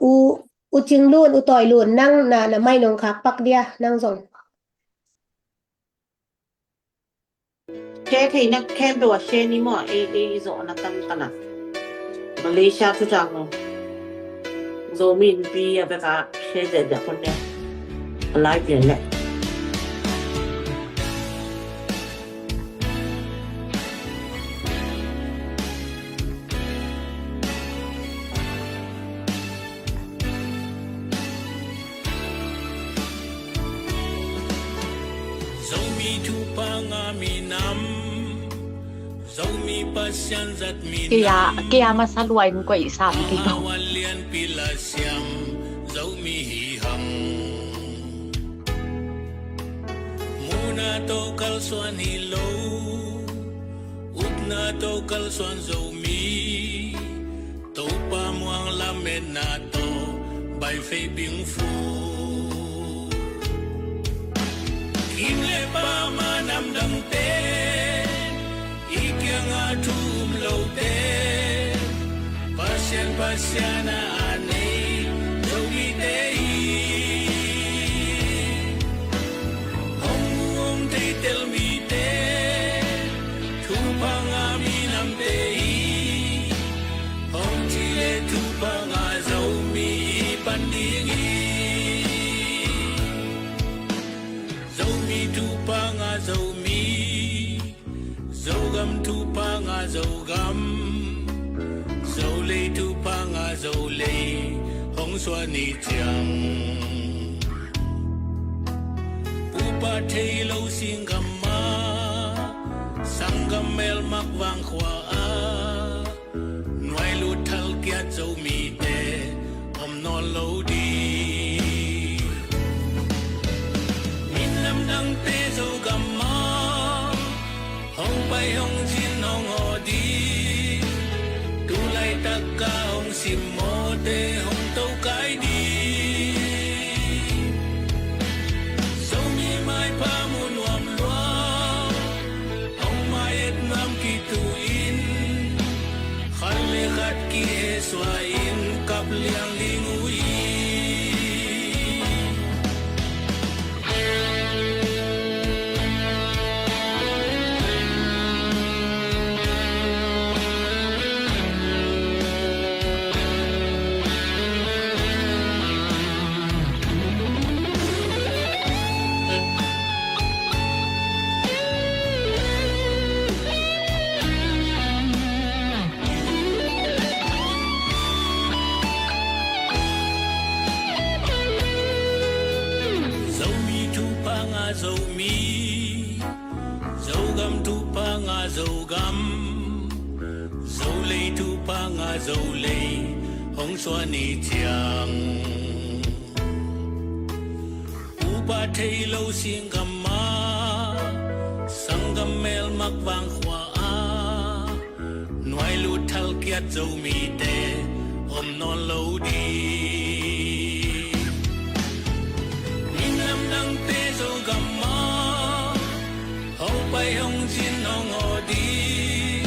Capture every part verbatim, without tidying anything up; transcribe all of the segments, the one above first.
U, U Cing Lun, U Tawi Lun, nang na, na mai nong khak pak dia, nang zong. Share thei na khempeuh a share ni maw, ei, ei, zawhna tam ta na. Malaysia thuthang Zomi Innpi a bek a share ziahziah khun ne. A lai pian leh. Zomi thupha ngah minam, Zomi Pasian zat minam. Kei a, kei a masa lua in koih sam kei lo. Wan lianpi la siam, Zomi hi hang. Muhna tawh kalsuan hi lo, upna tawh kalsuan Zomi. Topa muang lametna tawh baifei pingfu. Kim le pama namdangte i kiangah thu um lote, Pasian, Pasian a a nei Zomite hi. Hong mu hong theitel mite, thupha ngah minamte hi. Hong ci le thupha ngah Zomi i pan ding hi. Zomi thupha ngah Zomi, Zogam thupha ngah Zogam, Zolei thupha ngah Zolei hong suah ni ciang. Pupa thei lo singgam ah, sanggam melmak vangkhua ah, nuai lut thal kiat Zomite om nawn lo ding. Minam dangte Zogam ah hong pai hong zin hong aw ding. Tu laitak a hong simmawhte hong tokai ding. Zomi maipha mu nuam lua, hong mai et nuam kitu in, khat le khat kihehsuah in kap liang ding uh hi. Zomi thupha ngah Zomi, Zogam thupha ngah Zogam, Zolei thupha ngah Zolei hong suah ni ciang. Pupa thei lo singgam ah, sanggam melmak vangkhua ah, nuai lut thal kiat Zomite om nawn lo ding. Minam dangte Zogam ah hong pai hong zin hong aw ding.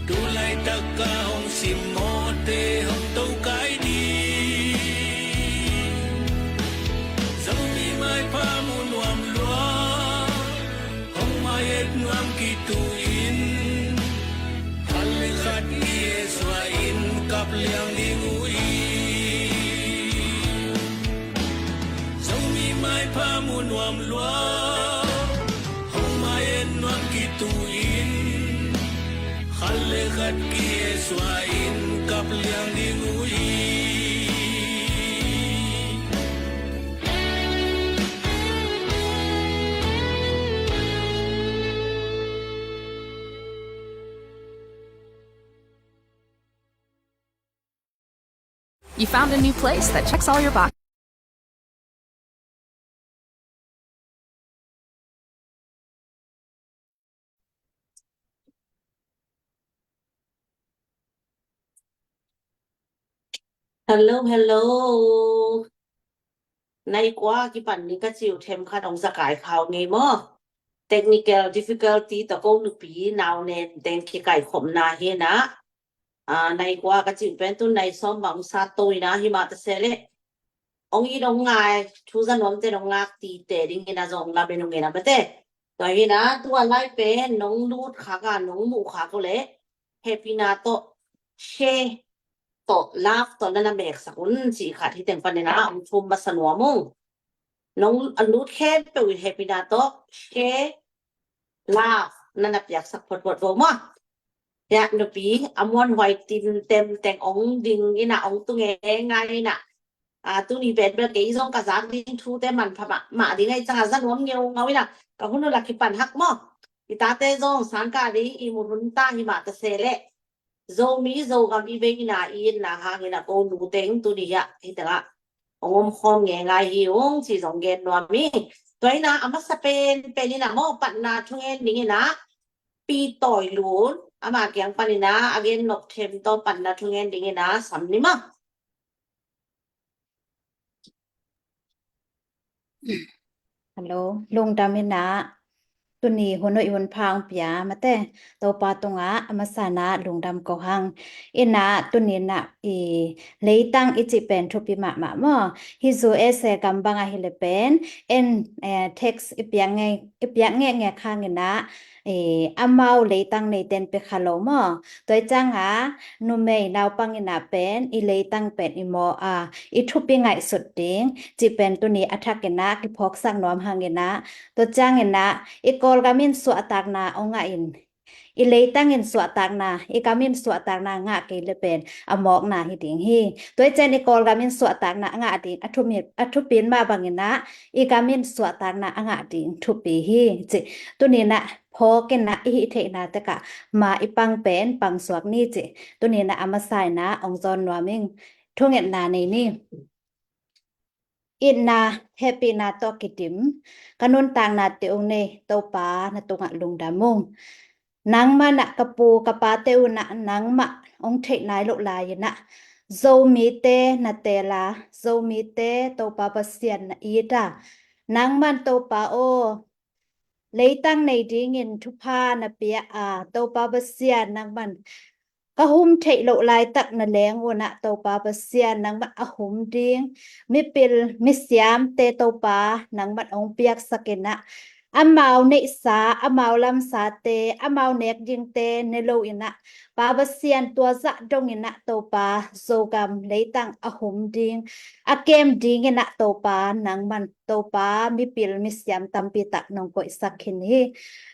Tu laitak a hong simmawhte hong tokai ding. Zomi maipha mu nuam lua, hong mai et nuam kitu in, khat le khat kihehsuah in kap liang ding uh hi. Zomi maipha mu nuam lua, hong mai et nuam kitu in, khat le khat kihehsuah in kap liang ding uh hi. You found a new place that checks all your boxes. Hello, hello. Nai kua kipan ni ka ci uh themkhat hong zakai khau ngei maw? Technical difficulty tawh ko nupi nau nen teng kikaikhopna hi na. Aa, nai kua ka cih pen tu nai sawm bang sa to ina, himah ta se leh ong it ong ngai thu za nuamte nong ngak tite dingin a zong lamen ong ina mate. Tua hina tua lai pen nong lut khak a nong muh khak uh leh hehpihna tawh share tawh love tawh na na meksak un cih khat hi teng panin a ong thum masa nuam ung. Nong a lut khempeuh in hehpihna tawh share love na na piaksak photphot vo maw. Hiah nupi a muanhuai timtem teng ong ding ina ong tu ngeingai ina. A, tuni pen bel kei zong ka zak ding thute manpha mahmah ding ahi cianga za nuam ngeungau ina ka hun uh la kipan hak maw. I tate zong sangkah ding i mut hun ta himah ta se leh Zomi Zogam i vei ina i itna hangin a ko nu teng tuni hiah hi tengah ong om khawm ngeingai hi ung ci zong gen nuam hi. Tua ina a masa pen pen ina maw patna thungen ding ina Pi Tawi Lun ama kiang pan ina a gen nop them tawh patna thungen ding ina sam ni maw. Hello, lungdam ina tuni hun uh i hun pha ong pia mate Topa tungah a masa ina lungdam ko hang. Ina tuni ina i leitang i cih pen thupi mahmah maw. Hi zu ese gam bang ahi le pen en, eh, text i piak nge i piak nge nge khang ina, eh, amau leitang neiten pe kha lo maw. Tua i cianga numei naupang ina pen i leitang pen i maw a i thupi ngaihsut ding cih pen tuni a thak ina kiphawksak nuam hang ina. Tua ciang ina i Kawlgam in suahtakna ong ngah in i leitang in suahtakna i gam in suahtakna ngah kei le pen a mawkna hi ding hi. Tua i ciang i Kawlgam in suahtakna a ngah ding a thupi a thupi in mah bang ina i gam in suahtakna a ngah ding thupi hi ci. Tuni ina phawk ina i hih theihna tekah ma i pang pen pang suak ni ci. Tuni ina a masa ina ong zawn nuam ing. Thungetna nei ni. Itna hehpihna tawh kidim ka nuntakna te ung nei Topa na tungah lungdam ung. Nangmah na ka pu ka pate uh na nangmah ong theih nai loh lai ina Zomite na teel a Zomite Topa Pasian na it a nangman Topa aw leitang nei dingin thupha na pia a Topa Pasian nangman ka hum theih loh laitak na leng uh na Topa Pasian nangman a hum ding mipil misiamte Topa nangman ong piaksak ina amau neihsa amau lamsate amau nek dingte ne lo ina Pa Pasian tua zah dong ina Topa Zogam leitang a hum ding a kem ding ina Topa nangman Topa mipil misiam tampi tak nong koihsak khin hi.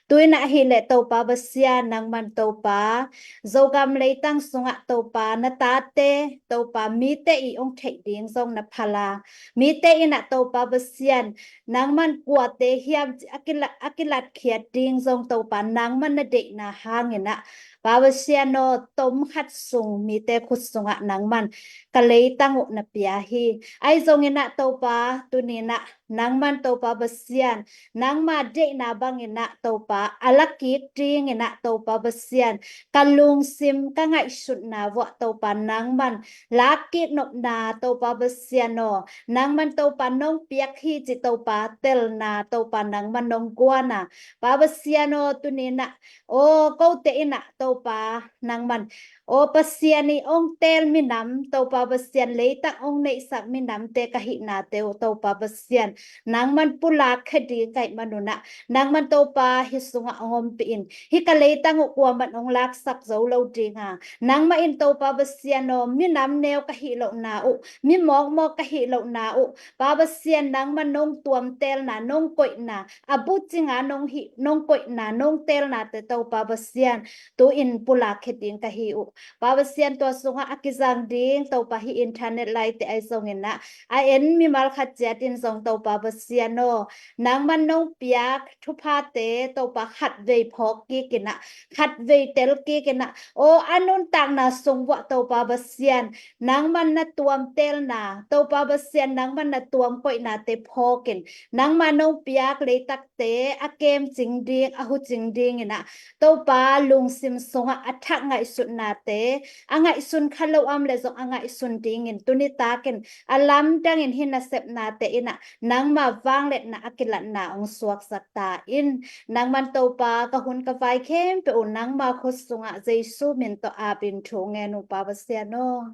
Tu ina hi le Topa Pasian nangman Topa Zogam leitang sungah Topa na tate Topa mite i ong theih ding zong na phal a mite ina Topa Pasian nangman kuate hiam ci a kila a kilatkhiat ding zong Topa nangman na deihna hang ina Pa Pasian aw tom khat sung mite khut sungah nangman ka leitang uh na pia hi. Ahi zong ina Topa tuni ina nangman Topa Pasian nangma deihna bang ina Topa a la kik ding ina Topa Pasian ka lungsim ka ngaihsutna vuah Topa nangman la kik nopna Topa Pasian aw nangman Topa nong piak hi ci Topa telna Topa nangman nong guana Pa Pasian aw tuni ina aw kote ina Topa nangman aw Pasian i ong teel minam Topa Pasian leitang ong neihsak minamte ka hihnate uh Topa Pasian nangman pulak khe ding kaih man una nangman Topa hi sungah ong ompih in hi ka leitang uh kuaman ong laksak zo lo dinga nangmah in Topa Pasian aw minam neu ka hih lohna uh mi mawkmawk ka hih lohna uh Pa Pasian nangman nong tuamteelna nong koihna a bucinga nong hih nong koihna nong teelnate Topa Pasian tu in pulak khe ding ka hi uh. Pa Pasian tua sungah a kizang ding Topa hi internet laite ahi zong ina a en mimal khat ciat in zong Topa Pasian aw nangman nong piak thuphate Topa khatvei phawk kik ina khatvei tel kik ina aw a nuntakna sung vuah Topa Pasian nangman na tuamteelna Topa Pasian nangman na tuam koihnate phawk in nangma nong piak leitakte a kem cing ding a hu cing ding ina Topa lungsim sungah a thak ngaihsutna nasepnate a ngaihsun kha lo a om leh zong a ngaihsun dingin tuni takin a lamdangin hih nasepnate in ah nangma vangliatna a kilatna hong suaksak ta in. Nangman Topa, ka hun ka vai khempeuh uh nangma khut sungah Jesu min tawh apin thu ngen uh Pa Pasian aw.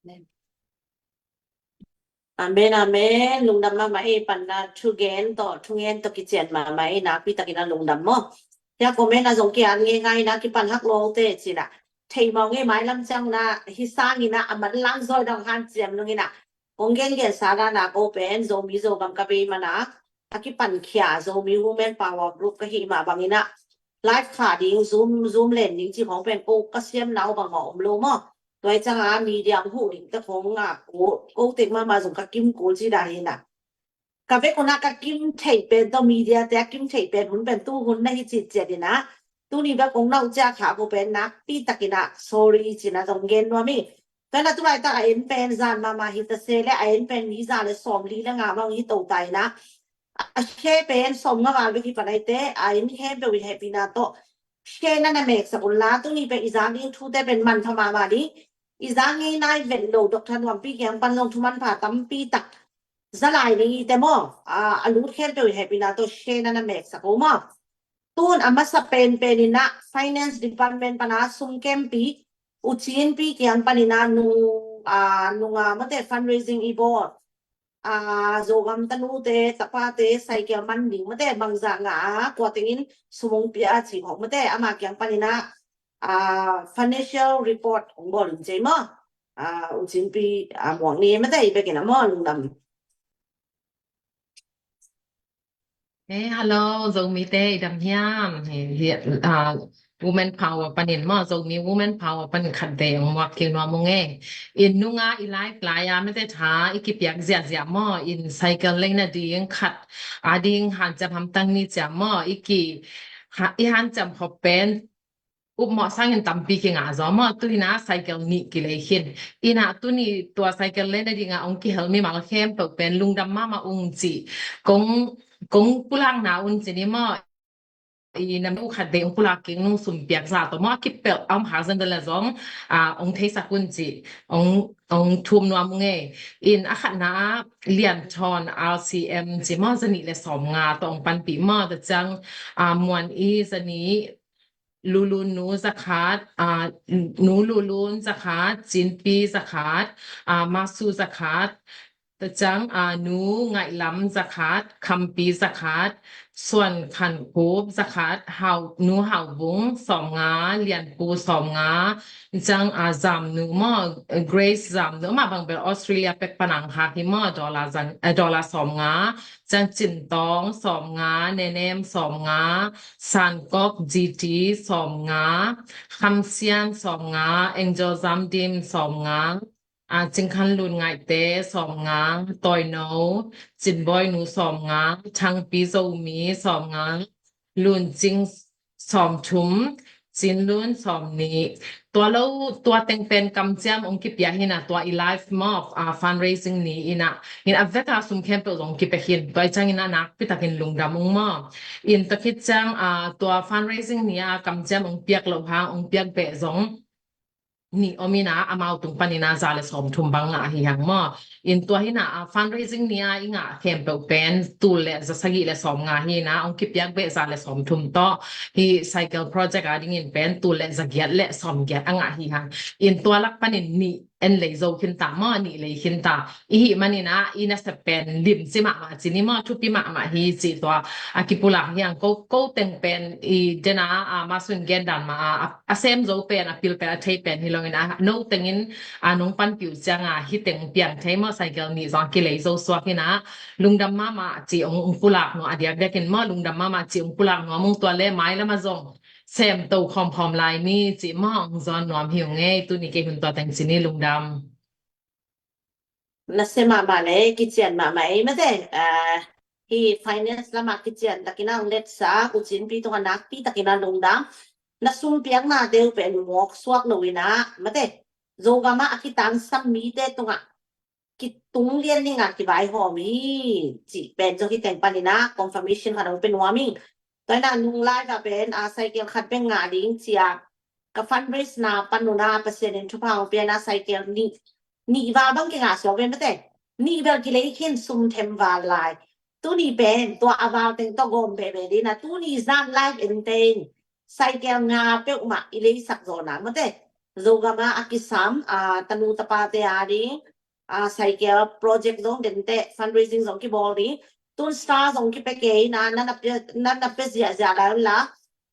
Amen. Amen, amen. Lungdam mahmah ei, panna thugen tawh, thungen tawh kician mahmah ei, nakpi takin a lungdam maw. Hia comment ah zong kian ngeingai in a kipan hak lawngte cin ah. Thei mawng ei, mailam ciang in a, hih sangin a, a manlang zaw dong hanciam nung in a. Kong gengensa dan a ko pen, Zomi Zogam ka bei man a, a kipankhia Zomi Women Power Group ka hih mah bangin a, live kha ding, Zoom, Zoom len ding cih khong pen ko ka siamna uh bangmah om lo maw. Tua hi ciang a media huh ding te khong a, ko, ko tek mahmah zong ka kim kul ci dan hi na. Ka vek un a ka kim theih pen tawh media te a kim theih pen hun pen tu hun na hi citciat in a. Tuni bek kong nau cia kha ko pen nakpi takin a sorry cin a zong gen nuam hi. Tua in a tu laitak a en pen zan mahmah hi ta se leh a en pen mi za leh sawmli leh nga mah hi to ta in a. A share pen sawmnga val bek hi pan a hi te, a en khempeuh in hehpihna tawh share na na meksak un la, tuni pen i zak ding thute pen manpha mahmah ding. I zak ngei nai vet lo Doctor Nuampi kiang pan zong thu manpha tampi tak za lai ding hi te maw. A, a lut khempeuh in hehpihna tawh share na na meksak un maw. Tun a masa penpen in a Finance Department pan a sum kempi, U Cin Pi kiang pan in a nung, a, nung a mate fundraising i bawl. A, Zogam tanute, tapate, cycle man ding mate, bangzah ngah a, kua tengin sum hong pia a ci khong mate, ama kiang pan in a, a, financial report hong bawl in cei maw. A, U Cin Pi, a, muak ni mate, i bek in a maw, lungdam. Eh, hello, Zomite, i dam hiam? Eh, hi, ah, Women Power panin maw, Zomi Women Power panin khat vei hong muak kik nuam ung e. In nunga i live lai a mate tha i kipiak ziahziah maw, in cycle lei nading khat a ding hanciam hamtang ni ciam maw, i ki, ha, i hanciam khop pen upmawh sangin tampi kingah zaw maw, tu hi na cycle nih kilei khin. Ina tuni tua cycle lei nading a hong kihel mimal khempeuh pen lungdam mahmah ung ci. Kong, kong pulakna un ci ni maw, i nam nu khat vei hong pulak kik nung sum piak za tawh maw, a kipelh a om khak zan dan le zong, a, hong theisak un ci, hong, hong thum nuam ung e. In a khatna a Lian Thawn R C M ci maw, za nih le sawmnga tawh hong panpih maw, ta ciang, a, Muan i za nih, Lulun nu za khat, a, nu Lulun za khat, Cinpi za khat, a, Masu za khat, ta ciang, a, nu Ngaihlam za khat, Khampi za khat, Suan Khan Khup za khat, Hau, nu Hau Vung sawmnga, Lian Pu sawmnga, ciang, a, Zam nu maw, Grace Zam nu mah bang bel Australia pek panang hak hi maw, dollar zang, eh, dollar sawmnga, ciang Cin Tawng sawmnga, Nenem sawmnga, San Kok G T sawmnga, Kham Sian sawmnga, Angel Zam Dim sawmnga, a, Cing Khan Lun Ngaihte sawmnga, Toy No, Cin Boy Nu sawmnga, Thang Pi Zomi sawmnga, Lun Cing sawmthum, Cin Lun sawmnih. Tua lo, tua teng pen kamciam hong kipia hi na, tua i live maw, a, fundraising ni ina, in a vek a sum khempeuh zong kipia hi na, tua i ciang ina nakpi takin lungdam ung maw. In tua khit ciang, a, tua fundraising ni a kamciam hong piak loh hang, hong piak beh zong nih om ina, amau tung pan ina za le sawmthum bang ngah hi hang maw. In tua hi na, a, fundraising ni a i ngah khempeuh pen tul le za sagih le sawmnga hi na, hong kipiak beh za le sawmthum tawh, hi cycle project a dingin pen tul le za giat le sawmgiat a ngah hi hang. In tua lak panin nih en lei zo khin ta maw, nih lei khin ta. I hih manin a, i nasep pen limci mahmah ci ni maw, thupi mahmah hi ci tua a kipulak hi hang. Ko, ko teng pen i den a, a, Masun gen dan mah a, a, a sem zo pen, a pil pen, a thei pen hi longin a, no tengin a nong panpih uh ciang a, hi teng piang thei maw, cycle nih zong a kilei zo suak hi na, lungdam mahmah ci hong, hong pulak nuam, a diakdiakin maw, lungdam mahmah ci hong pulak nuam ung, tua le mailam a zong sem to khawmkhawm lai ni ci maw, hong zawn nuam hi ung e, tuni kei hun tua teng ci ni, lungdam. Nasia mahmah le, kician mahmah ei mate, a, hi finance lamah kician takin a hong letsa, U Cin Pi tungah nakpi takin a lungdam. Na sum piaknate uh pen mawk suak lo ina, mate, Zogam ah a kitangsam mite tungah kitung lian ding a kivaihawm hi, cih pen zong hi teng pan ina, confirmation khat hong pe nuam ing. Tua ina nung lai ka pen, a, cycle khat bek ngah ding ci a, ka fundraise na pan un ah Pasian in thupha hong pia in ah cycle nih, nih val bang kingah suak ve mate. Nih bel kilei khin sum them val lai. Tuni pen tua a val teng tawh gawm veve ding in ah tuni zan live en teng cycle nga peuhmah i leisak zaw nang mate. Zogam ah a kisam, ah, tanu tapate a ding, ah, cycle project zong den teh, fundraising zong kibawl ding. Tun star zong kipia kei in ah, na na pia, na na pia ziahziah lai un la.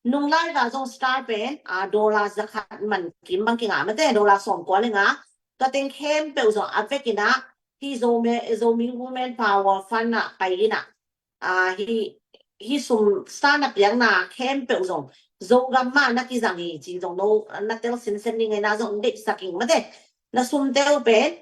Nung lai val zong star pen, ah, dollar za khat man kim bang kingah mate, dollar sawm kua le nga. Tua teng khempeuh zong a vek in ah, hih Zomi, Zomi Women Power Fund ah pai in ah, ah, hih, hih sum star na piakna khempeuh zong Zogam mah na kizang hi ci zong no na tel sinsen ding hi in ah zong deihsak ing mate. Na sumte uh pen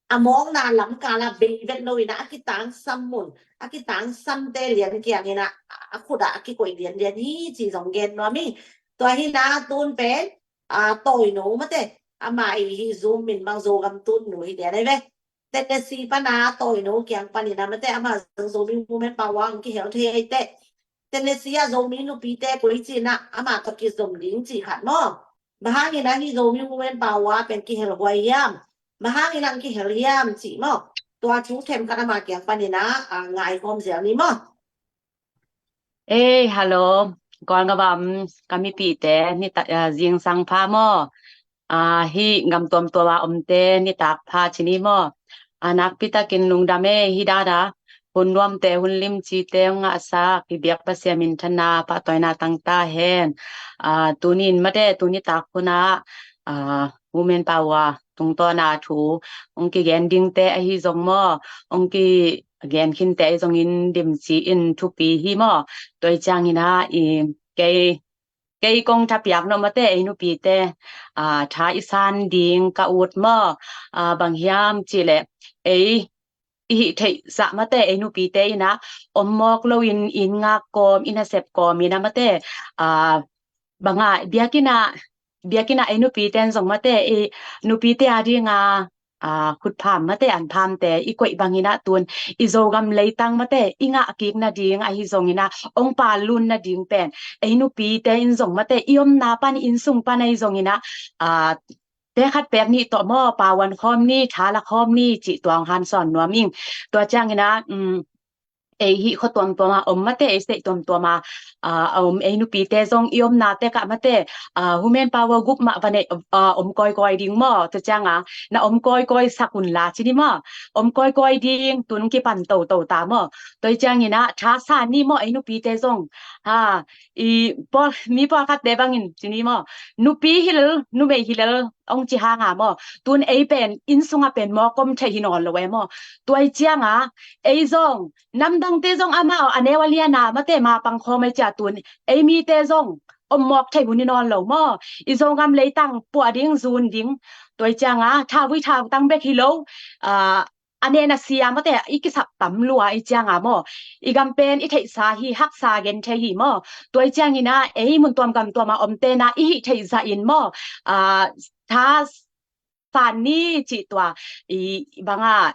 a mawkna lam kal ah bei vet lo in ah a kitangsam mun, a kitangsamte lian kiang in ah a khut ah a kikoih lianlian hi ci zong gen nuam ing. Tua hi in ah tun pen, ah, Tawi No mate, amah i hih Zoom min bang Zogam tun nu hi lian ai ve. Tennessee pan a Tawi No kiang pan in ah mate, amah zong Zomi Women Power hong kihel thei ai teh. Tennessee ah Zomi nupite koi ci in ah amah tawh kizom ding ci khat maw. Bang hang in ah hih Zomi Women Power pen kihel huai hiam? Bang hang in ah kihel hiam ci maw. Tua thu themkhat amah kiang pan in ah, ah, ngai khawm zel ni maw. Ei, hello. Kuang ka bang, ka mipite, ni ta, ah, zingsang pha maw. Ah, hih gam tuamtuam a omte nitak pha ci ni maw. Ah, nakpi takin lungdam ei, hih dan a hun nuamte, hun limcite hong ngahsak i biak Pasian minthanna pahtawina tang ta hen. Ah, tuni in mate, tuni tak hun ah, ah, Women Power tungtawn a thu hong kigen dingte ahi zong maw, hong kigen khinte ahi zongin dim ci-in thupi hi maw. Tua hi ciangin ah, i, kei, kei kong thapiak nop mate, ei nupite, ah, tha i san ding ka ut maw. Ah, bang hiam cih leh, ei i hih theihsa mate, ei nupite in ah om mawk loin inn ngak kawm, inn a sep kawm in ah mate, ah, bang a, biakinn ah, biakinn ah ei nupite in zong mate, i nupite a ding a, ah, khutpham mate, anphamte i koih bang in ah tun i Zogam leitang mate, i ngah kik nading ahi zongin ah, ong pal lun nading pen ei nupite in zong mate, i omna pan, inn sung pan ahi zongin ah, ah, pek khat pek nih tawh maw, pauan khawm ni, tha la khawm ni cih tua hong hansawn nuam ing. Tua ciangin ah, um, ei hih khua tuamtuam a om mate, ei state tuamtuam a, ah, a om ei nupite zong i omna tek ah mate, ah, Women Power Group mah va neih, ah, om kawikawi ding maw. Tua ciang a, na om kawikawi sak un la ci ni maw. Om kawikawi ding, tun kipan toto ta maw. Tua hi ciangin ah tha sa ni maw, ei nupite zong. Ha, i pawl, mi pawlkhatte bangin ci ni maw. Nupi hi lel, numei hi lel, ong ci hang a maw. Tun ei pen, inn sung ah pen mawk om thei hi nawn lo e maw. Tua hi ciang a, ei zong, namdangte zong amau a neu a lian a mate ma pang khawm ei ci a tun, ei mite zong om mawk thei hun hi nawn lo maw. I Zogam leitang puah ding, zun ding. Tua hi ciang a, thavui thavutang bek hi lo, ah, a nen a sia mate, i kisap tam lua hi ciang a maw. I gam pen i theihsa hi, haksa gen thei hi maw. Tua hi ciangin ah, ei mun tuam gam tuam a omte na i hih theih zah in maw. Ah, tha san ni cih tua, i bang a,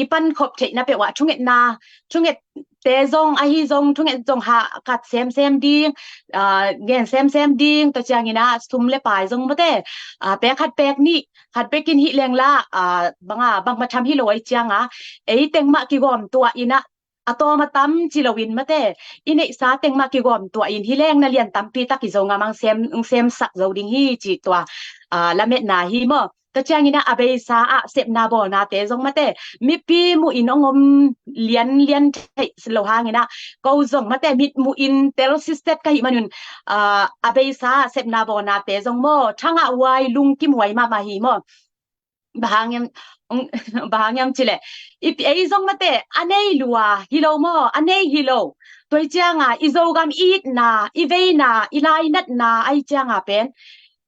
i pankhop theihna peuh ah thungetna, thungette zong ahi zong, thunget zong hakat semsem ding, ah, gen semsem ding, tua ciangin ah sum le pai zong mate, ah, pek khat pek nih, khat pek in hih leng la, ah, bang a, bang matham hi lo ahi ciang a, ei teng mah kigawm tuah in ah, a tawm a tam ci loin mate, i neihsa teng mah kigawm tuah in, hi leng na lian tampi tak i Zogam ah hong sem, hong semsak zo ding hi cih tua, ah, lametna hi maw. Tua ciangin ah a beisa ah sepna bawlnate zong mate, mipi muh in hong om lianlian theih lo hangin ah, ko zong mate mit muh in tel sitset ka hih manun, ah, a beisa ah sepna bawlnate zong maw, thangah huai, lungkim huai mahmah hi maw. Bang hang hiam, bang hang hiam cih leh, i, ei zong mate, a nei lua hi lo maw, a nei hi lo. Tua hi ciang a, i Zogam i itna, i veina, i lainatna ahi ciang a pen,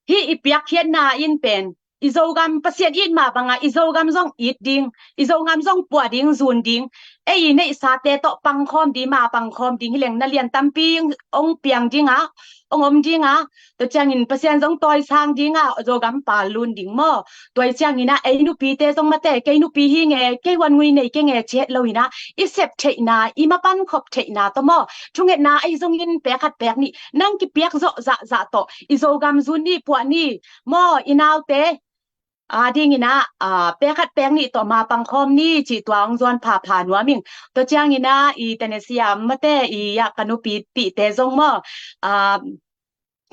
hih i piakkhiatna in pen, i Zogam Pasian it mah bang a, i Zogam zong it ding, i Zogam zong puah ding, zun ding, ei i neihsate tawh pangkhawm ding, ma pangkhawm ding hi leng na lian tampi ong piang ding a, ong om ding a, tua ciangin Pasian zong tawisang ding a, Zogam pal lun ding maw. Tua ciangin ah ei nupite zong mate, kei nupi hi nge, kei wan ngui nei kei nge ci het lo in ah, i sep theihna, i mapan khop theihna tawh maw, thungetna ahi zongin pek khat pek nih nang kipiak zawh zahzah tawh i Zogam zun ni, puah ni maw, i naute a dingin ah, a, pek khat pek nih tawh ma pangkhawm ni cih tua ong zawn phapha nuam ing. Tua ciangin ah i Tennessee a mate i ah ka nupi pihte zong maw, a,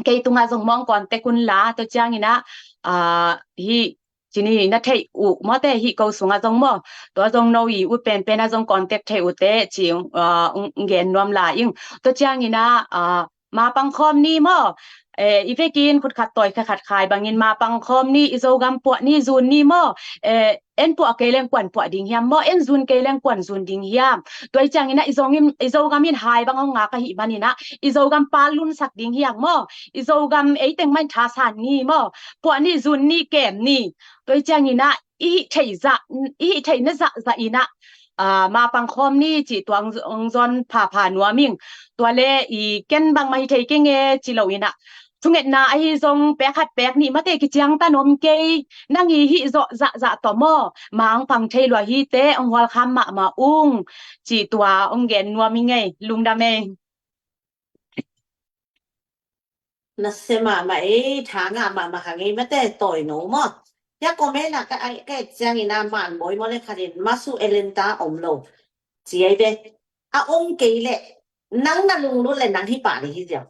kei tungah zong maw ong contact un la, tua ciangin ah, a, hih ci ni na theih uh mawte, hih ko sungah zong maw, tua zong no i ut penpen ah zong contact theih uh teh ci, a, ong gen nuam lai ing. Tua ciangin ah, a, ma pangkhawm ni maw, eh, i vekin khut khat tawi khat khat khai bangin ma pangkhawm ni, i Zogam puah ni, zun ni maw, eh, en puah kei leng kuan puah ding hiam maw, en zun kei leng kuan zun ding hiam. Tua i ciangin ah i Zogam in, i Zogam in hai bang ong ngak ahih manin ah i Zogam pal lunsak ding hiam maw, i Zogam ei teng mah in thasan ni maw, puah ni, zun ni, kem ni. Tua i ciangin ah i hih theih zah, i hih theihna zahzah in ah, a, ma pangkhawm ni cih tua ong, ong zawn phapha nuam ing. Tua le i ken bangmah hi thei kei nge ci lo in ah, thungetna ahi zong pek khat pek nih mate kiciangtan om kei, nang i hih zawh zahzah tawh maw, ma ong pang thei lua hi teh ong hualkham mahmah ung cih tua ong gen nuam ing ei. Lungdam ei. Nasia mahmah ei, tha ngah mahmah kha ngei mate, tawi no maw. Hia comment ah ka, ai, ka et ciangin ah man bawi maw le khatin masu Elenta om lo ci ai ve. A om kei leh nang na lunglut leh nang hi pah ding hi ziau.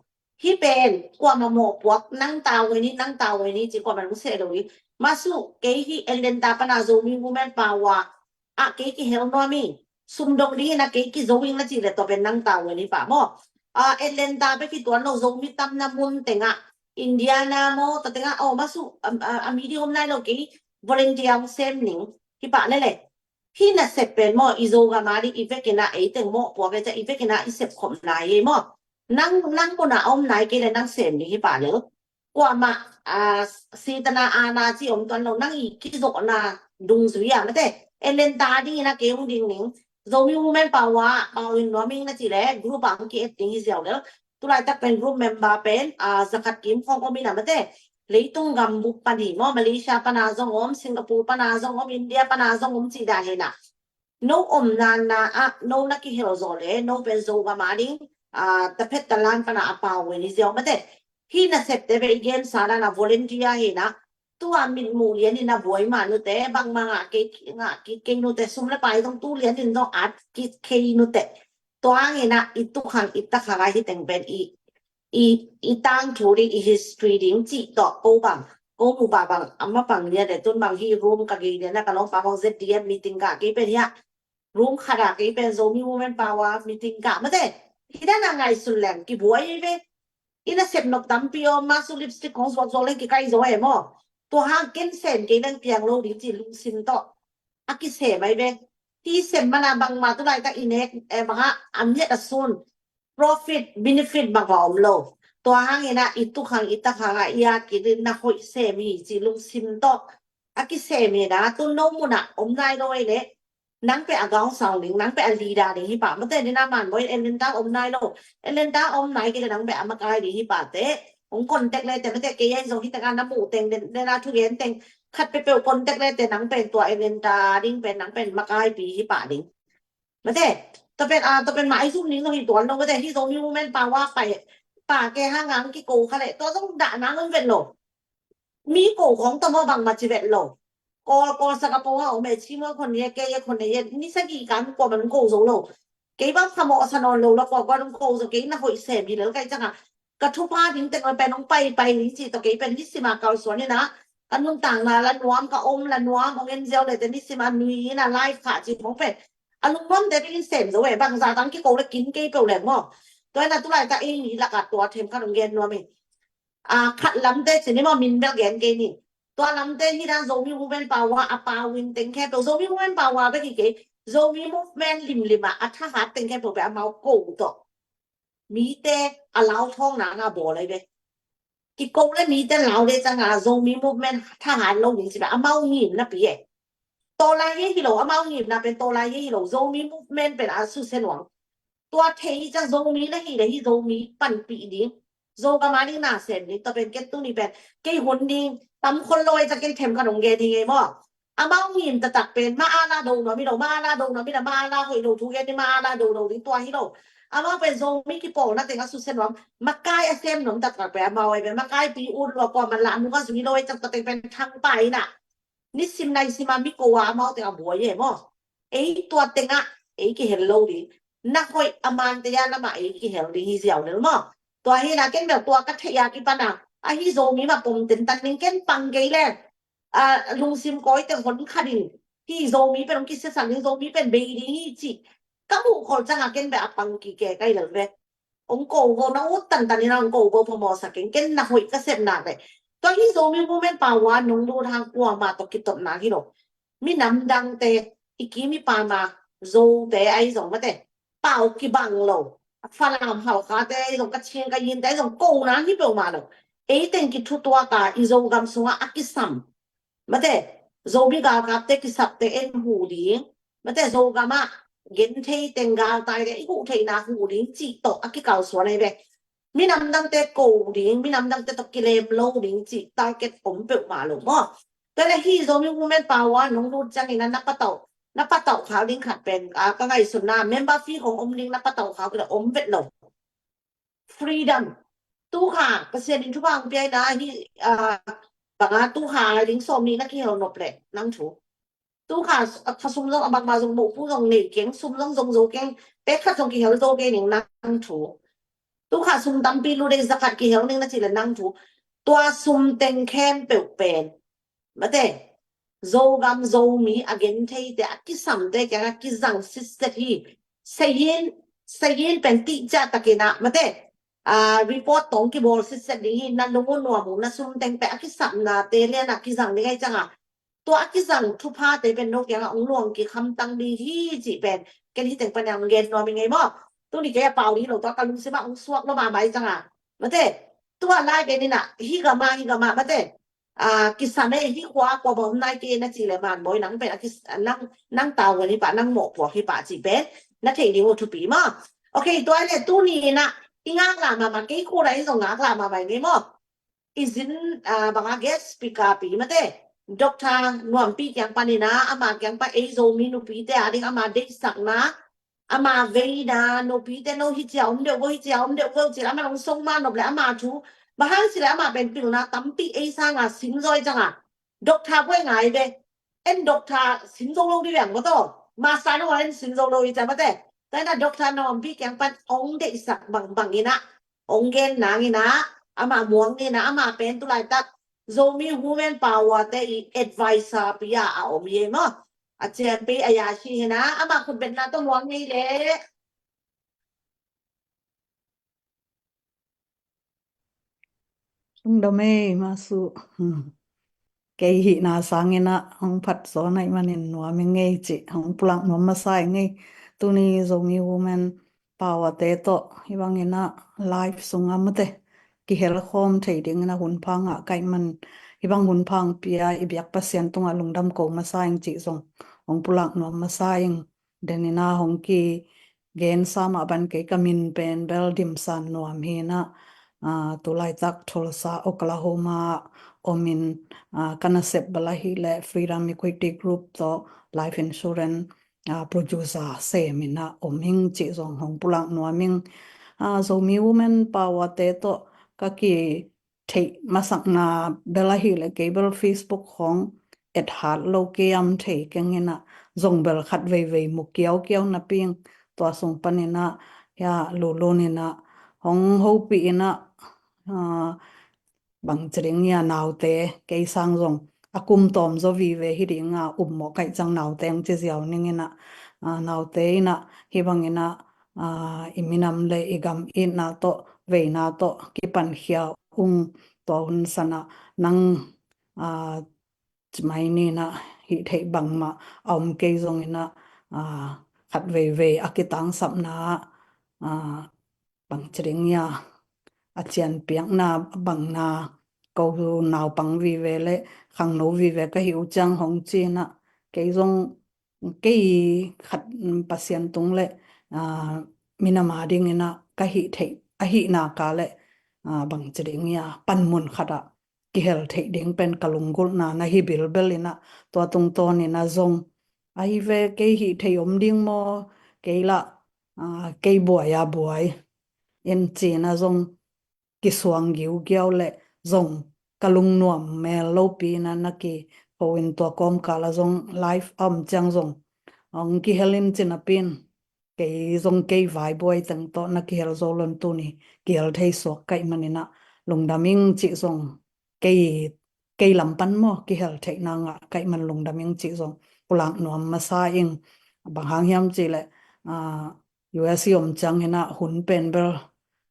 Hih pen kuamah mawhpuak, nang tawi ni, nang tawi ni ci kuamah nung seh lo hi. Masu kei hih Elenta pana Zomi Women Power ah kei kihel nuam hi. Sum dong dingin ah kei kizo ing na cih leh tua pen nang tawi ni pah maw. A, Elenta bek hi tuan lo, Zomi tamna mun tengah, Indiana maw, tua tengah, aw, masu, a, a, a mi ding om nai lo, kei volunteer sem ning hi pah lele. Hih nasep pen maw, i Zogam a ding i vekin ah ei teng mawhpuak ei ciah i vekin ah i sepkhop nai ei maw. Nang, nang mun ah om nai kei leh nang sem ding hi pah lel. Kuamah, a, sitana ana ci om tuan lo, nang i kizawhna dungzui ah mate. Elenta dingin ah kei hong ding ning. Zomi Women Power ah pau in nuam ing na cih leh group ah hong ki-et ding hi ziau lel. Tulaitak pen group member pen, a, zakhat kim khawng om in ah mate. Leitung gambup pan hi maw, Malaysia pana zong om, Singapore pana zong om, India pana zong om cih dan hi na. No om nana ah no na kihel zaw leh no pen Zogam a ding, a, taphet talan pana a pau ven hi ziau mate. Hih nasepte ve i gensa dan a volunteer hi na. Tua mitmuh lian in a buai mah nute, bangmah ngah kei, ngah kei, kei nute, sum le pai zong tu lian in zong at kei nute. Tua hangin ah i tukhang i takhang ah hih teng pen i, i, i tangthu ding, i history ding cih tawh ko bang, ko mu bah bang, a mapang lian le tun bang hih room ka gei lian ah ka lawmpa bang Z D M meeting kah kei pen hiah. Room khat ah kei pen Zomi Women Power meeting kah mate. Hih dan a ngaihsun leng kibuai ve. I nasep nop tampi om, masu lipstick khong zuakzuak leng kikai zaw e maw. Tua hang ken sem kei leng piang lo ding ci lungsim tawh a kisem ai ve. Hih sem mana bangmah tu laitak i nek, eh, bangah a miat a sun profit, benefit bangmah om lo. Tua hangin ah i tukhang i takhang ah i at kidin na hoih sem hi ci lungsim tawh a kisem hi na, tu no mun ah om nai lo ei leh nang peh a gangsang ding, nang peh a leader ding hi pah. Mate dina man bawi, Elenta om nai lo. Elenta om nai kei leh nang peh a makai ding hi pah teh. Hong contact le teh, mate kei ai zong hi teng a na muh teng, den, den a thugen teng khat peuhpeuh contact le teh, nang pen tua Elenta ding pen, nang pen makaipi hi pah ding. Mate, tua pen, a, tua pen mai zum ning zong hi tuan lo, mate, hi Zomi Women Power pai, pa ke hang ang kiko kha leh, tua zong dah nang om vet lo. Mi ko khong tawh maw bangmah ci vet lo. Kawl, Kawl sa ka po ha om e, ci maw khon ye, kei ye khon ye, ni sagih kan kuamah nung ko zo lo. Kei bang khamawh sa nawn lo la, kuakua nung ko zo, kei na hoih sem hi lel kai ciang a. Ka thupha ding teng la pen hong paipai ding ci tawh kei pen nisim a kalsuan in a. Ka nuntakna la nuam, ka om la nuam, hong en ziau le teh nisim a nui in a life khah ci hong pen. A lungnuamte bek in sem zo e, bangzah tang kiko le kin kei peuh leng maw. Tua in a tulaitak ei mi lakah tua themkhat hong gen nuam hi. A, khat lamte ci ni maw, min bel gen kei ni. Tua lamte hi dan Zomi Women Power a pau in teng khempeuh, Zomi Women Power bek hi kei, Zomi Movement limlim ah a thahat teng khempeuh bek amau ko tawh mite a lauthawngna nga bawl ai ve. Kiko le mite lau le ciang a Zomi Movement thahat lo ding ci bek amau ngim napi e. Tawlai hi hi lo, amau ngimna pen tawlai hi hi lo, Zomi movement pen a susia nuam. Tua thei ciang Zomi na hi le hi Zomi panpih ding, Zogam a ding na sem ding, tua pen ken tuni pen kei hun ding tam khol lo ei ciang ken them khat hong gen hi ngei maw. Amau ngim taktak pen ma a la do nuam hi lo, ma a la do nuam hi lo, ma a la hoih lo thu gen ding, ma a la do lo ding tua hi lo. Amau pen Zomi kipawlna teng a susia nuam, makai a sem nuam taktak pen amau ei pen makaipi ut lua, kuaman lah nung a zui lo ei ciang tua teng pen thang pai na. Nisim naisim a mi ko a amau teng a buai e maw. Ei tua tengah ei kihel lo ding. Na hoih a mante a lamah ei kihel ding hi ziau lel maw. Tua hi na ken bel tua ka theih a kipan a, ahi Zomi mah pom tentan ding ken pang kei le, a, lungsim kawi teng hon kha ding. Hi Zomi pen hong kisiasak ding, Zomi pen bei ding hi cih ka muh khol ciang a ken bel a pang kik e kai lel ve. Hong ko vo na ut tantan in a hong ko vo phamawh sak keng, ken na hoih ka sep nak leh. Tua hi Zomi Women Power nong lut hang kuamah tawh kitotna hi lo. Minam dangte, i kim i pam a Zote ahi zong mate, pau kibang lo. Falam Haukhate ahi zong, Kachin Kayinte ahi zong, kona hi peuhmah lo. Ei teng kithutuak a i Zogam sungah a kisam, mate, Zomi galkapte kisapte en huh ding, mate, Zogam ah genthei teng galtaite i huh theihna huh ding cih tawh a kikalsuan ahi ve. Minam dangte ko ding, minam dangte tawh kilem lo ding cih target om peuhmah lo maw. Tua leh hi Zomi Women Power nong lut ciangin a na patauh, na patauh khak ding khat pen, a, ka ngaihsutna member fee hong om ding na patauh khak ding om vet lo. Freedom. Tu kha Pasian in thupha hong pia in a hi, a, bang a tu kha ding sawm nih na kihel nop leh nang thu. Tu kha, a, kha sum zong a bangmah zong moh pu zong nei keng, sum zong zong zo keng, pek khat zong kihel zo kei ning nang thu. Tu kha sum tampi lut ei, za khat kihel ning na cih leh nang thu. Tua sum teng khempeuh pen, mate, Zogam Zomi a gentheite a kisamte kiangah kizang sitset hi. Sayin, sayin pen tihciah takin a, mate, a, report tawh hong kibawl sitset ding hi, na lung uh nuam uh, na sum teng pen a kisapnate lian a kizang ding ahi ciang a, tua a kizang thuphate pen no kiangah hong luang kik hamtang ding hi cih pen ken hi teng pan a hong gen nuam ing ei maw. Tuni kei a pau ding hi lo, tua ka lungsim ah hong suak lo mahmah ahi ciang a, mate, tua lai pen in a, hi gam a, hi gam a, mate, a, kisam ei, hi khua, khua bawm nai kei na cih leh man bawi nang pen a kis-, nang, nang tavuan hi pah, nang mawhpuak hi pah cih pen na theih ding uh thupi maw. Ok, tua leh tuni in a i ngaklah mahmah, kei khut ah i zong ngaklah mahmah ing ei maw. I zin, a, bang a guest speaker pi mate, Doctor Nuampi kiang pan in a, ama kiang pan ei Zomi nupite a ding ama deihsakna, ama veina, nupite no hi cia om deuh vo, hi cia om deuh vo cih leh ama hong song mah nop leh ama thu, bang hang cih leh ama pen pilna tampi ei sang a sim zaw ahi ciang a, Doctor buai ngai ve. En Doctor sim zo lo ding veng maw taw. Master no en sim zo lo hi cia mate. Tua in a Doctor Nuampi kiang pan hong deihsak bangbang in a, hong gen nang in a, ama muang ni in a, ama pen tu laitak Zomi Women Power te i advisor pi a a om hi ei maw. A cianpi a ya si hi in a, ama khutbetna tawh muang ni leh. Lungdam ei, Masu. Hmm. Kei hihna sangin a hong phat zaw ahih manin nuam ing ei cih hong pulak nuam masa ing ei. Tuni Zomi Women Power te tawh hih bangin a live sungah mate kihel khawm thei dingin a hun pha ngah ka hih man, hih bang hun pha hong pia i biak Pasian tungah lungdam ko masa ing cih zong hong pulak nuam masa ing. Den in a hong kigen sa mah ban kei ka min pen bel Dim San Nuam hi in a, a, tu laitak Tulsa, Oklahoma ah om in, a, ka nasep bel ahih leh Freedom Equity Group tawh life insurance, a, producer sem in a om ing cih zong hong pulak nuam ing. A, Zomi Women Power te tawh ka ki theih masakna bel ahih leh kei bel Facebook khawng et hat lo kei a, om thei keng in a, zong bel khat veivei mu kiaukiau napi in tua sung panin a, hia lulun in a hong hopih in a, a, bangci ding hia naute kei sang zong a kum tawm zaw vive hi ding a, um mawh ka hih ciang naute hong ci ziau ning in a, a, naute in a hih bangin a, a, i minam le i gam itna tawh veina tawh kipankhia ung. Tua hun san ah nang, a, ci mai ni in a, hih theih bangmah a om kei zongin a, a, khat veivei a kitangsapna ah, a, bangci ding hia, a cianpiakna bangna, ko naupang vive le khangno vive ka hih uh ciang hong ci in a, kei zong, kei khat, mm, Pasian tung le, ah, minam a dingin ah ka hih theih, a hih nak leh, ah, bang ci ding ia, panmun khat ah kihel theih ding pen ka lunggulhna na hi bilbel in ah, tua tungtawn in ah zong, ahi ve, kei hih theih om ding maw, kei lah, ah, kei buai a buai, en ci in ah zong kisuang giugiau le zong ka lungnuam mel lopi in ah na kipho in, tua kawmkal ah zong live a om ciang zong hong kihel in ci napi in, kei zong kei vaibuai teng tawh na kihel zo lo in, tuni kihel thei suak ka hih manin ah lungdam ing cih zong, kei, kei lam pan maw, kihel theihna ngah ka hih man lungdam ing cih zong pulak nuam masa ing. Bang hang hiam cih leh, ah, U S i om ciangin ah hun pen bel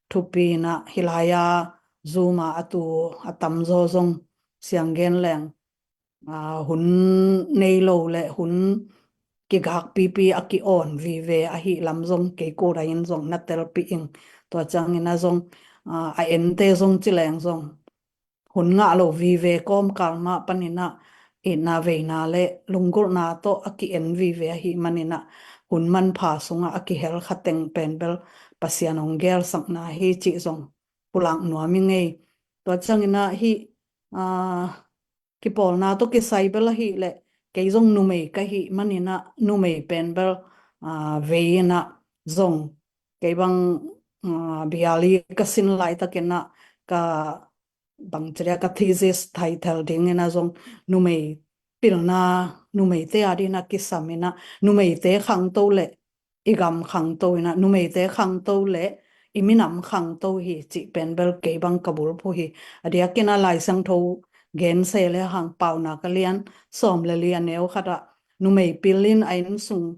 thupi in ah, hih lai-ah Zoom ah a tu a tamzaw zong siang gen leng, ah, hun nei lo le hun kigakpipi a ki-on vive ahih lam zong kei kul ah in zong na telpih ing. Tua ciangin ah zong, ah, a ente zong ci leng zong, hun ngah lo vive kawmkal mah panin ah itna veina le lunggulhna tawh a ki-en vive ahih manin ah hun manpha sungah a kihel kha teng pen bel Pasian hong gelsakna hi cih zong pulak nuam ing ei. Tua ciangin ah hih, ah, kipawlna tawh kisai bel ahih leh kei zong numei ka hih manin ah numei pen bel, ah, vei in ah zong kei bang, ah, biali ka sin laitakin ah ka bang ci dia, ka thesis title dingin ah zong numei pilna, numeite a dingin ah kisam in ah numeite khangto le i gam khangto in ah numeite khangto le i minam khangto hi cih pen bel kei bang ka bulphuh hi. A diakin ah Lai Siangtho gense le hang Paunak a lian sawm le li a neu khat ah numei pil in a inn sung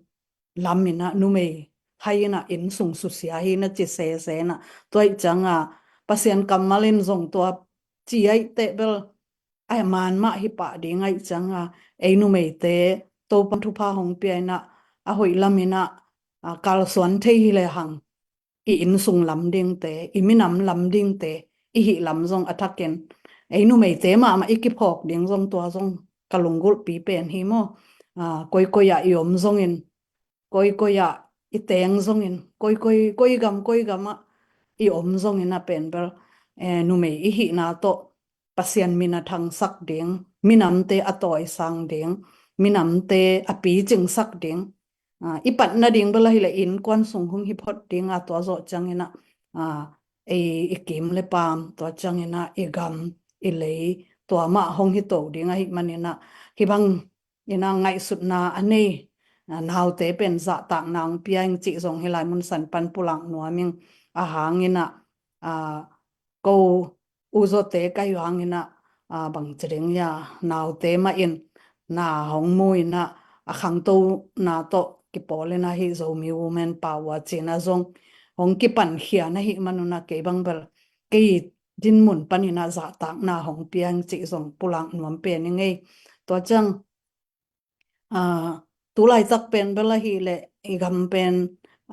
lam in ah numei hai in ah inn sung susia hi na ci sese in ah, tua ahih ciang ah Pasian kammal in zong tua ci ahih teh bel a man mah hi pah ding ahih ciang ah ei numeite Topan thupha hong pia in ah a hoih lam in ah, ah, kalsuan thei hi le hang i inn sung lam dingte, i minam lam dingte i hih lam zong a thakin ei numeite mahmah i kiphawk ding zong tua zong ka lunggulhpi pen hi maw. Ah, koikoi ah i om zongin, koikoi ah i teng zongin, koikoi, koi gam koi gam ah i om zongin ah pen bel, eh, numei i hihna tawh Pasian min a thangsak ding, minamte a tawisang ding, minamte a picingsak ding, ah, i patna ding bel ahih leh innkuan sung hong hi phot ding a, tua zawh ciangin ah, ah, ei i kim le pam, tua ciangin ah i gam, i lei, tua mah hong hi to ding ahih manin ah hih bang in ah ngaihsutna a nei, ah, naute pen zahtakna hong pia ing cih zong hih lai mun san pan pulak nuam ing. A hang in ah, ah, ko uzaw te ka hih hang in ah, ah, bang ci ding ia, naute mah in na hong mu in ah a khangtona tawh kipawl in ah hih Zomi Women Power ci in ah zong hong kipankhia na hih manun ah kei bang bel kei dinmun panin ah zahtakna hong pia ing cih zong pulak nuam pen ing ei. Tua ciang, ah, tu laitak pen bel ahih leh i gam pen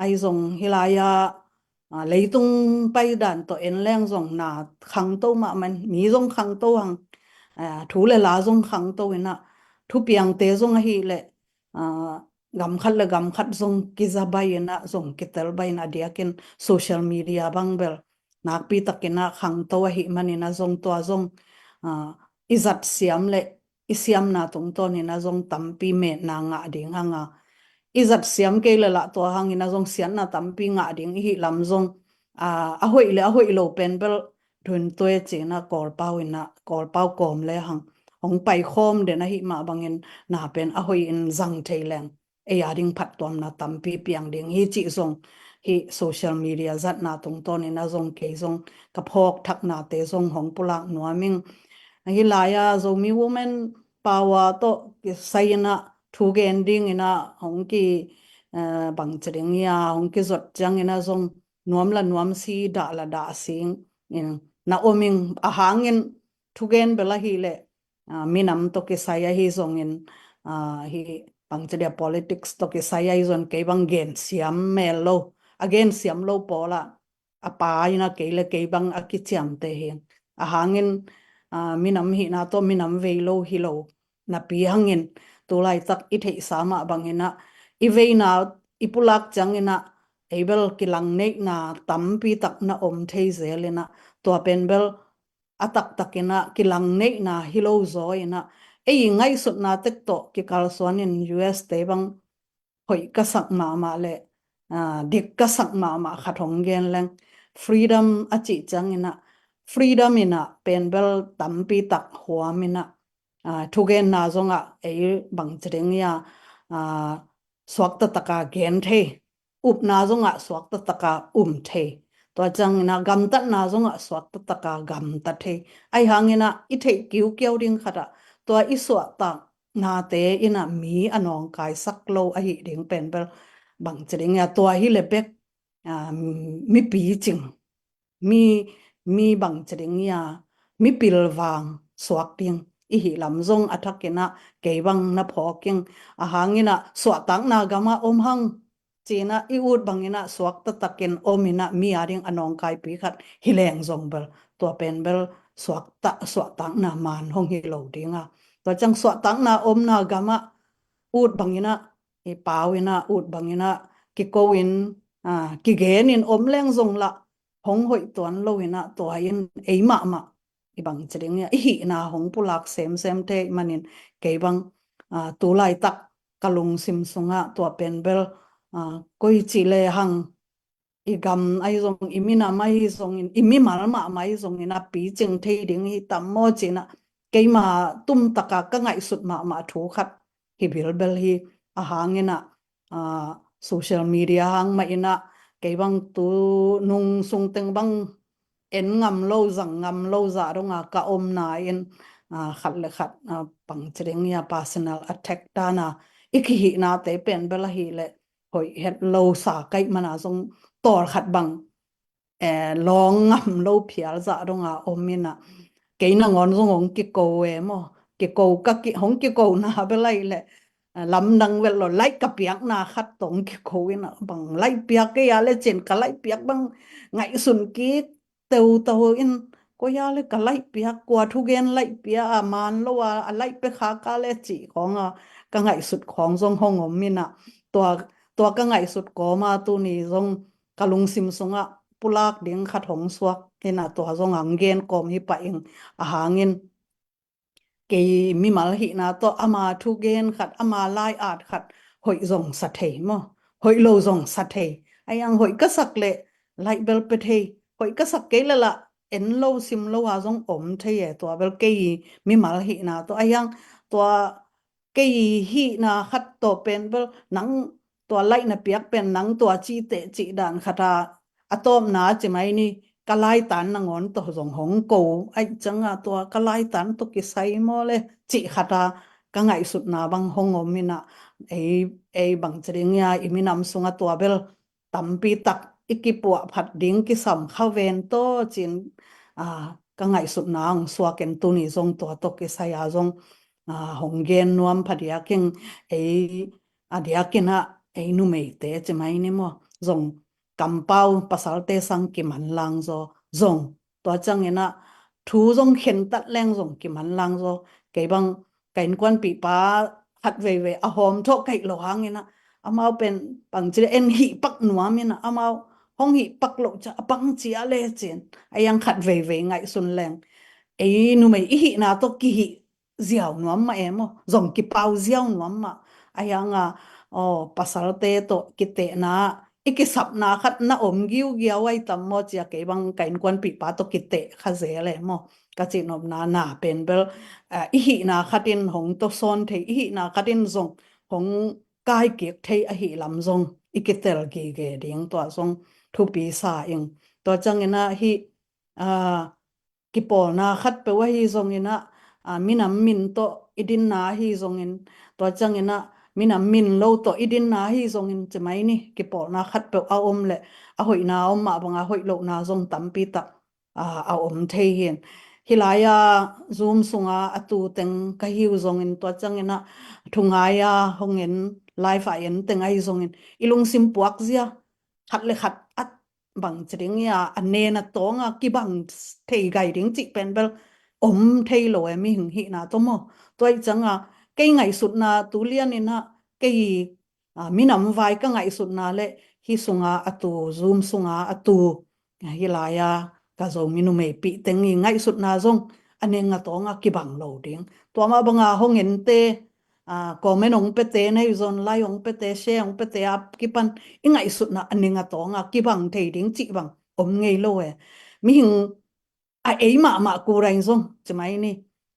ahi zong hih lai-ah, ah, leitung paidan tawh en leng zong na khangto mahmah in, mi zong khangto hang, ah, thu le la zong khangto in ah, thupiangte zong ahih leh, ah, gam khat le gam khat zong kizabai in ah, zong kitelbai in ah, a diakin social media bang bel nakpi takin ah khangto ahih manin ah zong tua zong, ah, i zat siam le i siamna tungtawn in ah zong tampi metna ngah ding hang a, i zat siam kei le lah tua hang in ah zong siatna tampi ngah ding i hih lam zong, ah, a hoih le a hoih lo pen bel dun tuai ci in ah Kawlpau in ah, Kawlpau kawm le hang hong paikhawm den ahih mah bangin na pen a hoih in zang thei leng ei a ding phattuamna tampi piang ding hi cih zong hih social media zatna tungtawn in ah zong kei zong ka phawk thaknate zong hong pulak nuam ing. Hih lai-ah Zomi Women Power tawh kisai in ah thu gen ding in ah hong ki, eh, bang ci ding ia, hong kizot ciangin ah zong nuam la nuam si, dah la dah sing in na om ing. A hangin thugen bel ahih leh, ah, minam tawh kisai ahi zongin, ah, hih bang ci dia, politics tawh kisai ahi zong kei bang gensiam mel lo, a gensiam lo pawl ah a pa in ah kei le kei bang a kiciamteh hi. A hangin, ah, minam hihna tawh minam vei lo hi lo napi hangin tulaitak i theihsa mah bangin ah i veina i pulak ciangin ah ei bel kilang neihna tampi tak na om thei zel in ah tua pen bel a taktakin ah kilang neihna hi lo zaw in ah ei ngaihsutna tek tawh kikalsuan in U S te bang hoih ka sak mahmah le dik ka sak mahmah khat hong gen leng, freedom a cih ciangin ah freedom in ah pen bel tampi tak huam in ah thugenna zongah ei bang ci ding ia suakta taka gen thei, upna zongah suakta taka um thei, tua ciangin ah gamtatna zongah suakta taka gamta thei. Ahi hangin ah i theih kiukiau ding khat ah tua i suahtak nate in ah mi a nawngkaisak lo ahi ding pen bel bang ci ding ia tua hi le bek mi picing, mi mi bang ci ding ia mi pilvang suak ding i hih lam zong a thakin ah kei bang na phawk ing. A hangin ah suahtakna gamah om hang ci in ah i ut bangin ah suakta takin om in ah mi a ding a nawngkaipi khat hi leng zong bel tua pen bel suakta suahtakna man hong hi lo ding a, tua ciang suahtakna omna gamah ut bangin ah i pau in ah ut bangin ah kiko in kigen in om leng zong lah hong hoih tuan lo in ah tua in ei mahmah i bang ci ding ia i hihna hong pulak semsem thei manin kei bang tulaitak ka lungsim sungah tua pen bel koi ci le hang i gam ahi zong, i minam ahi zongin, i mimal mahmah ahi zongin a picing thei ding hi tam maw ci in ah keima tumtaka ka ngaihsut mahmah thu khat hi bilbel hi. A hangin ah social media hang mah in ah kei bang tu nung sung teng bang en ngam lo zang ngam lo zah donga ka omna in khat le khat bang ci ding ia personal attack tana i kihihnate pen bel ahi le hoih het lo sa kaih mana zong tawlkhat bang lawng ngam lo phial zah donga om in ah kei nangawn zong hong kiko e maw, kiko ka hong kikona bel ahi le lamdang vet lo laih ka piakna khat tawh hong kiko in ah bang laih piak kei a le cin ka laih piak bang ngaihsun kik teuteu in koi a le ka laih piak kua thugen laih pia a man lo a a laih pia kha ka le cih khawng a ka ngaihsut khawng zong hong om in ah tua tua ka ngaihsut kawma tuni zong ka lungsim sungah pulak ding khat hong suak in ah tua zong ang gen kawm hi pah ing. A hangin kei mimal hihna tawh ama thugen khat ama lai-at khat hoih zong sa thei maw, hoih lo zong sa thei, ahi hang hoih ka sak le laih bel pe thei, hoih ka sak kei le lah en lo sim lo a zong om thei e, tua bel kei mimal hihna tawh ahi hang tua kei hihna khat tawh pen bel nang tua laih na piak pen nang tua cih teh cih dan khat a a tawpna ci mai ni ka laitan nangawn tawh zong hong ko aih cianga tua ka laitan tawh kisai maw le cih khat a ka ngaihsutna bang hong om in ah ei ei bang ci ding ia i minam sungah tua bel tampi tak i kipuah phat ding kisam kha ven tawh cin ka ngaihsutna hong suak in tuni zong tua tawh kisai a zong hong gen nuam phadiak ing. Ei a diakin ah ei numeite ci mai ni maw zong kampau pasalte sang kimanlang zaw zong tua ciangin ah thu zong khentat leng zong kimanlang zaw. Kei bang ka innkuanpihpa khat veivei a hawm thawh kaih lo hangin ah amau pen bang ci le en hih pak nuam in ah amau hong hih pak loh ca a bang ci a le cin ahi hang khat veivei ngaihsun leng ei numei i hihna tawh kihih ziau nuam mah e maw, zong kipau ziau nuam mah. Ahi hanga aw pasalte tawh kitehna i kisapna khat na om giugiau ahi tam maw cia kei bang ka innkuanpihpa tawh kiteh kha zel e maw. Ka cihnopna na pen bel i hihna khatin hong tawsawn thei, i hihna khatin zong hong kaikik thei ahi lam zong i kitel gige ding tua zong thupi sa ing. Tua ciangin ah hih kipawlna khatpeuh ahi zongin ah minam min tawh i dinna ahi zongin tua ciangin ah minam min lo tawh i dinna ahi zongin ci mai ni kipawlna khatpeuh a om le a hoihna a om mah banga hoih lohna zong tampi tak a om thei hin. Hih lai-a Zoom sunga a tu teng ka hi uh zongin tua ciangin ah thungai-a hong en live a en teng ahi zongin i lungsim puak zia khat le khat a bang ci ding ia a nen a tawnga kibang thei gai ding cih pen bel om thei lo e mihing hihna tawh maw. Tua ih cianga kei ngaihsutna tu lian in ah, kei, ah, minam vai ka ngaihsutna le hih sunga a tu, Zoom sunga a tu, hih lai-a ka Zomi numeipih teng i ngaihsutna zong a neng a tawng a kibang lo ding. Tua mah banga hong ente, ah, comment hong pete, nei zon like hong pete, share hong pete a kipan i ngaihsutna a neng a tawng a kibang thei ding cih bang om ngei lo e. Mihing a ei mahmah kura in zong, ci mai ni,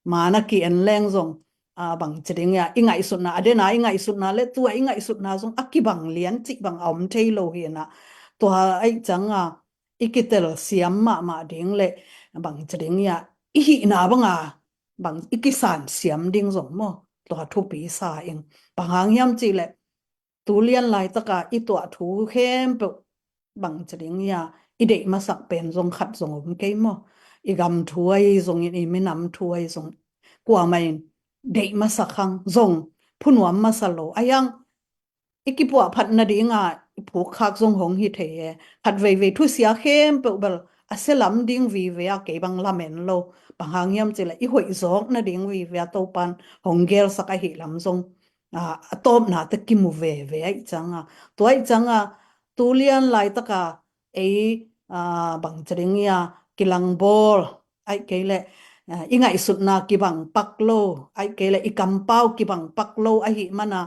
man a ki-en leng zong, ah, bang ci ding ia, i ngaihsutna, a den a i ngaihsutna le tua i ngaihsutna zong a kibang lian cih bang a om thei lo hi in ah. Tua ahih ciang a, i kitelsiam mahmah ding le bang ci ding ia, i hihna banga bang i kisansiam ding zong maw, tua thupi sa ing. Bang hang hiam cih leh, tu lian laitaka i tuah thu khempeuh bang ci ding ia, i deih masak pen zong khat zong om kei maw. I gam thu ahi zongin, i minam thu ahi zong, kuamah in deih masak hang zong phunuam masa lo. A hiang i kipuahphat nadinga i phukkhak zong hong hi thei e. Khat veivei thusia khempeuh bel a sia lam ding vive a, kei bang lamen lo. Bang hang hiam cih leh i hoih zawk nading vive a Topan hong gelsak ahih lam zong, ah, a tawpna te kimu veve ahih ciang a. Tua ahih ciang a, tu lian laitaka ei, ah, bang ci ding ia, kilangbawl, ahih kei leh, ah, i ngaihsutna kibang pak lo, ahih kei leh i kampau kibang pak lo ahih man a,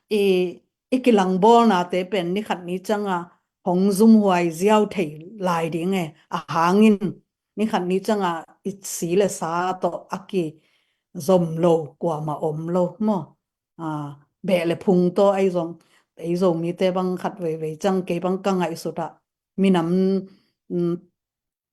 i, i kilangbawlnate pen ni khat ni ciang a hong zumhuai ziau thei lai ding e. A hangin ni khat ni ciang a i si le sa tawh a kizom lo kuamah om lo maw. Ah, beh le phung tawh ahi zong, ei Zomite bang khat veivei ciang, kei bang ka ngaihsut ah, minam, mm,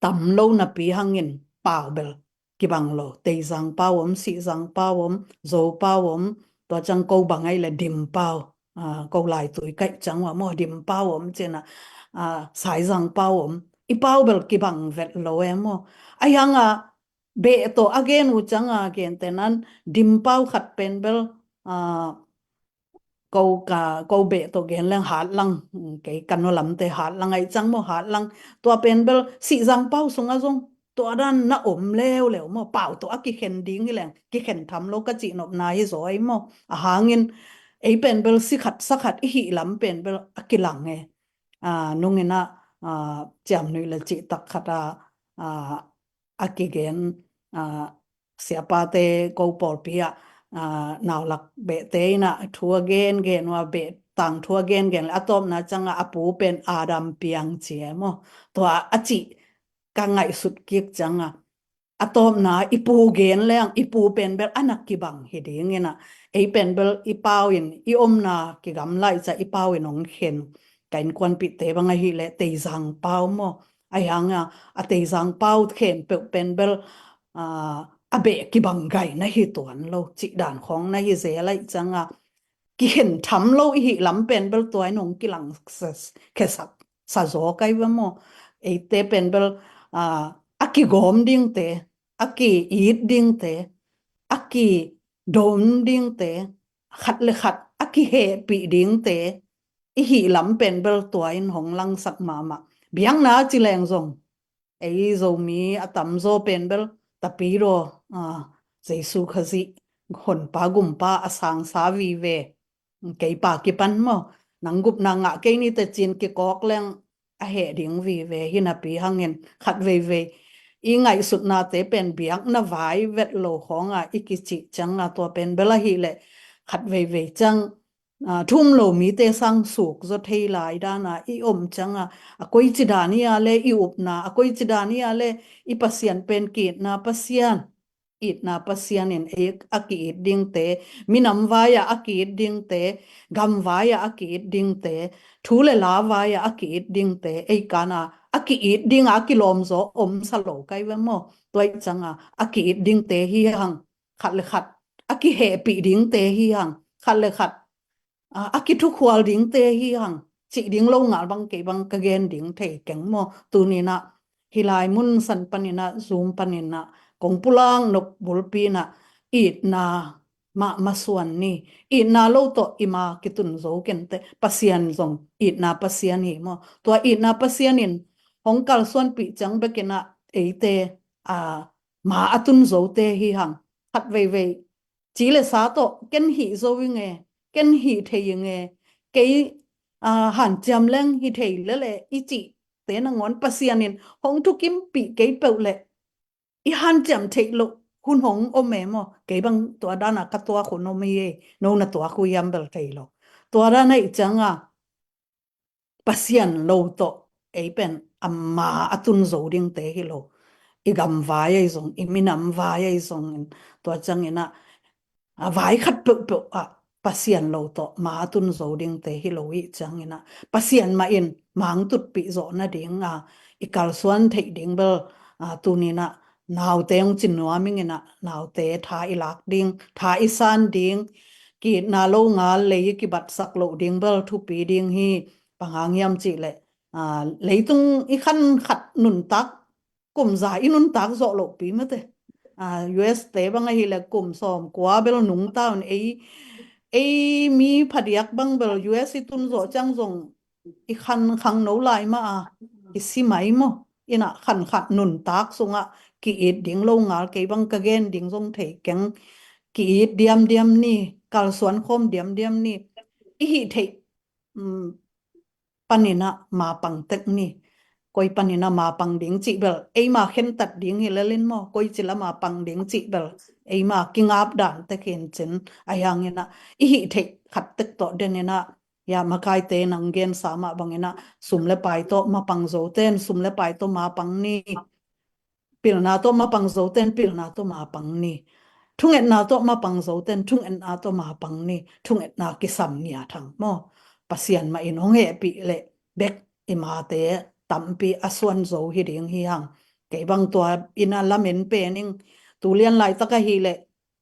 tam lo napi hangin pau bel kibang lo. Teizang pau om, Sihzang pau om, Zo pau om, tua ciang ko bang ahih leh Dim pau, ah, ko laitui kaih ciang ua maw, Dim pau om ci in ah, ah, Saizang pau om. I pau bel kibang vet lo e maw. A hiang a, beh tawh a gen uh ciang a, gentehna in Dim pau khat pen bel, ah, ko ka, ko beh tawh gen leng Hatlang, mm, kei ka nu lamte Hatlang ahih ciang maw, Hatlang. Tua pen bel Sihzang pau sungah zong tua dan na om leuleu maw, pau tawh a kikhen ding hi leng, kikhen tham lo ka cihnopna hi zaw ei maw. A hangin ei pen bel si khat sa khat i hih lam pen bel a kilang e. Ah, nung in ah, ah, ciamnuih le cihtak khat ah, ah, a kigen, ah, siapate ko pawlpi ah, ah, naulak behte in ah thu a gengen ua, beh tangthu a gengen le a tawpna ciang a, a pu pen Adam piang ci e maw. Tua a cih ka ngaihsut kik ciang a, a tawpna i pu gen leng, i pu pen bel a na kibang hi ding in ah, ei pen bel i pau in, i omna kigamla i ciang i pau in hong khen. Ka innkuanpihte bang ahih leh Teizang pau maw. A hiang a, a Teizang pau khempeuh pen bel, ah, a beh kibang gai na hi tuan lo, cih dan khawng na hi zel ahih ciang a, kikhen tham lo i hih lam pen bel tua in hong kilang sa, khesak sa zaw kai ve maw. Eite pen bel, ah, a kigawm dingte, a ki-it dingte, a kidon dingte, khat le khat a kihehpih dingte i hih lam pen bel tua in hong langsak mahmah. Biakna ci leng zong, ei Zomi a tamzaw pen bel Tapidaw, ah, Jesu Khazih honpa gumpa a sangsa vive. Kei pa kipan maw, nang gupna ngah kei ni teh ci-in kikawk leng a heh ding vive hi napi hangin khat veivei i ngaihsutnate pen biakna vai vet lo khawng a i kicih ciang a, tua pen bel ahih leh khat veivei ciang, ah, thu um lo mite sang suk zaw thei lai dan a i om ciang a, a koici dan hi a le i upna, a koici dan hi a le i Pasian pen ki-itna Pasian, itna Pasian in ei a ki-it dingte, minam vai-ah a ki-it dingte, gam vai-ah a ki-it dingte, thu le la vai-ah a ki-it dingte, ei kana a ki-it dinga a kilawm zaw om sa lo kai ve maw. Tua ahih ciang a, a ki-it dingte hi hang, khat le khat a kihehpih dingte hi hang, khat le khat, ah, a kithukhual dingte hi hang, cih ding lo ngal bang kei bang ka gen ding thei keng maw. Tuni-in ah hih lai mun san panin ah, Zoom panin ah kong pulak nop bulpi in ah, itna mah masuan ni. Itna lo tawh i ma kitun zo kei inteh, Pasian zong itna Pasian hi maw. Tua itna Pasian in hong kalsuanpih ciang bekin ah eite, ah, ma a tun zote hi hang. Khat veivei ci le sa tawh ken hih zo i nge, ken hih thei i nge, kei, a, hanciam leng hi thei lele i cihte nangawn Pasian in hong thukimpih kei peuh le i hanciam theih loh hun hong om e maw? Kei bang tua dana ka tuak hun om hi e, no na tuak uh hiam bel thei lo. Tua dana i cianga Pasian lo tawh ei pen ama a tun zo dingte hi lo. I gam vai ahi zong, i minam vai ahi zongin, tua ciangin ah, a vai khat peuhpeuh ah Pasian lo tawh ma a tun zo dingte hi lo i ciangin ah, Pasian mah in mang tutpih zawh nading a i kalsuan theih ding bel, a, tunin ah naute hong cin nuam ingin ah, naute tha i lak ding, tha i san ding, ki-itna lo ngal lei i kibatsak loh ding bel thupi ding hi. Bang hang hiam cih leh, a, leitung i khan khat nuntak, kum za i nuntak zawh lohpi mate. A, U S te bang ahih leh kum sawm kua bel nungta un, ei, ei mi phadiak bang bel U S i tun zawh ciang zong i khan khangno lai mah a, i si mai maw? Inah khan khat nuntak sungah ki-it ding lo ngal, kei bang ka gen ding zong thei keng. Ki-it diamdiam ni, kalsuan khawm diamdiam ni. I hih theih, um, paninah mapang tek ni. Koi paninah mapang ding cih bel eima khentat ding hi lelin maw? Koi cila mapang ding cih bel eima kingap dan tek hin cin. Ahi hanginah i hih theih khat tek tawh deninah, ya, makaite nang gensa mah banginah, sum le pai tawh mapang zoten sum le pai tawh mapang ni. Pilna tawh mapang zoten pilna tawh mapang ni. Thungetna tawh mapang zoten thungetna tawh mapang ni. Thungetna kisam ngiat hang maw? Pasian mah in hong hehpih leh bek i mate tampi a suan zo hi ding hi hang. Kei bang tua ina lamen pen ing, tulian laitak ahih leh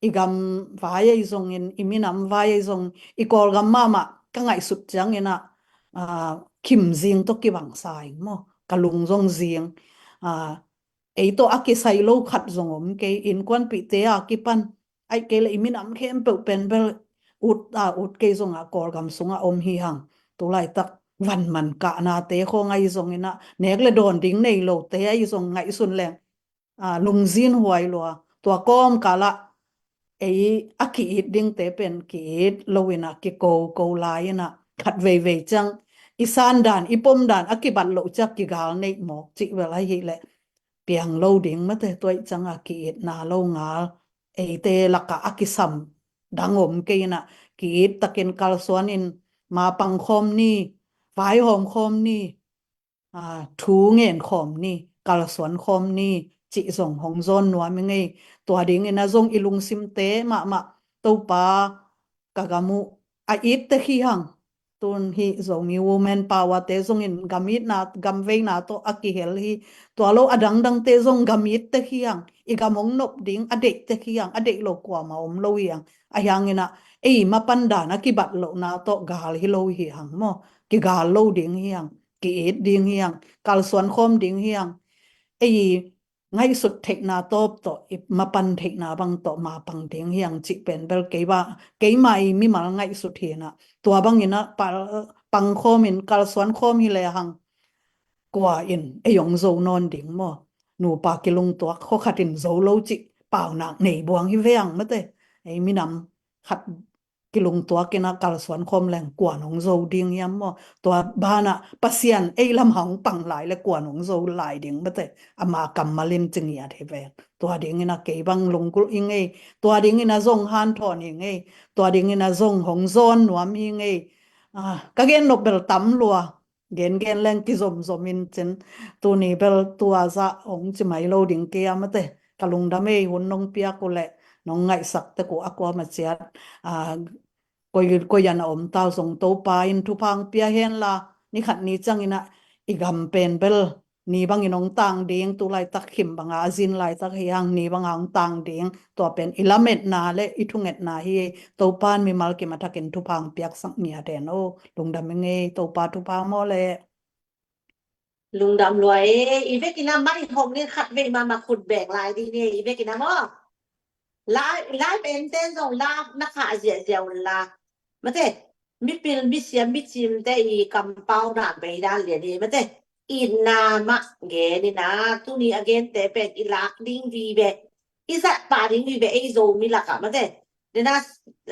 i gam vai ahi zongin, i minam vai ahi zong, i Kawlgam mahmah ka ngaihsut cianginah, a, khim zing tawh kibangsa ing maw? Ka lung zong zing. A, ei tawh a kisai lo khat zong om kei, innkuanpihte a kipan, aih kei le i minam khempeuh pen bel ut a ut kei zongah Kawlgam sungah om hi hang. Tulaitak vanman kahnate khawng ahi zonginah, nek le dawn ding nei lote ahi zong ngaihsun leng, a, lungzin huai lua. Tua kawmkalah ei a ki-it dingte pen ki-it loinah kiko ko lai-inah khat veivei ciang i sandan i pomdan a kibat loh ciak kigal neih mawk cih bel ahih leh piang lo ding mate. Tua ih cianga ki-itna lo ngal, eite lakah a kisam dang om kei inah, ki-it takin kalsuanin mapang khawm ni, vaihawm khawm ni, a, thu ngen khawm ni, kalsuan khawm ni cih zong hong zawn nuam i ngei. Tua dingina zong i lungsimte mahmah Topa ka gam uh a it tek hi hang. Tun hih Zomi Women Power te zongin gam itna, gam veina tawh a kihel hi. Tua lo a dangdangte zong gam it tek hi hang. I gam hong nop ding a deih tek hi hang, a deih lo kuama om lo hi hang. Ahi hanginah ei mapan dan a kibat lohna tawh gal hi lo hi hang maw? Kigal lo ding hi hang, ki-it ding hi hang, kalsuan khawm ding hi hang. Ei ngaihsut theihna tawp tawh, i mapan theihna bang tawh mapang ding hi hang cih pen bel kei ba, keima i mimal ngaihsut hinah. Tua banginah pal, pang khawmin kalsuan khawm hi le hang, kua in ei hong zo nawn ding maw? Nupa kilungtuak khua khatin zo lo cih paunak nei buang hi ve ang mate. Ei minam khat kilungtuakinah kalsuan khawm leng kuan hong zo ding hiam maw? Tua banah Pasian ei lamah hong pang lai le kuan hong zo lai ding mate. Ama kammalin ci ngiat hi ve. Tua dinginah kei bang lunggulh i ngei. Tua dinginah zong hanthawn i ngei. Tua dinginah zong hong zawn nuam i ngei. A, ka gen nop bel tam lua. Gengen leng kizomzom in cin, tuni bel tua zah hong ci mai lo ding kei a mate. Ka lungdam ei, hun nong piak uh leh nong ngaihsak tek uh a kuama ciat, a, koi, koi an a om tau zong Topa in thupha hong pia henla, ni khat ni cianginah i gam pen bel ni bangin hong tang ding, tu laitak khim banga a zin laitak hi hang, ni banga hong tang ding. Tua pen i lametna le i thungetna hi. Topan mimal kim a thakin thupha hong piaksak ngiat hen o. Lungdam i ngei, Topa thupha maw le. Lungdam lua e. I vekin a mai hong nin khat vei mama khut beng lai ding e. I vekin a maw, lai, lai pente zong la na kha ziahziah un la mate. Mipil misiam micimte i kampau na bei dan lian hi mate. Itna mah gen ina, tuni a gente pen i lak ding vive, i zat pah ding vive, ei Zomi lakah mate. Dena,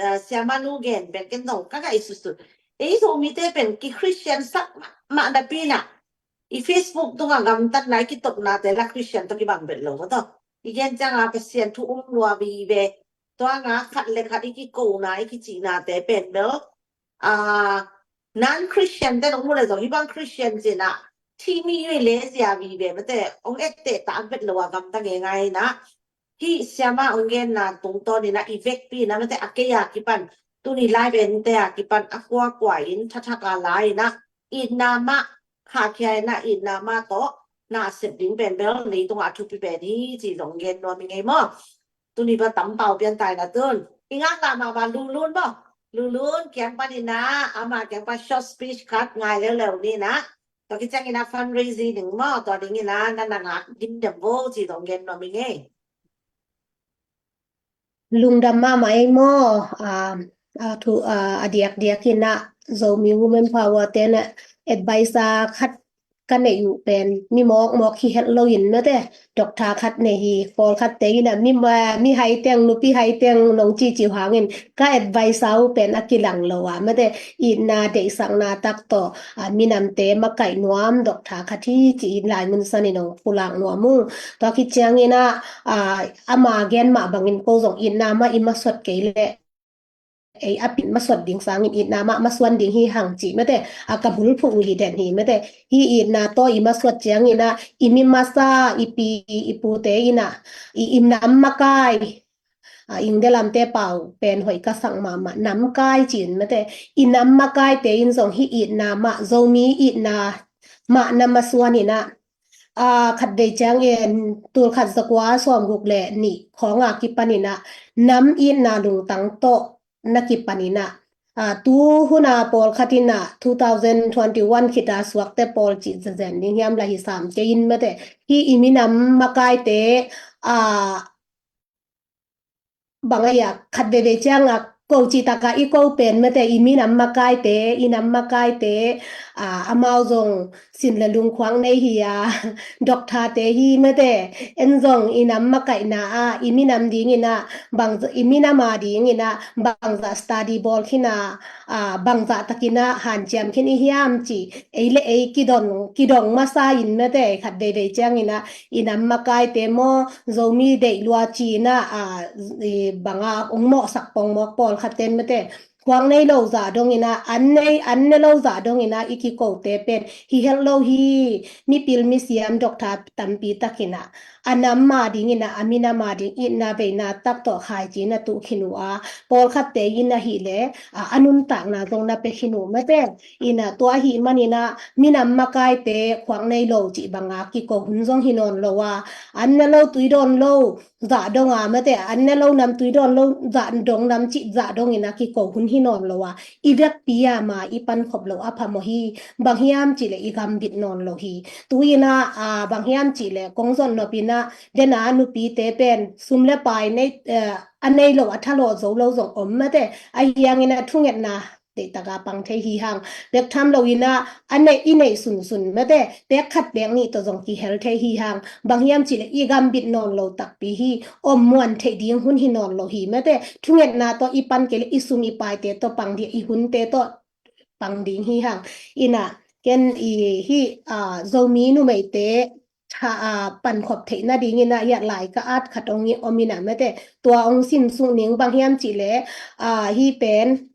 ah, siamanu gen pen ken dong ka ngaihsutsut. Ei Zomite pen ki Christian sak mahmah napi inah i Facebook tungah gamtatna i kitotnate la Christian tawh kibang bet lo maw taw. I gen cianga Pasian thu um lua vive. Tua nga khat le khat i kikona i kicinate pen bel, ah, non-Christian ten ong mu le zong hih bang Christian cinah thimi yui le zia vive mate ong etteh tak bet lo a gamta ngeingai inah hih siama ong genna tungtawn inah i vekpi inah mate a kei a kipan tuni lai vente a kipan a kuakua in thathak a lai inah itna mah khahkhia inah itna mah tawh na sep ding pen bel leitungah a thupi pen hi ci zong gen nuam i ngei maw. Tuni bel tampau pian tai na tun i ngaklah mahmah Lulun maw. Lulun kiang pan inah ama kiang pan short speech khat ngai leuleu ni inah. Tua kiciang inah fundraising ding maw tua ding inah na na ngak dim dem vo ci zong gen nuam i ngei. Lungdam mahmah ei maw. A, a thu, a, a diakdiak inah Zomi Women Power te na advisor khat ka neih uh pen mi mawkmawk hi het lo in mate. Doctor khat nei hi, pawlkhatte inah mi, mi hai teng, nupi hai teng nong cici uh hangin ka advisor uh pen a kilang lo a mate. Itna deihsakna tak tawh, a, minamte makaih nuam doctor khat hi ci-in laimun sanin ong pulak nuam uh. Tua khit ciang inah, a, ama gen mah bangin ko zong itna mah i masuat kei leh ei a pin masuat ding sangin itna mah masuan ding hi hang ci mate. A ka bulphuh uh hi den hi mate. Hih itna tawh i masuat ciang inah i mi masa i pi i pute inah i, i nam makai, a, Ingte lamte pau pen hoih ka sak mahmah namkai ci-in mate. I nam makaite in zong hih itna mah Zomi itna mah na masuan inah, a, khatvei ciangin tulkhat zakua sawmguk le nih khawng a kipan inah nam itna lungtang tawh na kipan inah, a, tu huna pawlkhat inah two thousand twenty-one khita suakte pawl cih zazen ding hiam la hi sam kei in mate. Hih i minam makaite, a, bang a ia khat veivei cianga ko cih taka i ko pen mate i minam makaite, i nam makaite, a, amau zong sin le lungkhuak nei hi a, doctorte hi mate. En zong i nam makaihna a i minam ding inah bang, i minam a ding inah bangzah study bawl khin a, a, bangzah tak inah hanciam khin i hiam ci ei le ei kidon, kidong masa in mate. Khat veivei ciang inah i nam makaite maw Zomi deih lua ci inah, a, i banga ong mawhsak pongmawk pawlkhat ten mate. Khuak nei lo zah dong inah, an nei, an ne lo zah dong inah i kikote pen hi het lo hi. Mipil misiam doctor tampi tak inah a nam a ding inah a minam a ding itna veina tak tawh khaici na tuh khin uh a, pawlkhatte inah hih le, a, a nuntakna zong na pia khin uh mate. Inah tua ahih man inah minam makaite khuak nei lo cih banga kiko hun zong hi nawn lo a, an ne lo tui dawn lo zah dong a mate, an ne lo nam tui dawn lo zah dong nam cih zah dong inah kiko hun hi nawn lo a, i vekpi a ma i pankhop lo a phamawh hi. Bang hiam cih le i gambit nawn lo hi. Tu inah, a, bang hiam cih le kong zon nop inah dena nupite pen sum le pai nei, eh, a nei lo a thalawh zo lo zong om mate. Ahi hang inah thungetna deihtak a pang thei hi hang. Bek tham lo inah a neih, i neih sunsun mate pek khat pek nih tawh zong kihel thei hi hang. Bang hiam cih le i gambit nawn lo takpi hi. Om muan theih ding hun hi nawn lo hi mate. Thungetna tawh i pan kei le i sum i paite tawh pang ding, i hunte tawh pang ding hi hang. Inah ken i hih, a, Zomi numeite tha, a, pankhop theih nading inah hiah lai ka at khat ong i om inah mate. Tua ong simsuk ning bang hiam cih le, a, hih pen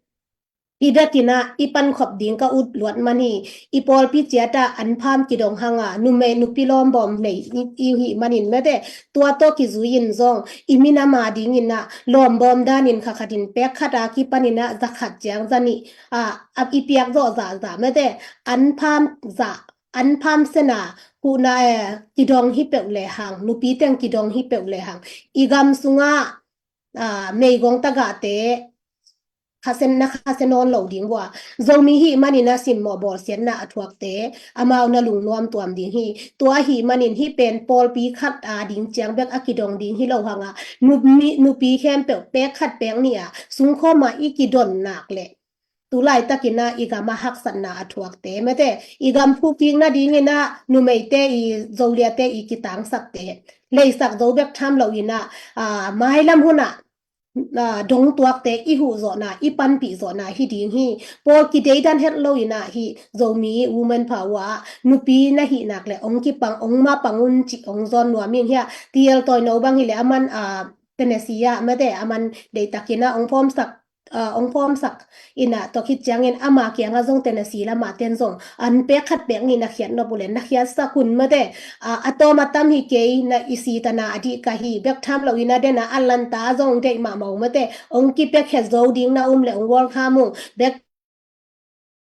i bek inah i pankhop ding ka ut luat man hi. I pawlpi ciat ah an pham kidong hang a, numei nupi lawmbawm nei i, i hih manin mate. Tua tawh kizui in zong i minam a ding inah lawmbawm danin kha khat in pek khat a kipan inah za khat ciang za nih, a, a i piak zawh zahzah mate. An pham zah, an pham sena huhna, eh, kidong hi peuh le hang, nupi teng kidong hi peuh le hang. I gam sungah, a, meigong tagahte khasen na khasia nawn lo ding vua. Zomi hih manin a simmawh bawlsiatna a thuakte amau na lungnuam tuam ding hi. Tua ahih manin hih pen pawlpi khat a ding ciang bek a kidong ding hi lo hang a, nupi, nupi khempeuh pek khat pek nih a sungkhawm a i kidon nak le tu laitakin a i gam a haksatna a thuakte mate, i gam phukik nading inah numeite i zoliate i kitangsakte leisak zo bek tham lo inah, a, mailam hun ah dongtuakte i huh zawhna, i panpih zawhna hi ding hi. Pawl kideidan het lo in ah hih Zomi Women Power ah nupi na hih nak le ong kipang, ong mapang un cih ong zawn nuam ing hi a. T L Tawino bang hi le aman Tennessee ah mate, aman deihtakin ah ong pawmsak, ong pawmsak in ah, tua khit ciangin ama kiangah zong Tennessee lamah ten zong an pek khat pek nih na khiat nop uh le na khiatsak un mate. A tawm a tam hi kei, na i sitana a dih ka hi, bek tham lo in a den a Atlanta zong deih mahmah uh mate, ong kipia khe zo ding na um le ong welcome uh. Bek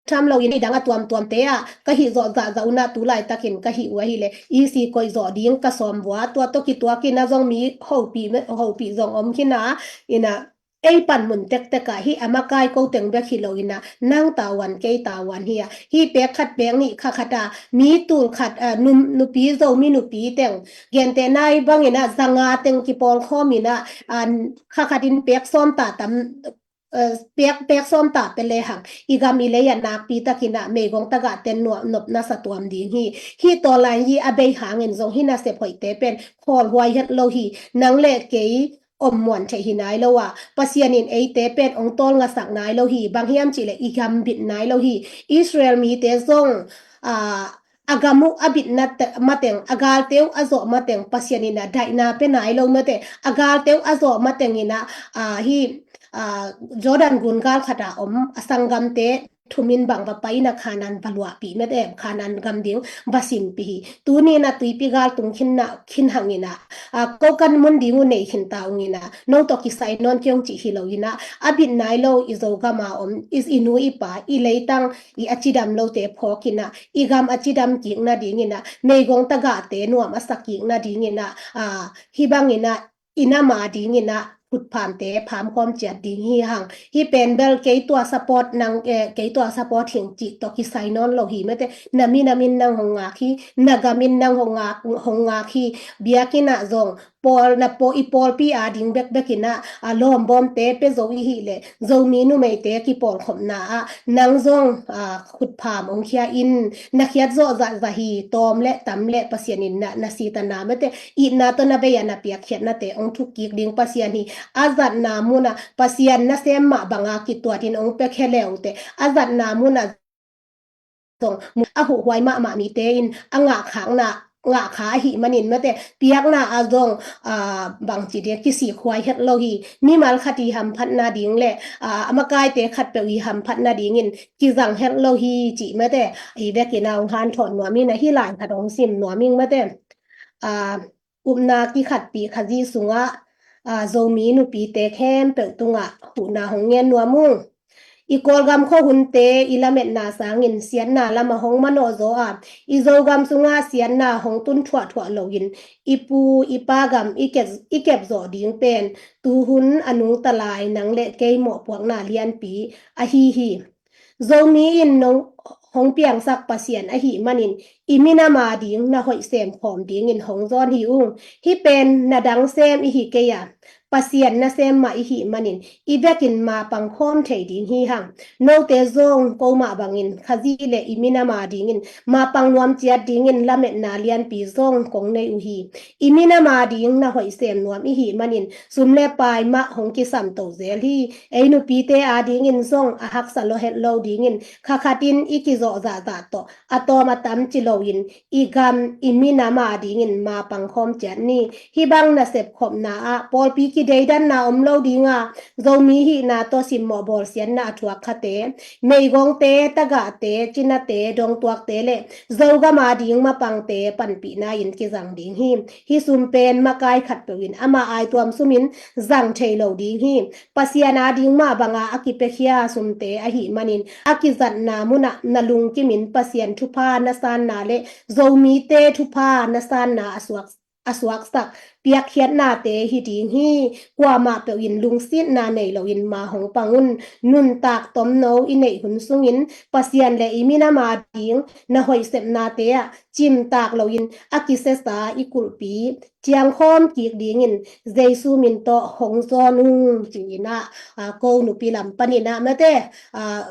tham lo in a dang a tuamtuamte ah ka hih zawh zahzah un ah tu laitakin ka hih uh ahih le E C koih zawh ding ka sawm vua, tua tawh kituakin a zong mi hopih, hopih zong om khin a in ah ei panmun tektek ah hih a makai ko teng bek hi lo in ah nang tavuan kei tavuan hi a, hih pek khat pek nih kha khat a mi tul khat nupi, Zomi nupi teng gentehna i bangin ah zanga teng kipawlkhawm in ah kha khat in pek sawm ta tam, pek, pek sawm ta pe le hang i gam i lei ah nakpi takin ah meigong tagah ten nuam nop na sa tuam ding hi. Hih tawlai hi a bei hangin zong hih nasep hoihte pen khawlhuai het lo hi. Nang le kei om muan theih hi nai lo a, Pasian in eite pen ong tawlngasak nai lo hi. Bang hiam cih le i gam bit nai lo hi. Israel mite zong a gam uh a bitna mateng, a galte uh a zawh mateng Pasian in ah daihna pe nai lo mate, a galte uh a zawh mateng in ah hih Jordan gun gal khat a om a sanggamte thumin bang va pai in ah Khanaan va luahpih mate, Khanaan gam ding va simpih hi. Tuni in ah tuipi gal tung khin na khin hang in ah ko kan mun ding uh nei khin ta ung in ah no tawh kisai nawn kei ung cih hi lo in ah a bit nai lo i Zogam a om i nu i pa i leitang i a cidam lote phawk in ah i gam a cidam kik nading in ah meigong tagahte nuam a sa kik nading in ah hih bang in ah i nam a ding in ah khutphamte phamkhawm ciat ding hi hang. Hih pen bel kei tua support nang, kei tua support hing cih tawh kisai nawn lo hi mate, na minam in nang hong ngak hi, na gam in nang hong ngak, hong ngak hi. Biakinn ah zong pawl na paw, i pawlpi a ding bekbek in ah lawmbawmte pe zo i hih le Zomi numeite kipawlkhopna ah nang zong khutpham ong khia in, na khiat zawh zahzah hi. Tawm le tam le Pasian in na, na sitana mate, itna tawh na bei a na piakkhiatnate ong thuk kik ding Pasian hi. A zatna mun ah Pasian nasem mah banga kituat in ong pia khe le uh teh, a zatna mun ah zong a huhhuai mahmah mite in a ngahkhakna ngahkha ahih manin mate, piakna ah zong bangci ding kisikhuai het lo hi. Mimal khat i hamphatna ding le a makaite khatpeuh i hamphatna dingin kizang het lo hi cih mate, i vekin a ong hanthawn nuam in ah hih lai khat ong sim nuam ing mate. Upna kikhatpih Khazih sungah Zomi nupite khempeuh tungah huhna hong ngen nuam ung. I Kawlgam khuahunte i lametna sangin siatna lamah hong manawh zaw a, i Zogam sungah siatna hong tun thuahthuah loin i pu i pa gam i kep, i kep zawh ding pen tuhun a nungta lai nang le kei mawhpuakna lianpi ahi hi. Zomi in nong hong piangsak Pasian ahih manin i minam a ding na hoih sem khawm dingin hong zawn hi ung. Hih pen na dang sem i hi kei a, Pasian nasem mah i hih manin i vekin mapang khawm thei ding hi hang. Note zong ko mah bangin Khazih le i minam a dingin mapang nuam ciat dingin lametna lianpi zong kong nei uh hi. I minam a ding na hoih sem nuam i hih manin sum le pai mah hong kisam to zel hi. Ei nupite a dingin zong a haksa lua het lo dingin kha khat in i kizawh zahzah tawh a tawm a tam ci loin i gam i minam a dingin mapang khawm ciat ni. Hih bang nasep khopna ah pawlpi kideidanna om lo ding a, Zomi hihna tawh simmawh bawlsiatna a thuak khate, meigongte, tagahte, cinate, dongtuakte le Zogam a ding mapangte panpihna in kizang ding hi. Hih sum pen makai khatpeuh in ama aituam sumin zang thei lo ding hi. Pasian a ding mah banga a kipiakhia sumte ahih manin a kizatna munah na lungkimin Pasian thupha na sanna le Zomite thupha na sanna a suak, a suaksak piakkhiatnate hi ding hi. Kuamah peuh in lungsitna nei loin ma hong pang un. Nuntak tomno i neih hun sungin Pasian le i minam a ding na hoih sepnate ah cimtak loin a kisesa i kulhpi ciangkhawm kik dingin Jesu min tawh hong zawn ung ci-in ah, ko nupi lam panin ah mate,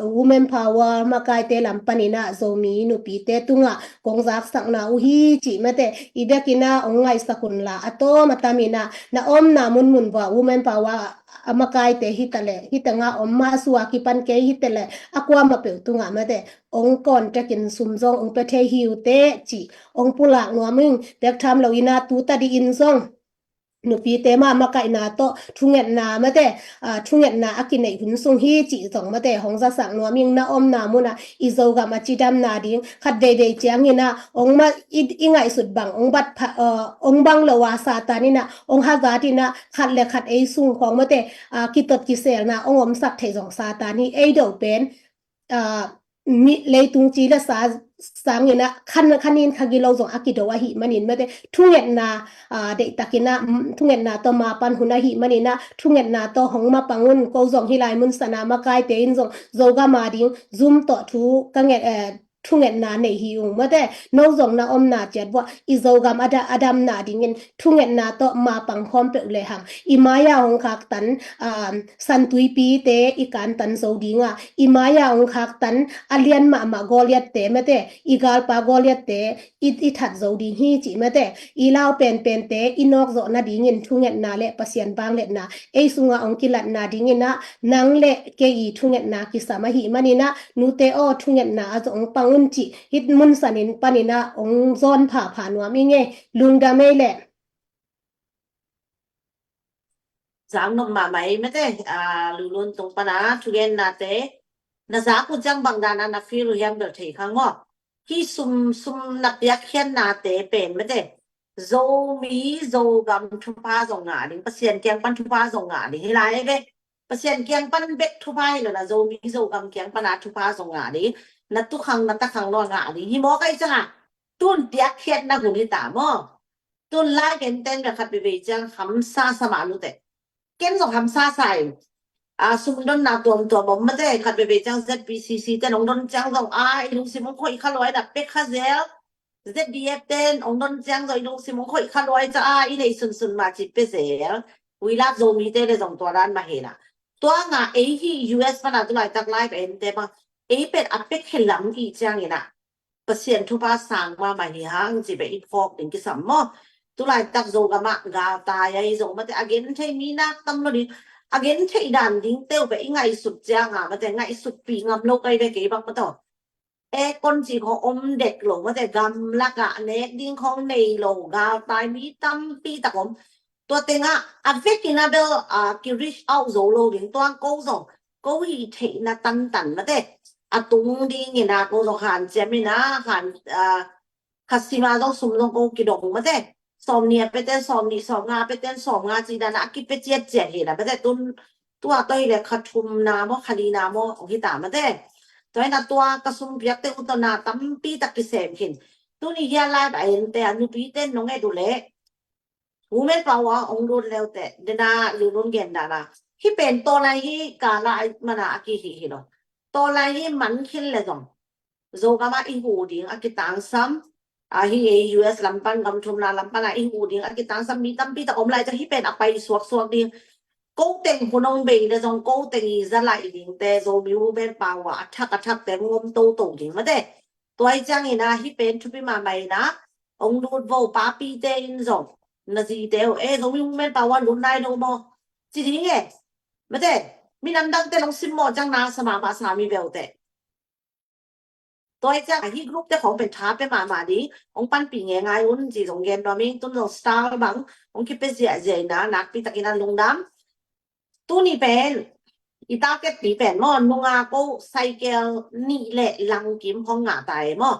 Women Power makaite lam panin ah Zomi nupite tungah kong zaksakna uh hi cih mate, i vekin ah hong ngaihsak unla a tawm a tamin ah na omna munmun vua Women Power a makaite hi ta leh, hi tengah om mah sua kipan kei hi ta leh, a kuamah peuh tungah mate, ong contact in sum zong ong pia thei hi uh teh ci, ong pulak nuam ing. Bek tham lo in a, tu tadi in zong nupite mah makaihna tawh thungetna mate, a, thungetna a kineih hun sung hi cih zong mate, hong zasak nuam ing. Na omna munah i Zogam a cidamna ding, khat veivei ciangin a, ong mah i, i ngaihsut bang ong bat pha, a, ong bang lo a Satan in a ong hazat in a, khat le khat ei sung khawng mate, a, kitot kiselna ong omsak theih zong Satan hi. Ei do pen, a, mi leitung ci le sa sangin a, khan, khanin kha gilo zong a kido ahih manin mate, thungetna, a, deihtakin a, mm, thungetna tawh ma pan hun ahih manin a, thungetna tawh hong mapang un. Ko zong hih lai mun sana makaite in zong Zogam a ding Zoom tawh thu ka nget, eh, thungetna nei hi ung mate. No zong na omna ciat buah i Zogam a da, a damna dingin thungetna tawh ma pang khawm peuh le hang. I mai-a hong khaktan, um, santuipite i kantan zo ding a, i mai-a hong khaktan a lian mahmah Goliath-te mate, i galpa Goliath-te i, i that zo ding hi cih mate. I lau penpente i nawk zawh nadingin thungetna le Pasian vangliatna ei sungah hong kilatna dingin a, nang le kei i thungetna kisam ahih manin a, nute aw, thungetna ah zong pang un cih hih mun sanin panin a hong zawn phapha nuam ing e. Lungdam ei leh. Zang nop mahmah ei mate, a, Lulun tung pan a thugennate na zak uh ciang bang dan a na feel uh hiam bel thei kha maw. Hih sum, sum na piakkhiatnate pen mate, Zomi Zogam thupha zong ngah ding, Pasian kiang pan thupha zong ngah ding hi lai ei ve. Pasian kiang pan bek thupha hi lo na, Zomi Zogam kiang pan a thupha zong ngah ding. Na tukhang na takhang lo ngah ding hi maw, kai ciang a. Tun piakkhiatna hun hi ta maw. Tun lai ken ten bek khat veivei ciang hamsa sa mah nu teh. Ken zong hamsa sa ing. A, sumdonna tuamtuam om mate, khat veivei ciang Z B C C ten ong don ciang zong a, i lungsim ong khoih kha lua in a, pek kha zel. Z D F ten ong don ciang zong i lungsim ong khoih kha lua in a, i neih sunsun mah cih pia zel. We love Zomite le zong tua dan mah hi na. Tua ngah ei hih U S pan a tu laitak live a ente mah, ei pen a pek khe lam i ciangin a, Pasian thupha sang mahmah hi hang ci bek i phawk ding kisam maw. Tu laitak Zogam ah galtai ahi zong mate, a genthei mi nak tam lo ding. A genthei dan ding teuh bek i ngaihsut ciang a mate, ngaihsutpih ngam lo kai ve kei bang mate. Aircon ci khawng om dek lo mate, gamlak ah nek ding khawng nei lo, galtai mi tampi tak om. Tua tengah a vekin a bel, a, ki reach out zo lo ding, tua ko zong ko hih theihna tantan mate, a tung dingin a ko zong hanciam in a, han, a, khasim a zong sum zong ko kidong mate. Sawmnih a pia ten sawmnih, sawmnga a pia ten sawmnga ci dan a kipia ciatciat hi na mate. Tun tua tawh hi le kha thumna maw, kha lina maw ong hi ta mate. Tua hi na tua ka sum piakte uh tawh na tampi tak kisem khin. Tuni hia live a ente a nupite nong et uh leh Women Power ong lut leute, dena Lulun gen dan a, hih pen tawlai hi kala mana a kihih hi lo. Tawlai hi man khin le zong Zogam ah i huh ding a kitangsam, a, hih ei U S lam pan, gam thumna lam pan a i huh ding a kitangsam mi tampi tak om lai ciang hih pen a pai suaksuak ding. Ko teng hun ong bei le zong ko teng i za lai dingte, Zomi Women Power a thak a thakte hong om toto ding mate. Tua hi ciangin a hih pen thupi mahmah in a, ong lut vo, papite in zong na zite uh, e, Zomi Women Power lut nai lo maw ci ding e. Mate, minam dangte nong simmawh ciang na sa mahmah sa mi beute. Tua hi ciang a hih group te khawng pen tha pia mahmah ding, ong panpih ngeingai un ci zong gen nuam ing. Tun zong star bang ong kipia ziahziah in a, nakpi takin a lungdam. Tuni pen i target pi pen maw, nunga ko cycle nih le langkim hong ngah ta e maw.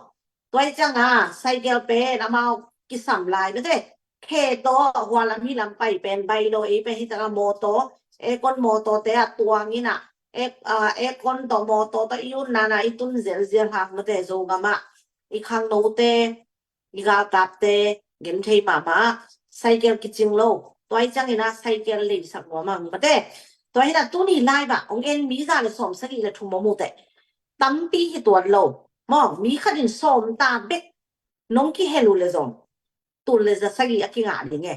Tua hi ciang a cycle pen amau kisam lai mate. Khe tawh hua lam hi lam pai pen bai lo, ei pen hi taka mawtaw, aircon mawtawte a tuang in a, air, a, aircon tawh mawtaw tawh i utna na i tun zelzel hak mate. Zogam ah i khangnote, i galkapte genthei mahmah, cycle kicing lo. Tua hi ciangin a cycle leisak nuam ang mate. Tua hi na tuni live ah ong en mi za le sawm sagih le thum om uh teh. Tampi hi tuan lo maw, mi khat in sawm ta bek nong kihel uh le zong tul le za sagih a kingah ding e.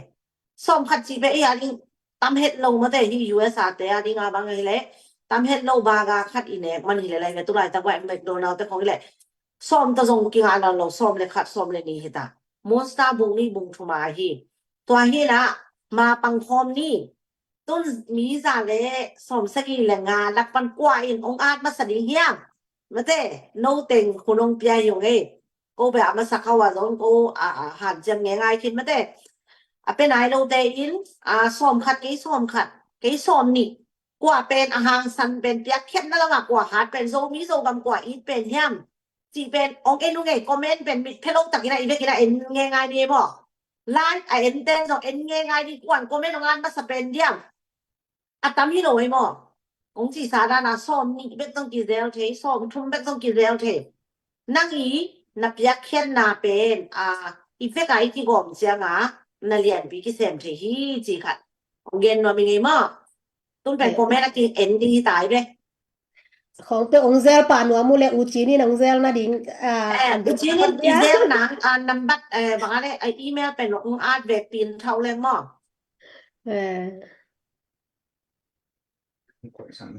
Sawm khat cih bek ei a ding tam het lo mate, hih U S A te a ding a bang hi le tam het lo, burger khat i nek man hi le lai ve, tu laitak vai McDonald te khawng hi le sawm ta zong kingah nawn lo, sawm le khat, sawm le nih hi ta. Monster bung nih bung thum a hi. Tua hi na ma pang khawm ni. tun mi za le sawmsagih le nga lak pan kua in ong at masa ding hiam? Mate, no teng hun ong pia hi ung ei. Ko bia masa khau a zong ko a, a, hanciam ngeingai khin mate. A pe nai lote in, a, sawmkhat, kei sawmkhat, kei sawmnih. Kua pen a hangsan pen piakkhiatna lamah kua hat pen Zomi Zogam kua it pen hiam? Cih pen ong en ung ei, comment pen mitphe lo takin a i vekin a en ngeingai ni ei maw. Live a en ten zong en ngeingai ni, kuan comment ong at masa pen diam? A tam hi lo ei maw. Ong cihsa dan a sawmnih bek zong kizel thei, sawmthum bek zong kizel thei. Nang i na piakkhiatna pen, a, i vek a i kigawm ciang a na lianpi kisem thei hi ci khat ong gen nuam ing ei maw. Tun pen comment a ki en ding hi ta ei ve. Khong te ong zel pah nuam uh le U Cin in ong zel nading, a, eh, U Cin in i zel nang, a, nambat, eh, bang a le, a, email pen ong at vekpi in thau leng maw. Eh.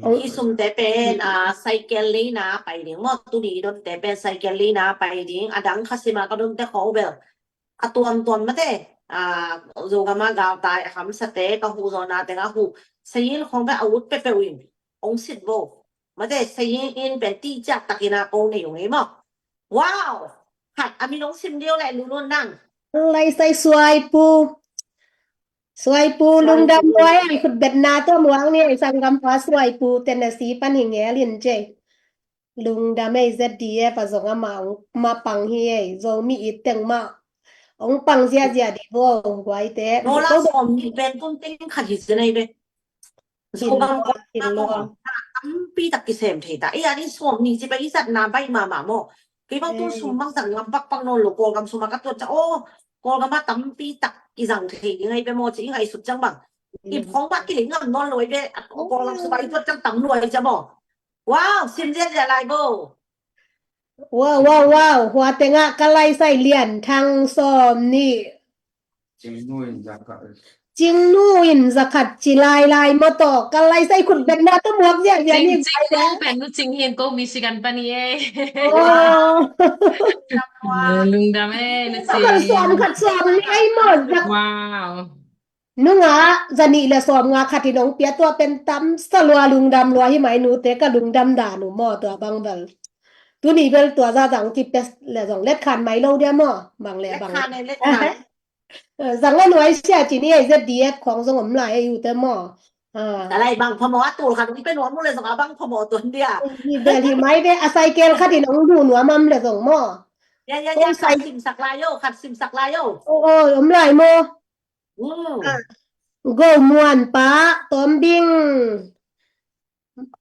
Ong i sumte pen, a, cycle leina pai ding maw, tuni donte pen cycle leina pai ding, a dang kha sima ka donte khong bel a tuamtuam mate, a, Zogam a galtai a hamsate ka huh zawna teng a huh. Sayin khong bel a ut peuhpeuh in ong sit vo. Mate, sayin in pen ticiak takin a ko nei ung ei maw. Wow! Khat a min ong sim ding le lulun nang. Lai sai suai pu. Suai pu lungdam lua ei, khutbetna tua muang ni ei, sanggam pa suai pu Tennessee pan hi ngel in cei. Lungdam ei, Z D F a zong a ma, ma pang hi ei, Zomi it teng ma. Ong pang ziazia di vo, guai te. Nola sawmnih pen tun teng khat hi zen ei ve. Zogam kua tampi tak kisem thei ta. Ei a ni sawmnih ci pen i zatna baih mahmah maw. Kei bang tun sum bang zang ngam pakpak nawn lo, Kawlgam sum a ka tuat ciang, aw, Kawlgam a tampi tak i zang thei ding ahi ve maw ci i ngaihsut ciang bang. I phawng bang kilei ngam nawn lo ahi ve, Kawlgam sum a i tuat ciang tam lo ahi ciang maw. Wow, sim ziazia lai bo. Wow, wow, wow. Hua tengah ka laisai Lian Thang sawmnih. Cingnu in zakhat. Cingnu in zakhat ci lailai maw tawh. Ka laisai khutbetna tawh muak ziahziah ni. Cingnu pen nu Cing hin ko Michigan pan hi ei. Oh. Lungdam ei, nu Cing. Sawmkhat sawmnih ei maw. Wow. Nungah zanih le sawmnga khat in ong pia tua pen tamsa lua lungdam lua hi mai nute ka lungdam dan uh maw tua bang bel. Tuni bel tua zazang kipia le zong letkhan mai lo dia maw bang le bang. Letkhan e, letkhan. Zang le nuai sia ci ni ei Z D F khong zong om lai ei ute maw. Ka lai bang phamawh a tul khat ong pia nuam uh le zong a bang phamawh tuan dia. Hi bel hi mai ve a cycle khat in ong du nuam am le zong maw. Ya, ya, ya, khat simsak lai o, khat simsak lai o. O, o, om lai maw. Go Muan pa Tawm Bing.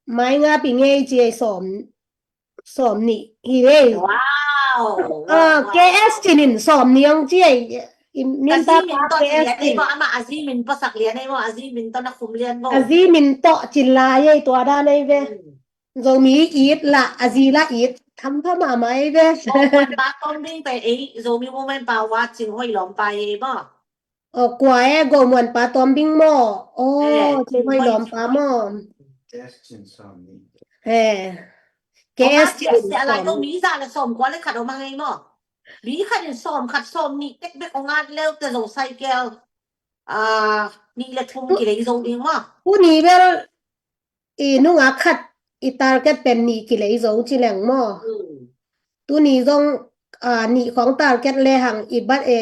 Mai nga pi ngei ci ei sawm, sawmnih hi ei. Wow. K S Cin in sawmnih ong ci ei. Min ta pa K S Cin. Ama a zi min pasak lian ei maw, a zi min tawh na khum lian maw. A zi min tawh cin lai ei tua dan ei ve. Zomi it lah, a zi lah it. Tham pha mahmah ei ve. Go Muan pa Tawm Bing pen ei, Zomi Women pa wa Cing Hoih lawm pa ei maw. Aw, kua e, Go Muan pa Tawm Bing maw? Aw, Cing Hoih lawm pa maw? K S Cin sawmnih. He. K S Cin sawmnih. Mi za le sawmkua le khat om a ngei maw? Mi khat in sawmkhat sawmnih tekbek ong at leu te zong cycle. Ah, nih le thum kilei zo ding maw? Tuni bel i nungak khat i target pen nih kilei zo ci leng maw? Tuni zong, ah, nih khong target le hang i bat e,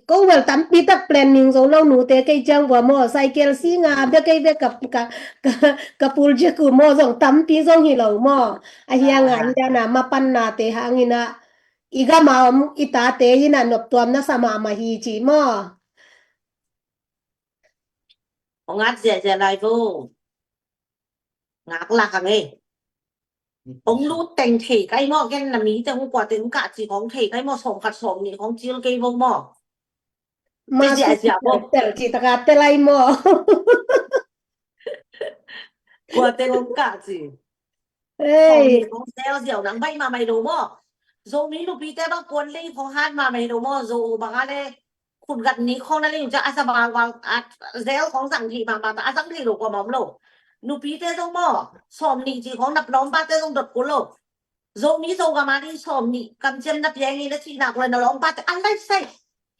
ko bel tampi tak planning zo lo nute kei ciang bua maw, cycle si nga bia kei bia ka, ka, ka, ka pul jek uh maw zong tampi zong hi lo maw? A hiang a hiang a mapanna te hang in a i gam a om i tate in a noptuam na sa mahmah hi ci maw? Ong at ziahziah lai vo. Ngak lak ang e. Ong lut teng thei kai maw, gen na mi te ong kua teng kah ci kong thei kai maw, sawm khat sawm nih kong cil kei vo maw. Ma ziahziah vo. Tel ci taka tel ai maw. Kua teng ong kah ci. Ei. Kong zel ziau nang bai ma mai lo maw. Zomi nupite bang kuan lei kong han ma mai lo maw. Zo bang a le khut gat ni kong na lei cia a sa bang bang a zel kong zang hi ma ma ta a zang hi lo kua ma om lo. Nupite zong maw. Sawm ni ci kong nap lawm ba te zong dot kul lo. Zomi Zogam a ni sawm ni kamciam na piang i na ci na kua na lawm ba te a lai sai.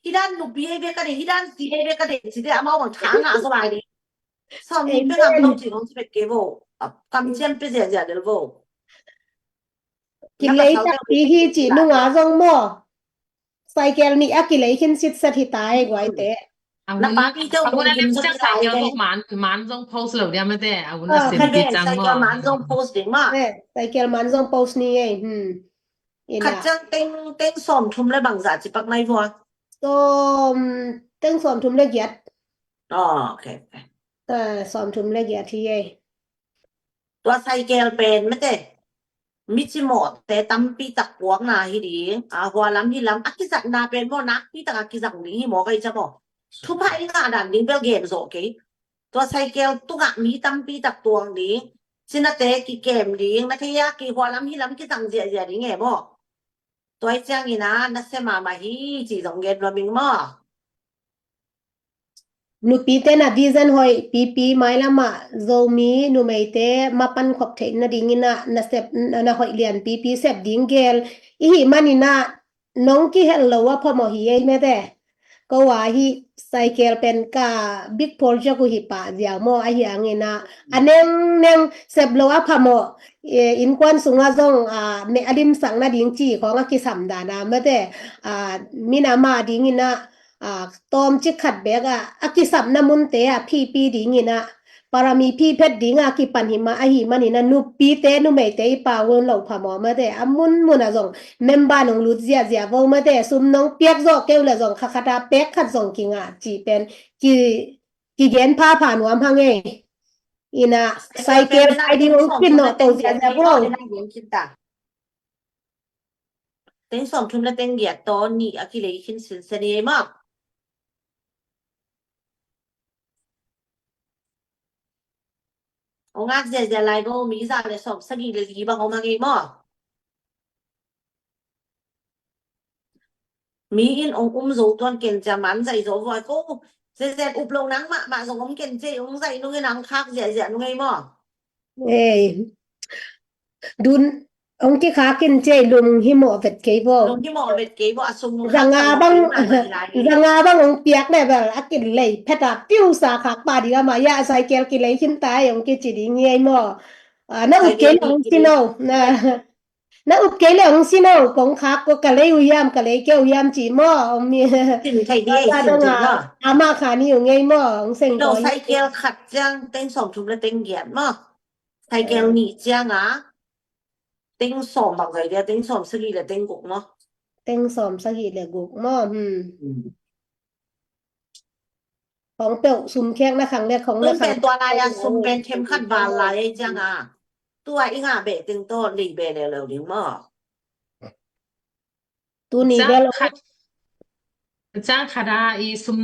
Hi dan nupi ei be ka de, hi dan zi ei be ka de, ci de a mau bang thang a zo lai de. Sawm nih pia ngam lo ci hong ci bek kei vo. Kam ciam pia ziahziah lel vo. Kilei takpi hi ci nunga zong maw. Cycle nih a kilei khin sitset hi ta ei guaite. Na papi teu a hun a lem ciang cycle zong man, man zong post lo dia mate. A hun a sem ki ciang maw. Cycle man zong post ding maw. Cycle man zong post ni ei. Khat ciang teng, teng sawm thum le bangzah ci pak nai vua. Sawm, teng sawm thum le giat. Oh, okay, okay. Sawm thum le giat hi ei. Tua cycle pen mate, mi cimawhte tampi tak puakna hi ding. A hua lam hi lam a kizatna pen maw nakpi tak a kizang ding hi maw kai ca maw. Thupha i ngah dan ding bel gen zawh kei. Tua cycle tungah mi tampi tak tuang ding. Cinate kikem ding. Na thei a ki hua lam hi lam kizang ziahziah ding e maw. Tua i ciangin a nasia mahmah hi ci zong gen nuam ing maw. Nupite na vision hoih pipi mailamah Zomi numeite mapan khop theih nadingin ah na sep, na hoih lian pipi sep ding gel i hih manin ah nong kihel lo a phamawh hi ei mete. Ko a hih cycle pen ka big project uh hi pah ziau maw ahi hangin ah a nengneng sep lo a phamawh. Innkuan sungah zong a limsak nading ci khawng a kisam dan a mete. Mina mah dingin ah tawmcik khat beek ah a kisapna munte ah phihpih dingin ah parami phihphet ding ah kipan hi mah ahi manin ah nupite numeite i pau hun lo phamawh mate a munmun ah zong member nong lut ziahziah vo mate sum nong piak zawh keu le zong kha khat ah pek khat zong kingah cih pen ki kigen phapha nuam hang ei. Ina cycle riding ong khin nawh to ziahziah vo. Teng sawm thum le teng giat tawh nih a kilei khin sinsen hi ei maw. Ong ngak ziahziah lai vo mi za le sawm sagih le li bang om hang ei maw. Mi in ong um zo tuan ken cia man zaih zo voi ko. Zezen up lo nang mahmah zong om ken cia ong zaih nung in ang khak ziahziah nung ei maw. Ei. Dun ong kikhak in cia lung hi mawh vet kei vo. Lung hi mawh vet kei vo a sum lung zanga bang zanga bang ong piak le bel a kin lei phet a piu sa khak pa ding a mah ya cycle kilei khin ta ei ong kici ding hi ei maw. Na up kei le ong ci no na. Na up kei le ong si no kong khak ko ka lei uh hiam ka lei keu hiam ci maw ong mi. Ama kha ni uh ngei maw ong seng ko. Cycle khat ciang teng sawm thum le teng giat maw. Cycle nih ciang a teng sawm bang zai dia teng sawm sagih le teng guk maw. Teng sawm sagih le guk maw. Khong peuh sum khek na khang le khong na khang. Tua lai a sum pen them khat val lai ei ciang a tua i ngah beh teng tawh lei beh leuleu ding maw. Tuni bel ciang khat a i sum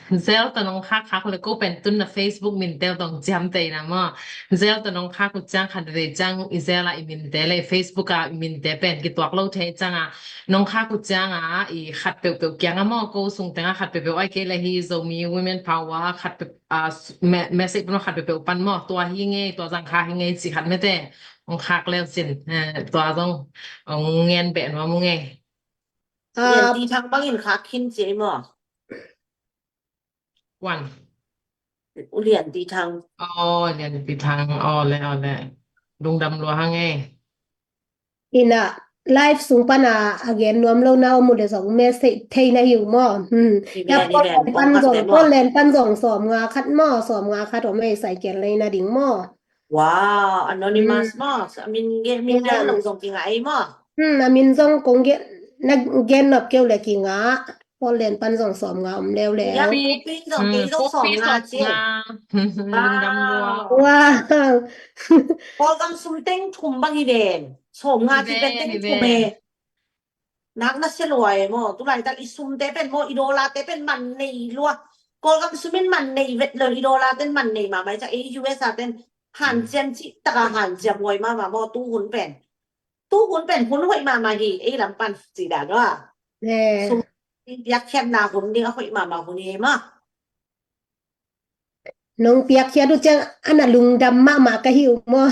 zel tawh nong khak khak le ko pen tun na Facebook min tel tong ciam tei na maw. Zel tawh nong khak uh ciang khat vei ciang i zel a i min te le Facebook a i min te pen kituak lo thei ciang a nong khak uh ciang a i khat peuhpeuh kiang a maw ko sung teng a khat peuhpeuh ai kei le hi Zomi Women Power khat peuh message pun khat peuhpeuh pan maw tua hi ngei tua zang kha hi ngei ci khat mete ong khak leu cin tua zong ong ngen beh nuam ung ngei. Lian ti thang bangin khak khin ci ei maw. Wan. U lian ti thang. Aw lian ti thang aw le aw le. Lungdam lua hang ei. Ina live sung pan a a gen nuam lo na om uh le zong message thei na hi uh maw. Na Portland pan zong Portland pan zong sawm nga khat maw sawm nga khat om ei cycle lei na ding maw. Wow, anonymous maw. A min gen, min gen lo zong kingah ei maw. A min zong kong gen, na gen nop keu le kingah. Portland pan zong sawm nga om leuleu. Pi zong kei zong sawm nga ci. Wow. Kawlgam sum teng thum bang hi den. Sawm nga ci pen teng thum e. Nak na sia lua e maw, tu laitak i sumte pen maw, i dollar te pen man nei lua. Kawlgam sum in man nei vet lo, i dollar ten man nei mahmah i cak, i U S A ten hanciam cih taka hanciam huai mahmah maw, tu hun pen. Tu hun pen hun hoih mahmah hi, ei lam pan cih dan lua. Sum piakkhiatna hun ding a hoih mahmah hun hi maw. Nong piakkhiat uh ciang a na lungdam mahmah ka hi uh maw.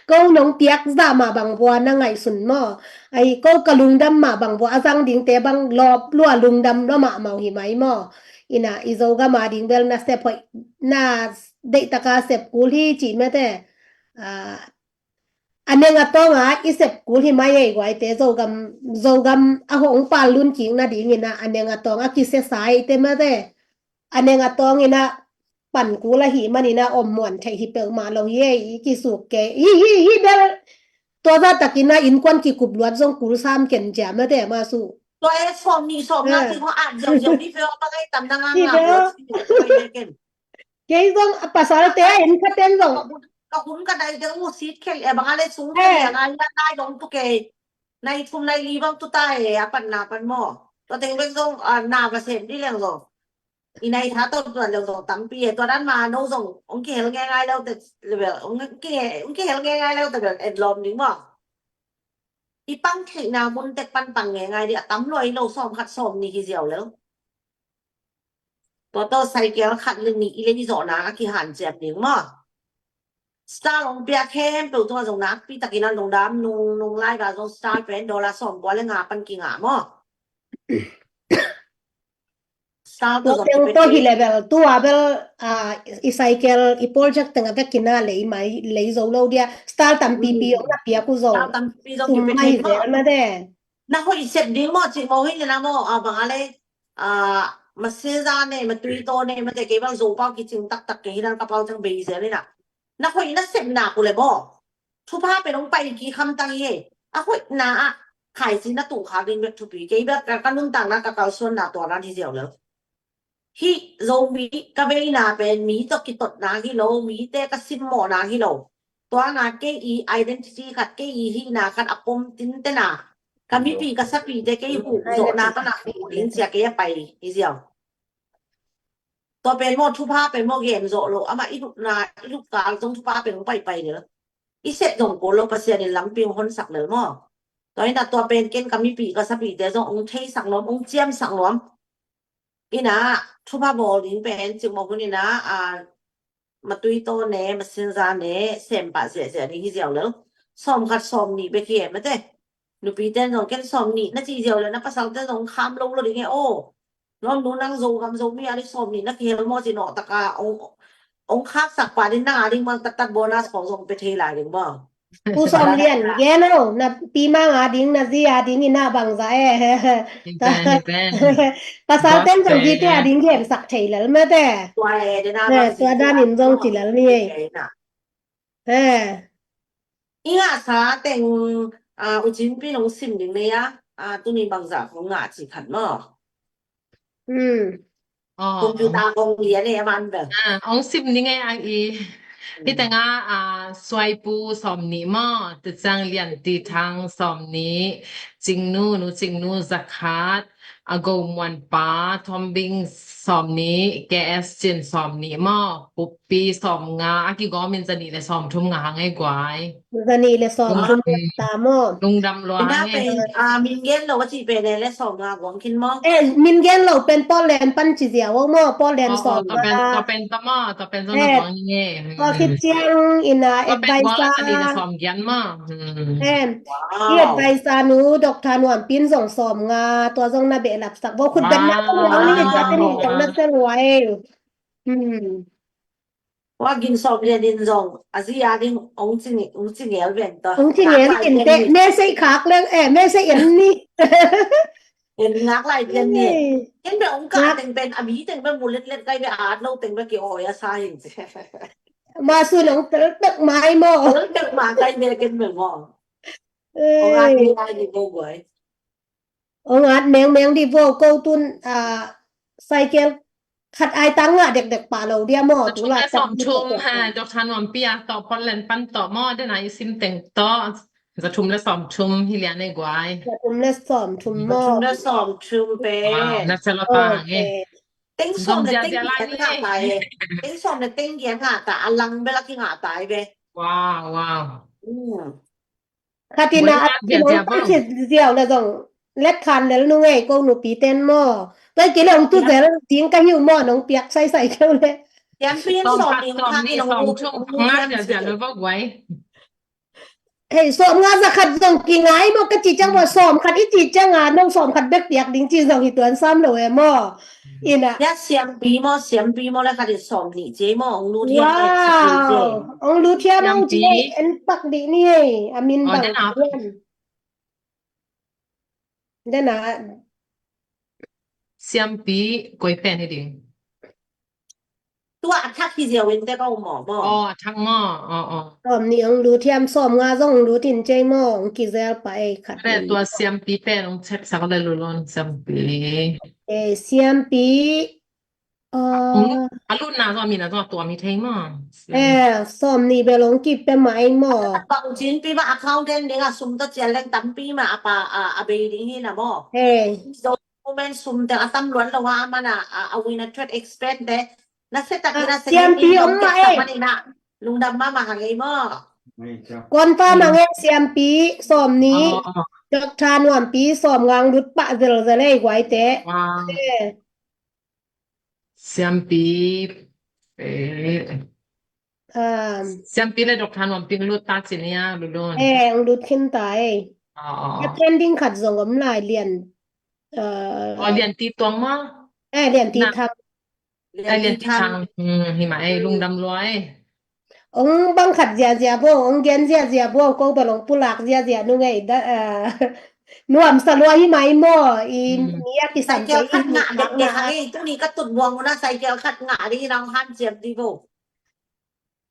Ko nong piak zah mah bang vua na ngaihsun maw. Ahi ko ka lungdam mah bang vua a zang dingte bang lawp lua lungdam lua mahmah uh hi mai maw. Ina i Zogam a ding bel na sep hoih na deihtaka sep kul hi cih mate. A, a neng a tawnga i sep kul hi mai ei guaite, Zogam, Zogam a hong pal lun kik nadingin a, a neng a tawng a kisiasa eite mate. A neng a tawngin a pan kul ahih manin a om muan theih hi peuhmah lo hi ei, i kisuk kei. Hi, hi, hi bel tua zah takin a innkuan kikup luat zong kul sam ken cia mate mah su. Tua e sawm nih sawm nga cih hong at ziauziau ni peuh a bang ai tam na nga nga luat si ken. Kei zong a pasalte a en khaten zong. Ka hun ka dai deuh mu sit khel e bang a le sung khel e a ngai nai dong tu kei. Nai thum nai li bang tu ta e a pan na pan maw. Tua teng bek zong a na va sem di leng zong. I nai tha tawh tuan leng zong tampi e tua dan ma no zong ong kihel ngai ngai leu te bel ong kihel ngai ngai leu te bel en lawm ding maw. I pang theihna mun tek pan pang ngai ngai di a tam lua i lo sawm khat sawm nih hi ziau leu. Tua tawh cycle khat le nih i le i zawhna a kihanciam ding maw. Star ong piak khempeuh tungah zong nakpi takin a lungdam nung nung lai ba zong star pen dollar sawm kua le nga pan kingah maw. Star tua tawh zong teng kipia tawh hi thei. Level tua bel a i cycle i project teng a vekin a lei mai lei zo lo dia star tampipi ong na piak uh zong. Star tampipi zong sum kipia mai thei maw. Zel na de. Na hoih sep ding maw cih maw hi le na maw a bang a le. A, masiza ne, matui taw ne, mate kei bang zo pau kicing taktak kei hi dan ka pau teng bei zel hi na. Na hoih na sepna ku le maw. Thupha pen ong pai ki kham tang hi. A hoihna a khaisi na tuh khak ding bek thupi kei bek ka, ka nuntakna ka kalsuanna tua dan hi ziau lel. Hih Zomi ka veina pen mi tawh kitotna hi lo, mite ka simmawhna hi lo. Tua nga kei i identity khat kei i hihna khat a pom tintena ka mipi ka sapite kei huh zawhna ka nak huh ding cia kei a pai hi ziau. Tua pen maw thupha pen maw gen zawh lo amah i lupna i lup kal zong thupha pen hong paipai lel. I sep zong kul lo Pasian in lampi hong honsak lel maw. Tua ina tua pen ken ka mipi ka sapite zong hong theisak nuam hong ciamsak nuam. Ina thupha bawl ding pen cik maw hun ina a matui taw ne, masiza ne, sempah ziahziah ding hi ziau lel. Sawm khat sawm nih bek hi e mate. Nupi ten zong ken sawm nih na ci ziau lel na pasal ten zong kham lo lo ding e aw. Nuam nu nang Zogam Zomi a ding sawm nih na kihel maw ci nawh taka ong ong khaksak pa ding nang a ding mang tattat bonus khong zong pe thei lai ding maw. Pu Sawm Lian gen o na pi mang a ding na zi a ding ina bangza e. Pasal ten zong hite a ding gensak thei lel mate. Tua e dena tua danin zong ci lel ni e. I ngahsa teng a ucinpi nong sim ding nei a tuni bangza kong ngah ci khat maw. Computer kong lian e a man bel. Ong sim ding e a i. Hitenga a Suaipu sawm nih maw, Tecang Lian Ti Thang sawm nih, Cingnu, Nu Cingnu zakhat, a Go Muan Pa Thawm Bing sawm nih, K S Cin sawm nih maw, Puppi sawm nga, a kigawmin za nih le sawm thum nga hang e guai. Za nih le sawm thum ta maw. Lungdam lua nge. Min gen lo a ci pen e le sawm nga guang khin maw. E min gen lo pen Portland pan ci ziau o maw Portland sawm nga. Tua pen tua maw tua pen zong na guang nge. Tua khit ciang ina advisor. Tua pen guang a za nih le sawm gian maw. Em i advisor nu Doctor Nuam Pin zong sawm nga tua zong na behlap sak bo khut ben na zong ni tua pen zong na sel wa e. Wa gin sawm lian in zong a zi a ding ong ci ngel ven ta. Ong ci ngel in te me sei khak leng e me sei en ni. En ngak lai lian ni. Ken be ong ka teng pen a mi teng be mu let let kai be a at lo teng be ki oi a sa hin se. Ma su nong pel pek mai mo. Pel pek ma kai be ken be mo. Ong at ni lai ni bo guai. Ong at meng meng di vo ko tun a cycle khat ai tang ngah dekdek pah lo dia maw. Za thum le sawm thum ha Doctor Nuam Pi a tawh Portland pan tawh maw dena i sim teng tawh za thum le sawm thum hi lian e guai. Za thum le sawm thum maw. Za thum le sawm thum pe. Na sa lo ta nge. Teng sawm le teng giat ngah ta e. Teng sawm le teng giat ngah ta a lang bel a kingah ta e be. Wow wow. Khatina a tino pa khit ziau le zong let khan lel nu ngei ko nupi ten maw. Tua kei le ong tu zel ding ka hiu maw nong piak saisai keu le. Tiang pin sawm nih sawm thum nga ziau ziau le vok guai. Hei, sawmnga za khat zong kingai maw, ka ci ciang maw, sawm khat i ci ciang a, nong sawm khat bek piak ding ci zong hi tuan sam lo e maw. Ina. Ya, siampi maw, siampi maw, le khat in sawm nih ci maw, ong lut hiam e, sak nih ci. Wow. Ong lut hiam ong ci e, en pak dih ni e, a min bang hiam. Dena. Siampi koi pen hi ding. Tua a thak hi ziau in te ko maw, maw. Aw, a thak maw, aw, aw. Sawm nih ong lut hiam, sawmnga zong lut in cei maw, ong kizel pa ei khat. Tua siampi pen ong check sak le lulon siampi. Eh, siampi. A lutna zong a mina zong a tuam hi thei maw. Eh, sawm nih bel ong kip pe mah ei maw. Bang cin pi mah account den ding a sum to cial leng tampi mah a pa, a, a bei ding hi na maw. Eh. Moment sum te a tam luan lo a man a, a, a win a trade expense te. Na se tak na se siampi ong ma e. Lungdam mama hang ei maw. Kon pa mang e siampi sawm nih. Dok tha nuampi sawm ngang lut pah zel zel ei guai te. Siampi. Eh. Siampi le dok tha nuampi lut ta ci nia lulun. Eh, lut khin ta ei. Ka trending khat zong om lai lian. Lian ti tuang maw. Eh, lian ti thang. Lian ti thang. Hi mah ei, lungdam lua ei. Ong bang khat ziazia bo, ong gen ziazia bo, ko bel ong pulak ziazia nung ei. Nuam sa lua hi mah ei maw, i mi a kisan cycle khat ngah dek dek hang ei, tuni ka tut buang una cycle khat ngah ding in ong hanciam di bo.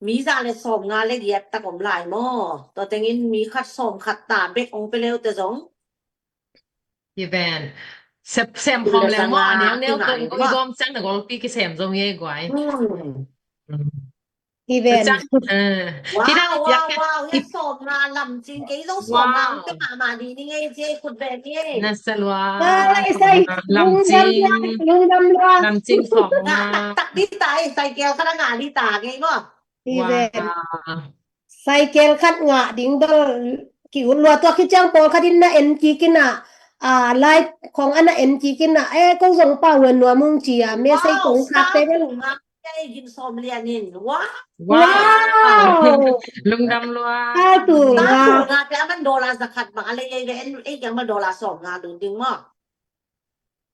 Mi za le sawmnga le giat tak om lai maw. Tua tengin mi khat sawm khat ta bek ong pe leu te zong. Hi ven. Sem khawm leng maw, a neu neu tong kong i gawm ciang na golpi kisem zong hi ei guai. Hi ven. Wow, wow, wow, hi sawmnga lamcing kei zong sawmnga ong pe mahmah dih ni ngei ci ei khut ven hi ei. Na sa lua. Lamcing. Lungdam lua. Lamcing sawmnga. Tak di ta ei, cycle khat a ngah di ta ngei maw. Hi ven. Cycle khat ngah ding bel ki ut lua tua khit ciang pawlkhat in na en kik in ah, live khong a na en kik in ah, eh, ko zong pau wen nuam ung ci a message kong khak te bel. Wow. Lungdam lua. Wow.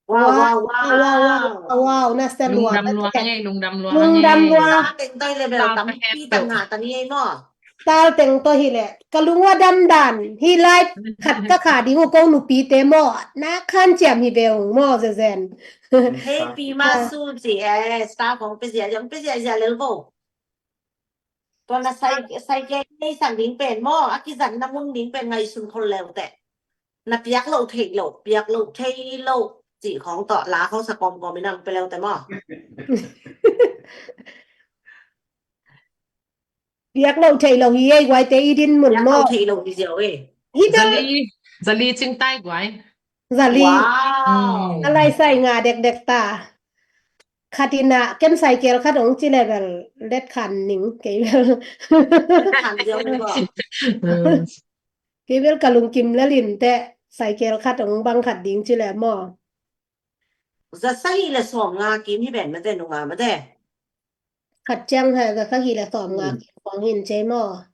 Wow. Wow, wow, wow, wow, wow, na sa lua. Lungdam lua hang ei, lungdam lua hang ei. Lungdam lua. Tal teng toi le bel tampi tang ha tang ei maw. Tal teng toi hi le. Ka lung ua dam dan. Hi lai khat ka kha ding uh ko nupi te maw. Na khan ciam hi ve ung maw zezen. Hei pi ma su ci e, star kong pe zia, jong pe zia zia lel bo. Tua na sai, sai ke nei sang ding pen maw, a kizan na mun ding pen ngai sun khol leu te. Na piak lo thei lo, piak lo thei lo, ci khong tawh la khong sa kawm kawm i nang pe leu te maw. Piak lo thei lo hi ei guai te i din mun maw. Piak lo thei lo hi ziau ei. Hi ta. Zali, zali cing tai guai. Zali. Wow. A lai sai nga dek dek ta. Khat in ah ken cycle khat ong ci le bel let khan ning kei bel. Let khan ziau ni bo. Kei bel ka lungkim lel in te cycle khat ong bang khat ding ci le maw. Za sa hi le sawm nga kim hi ben mate nunga mate. Khat ciang ha za sa hi le sawm nga kim kong hin ce maw.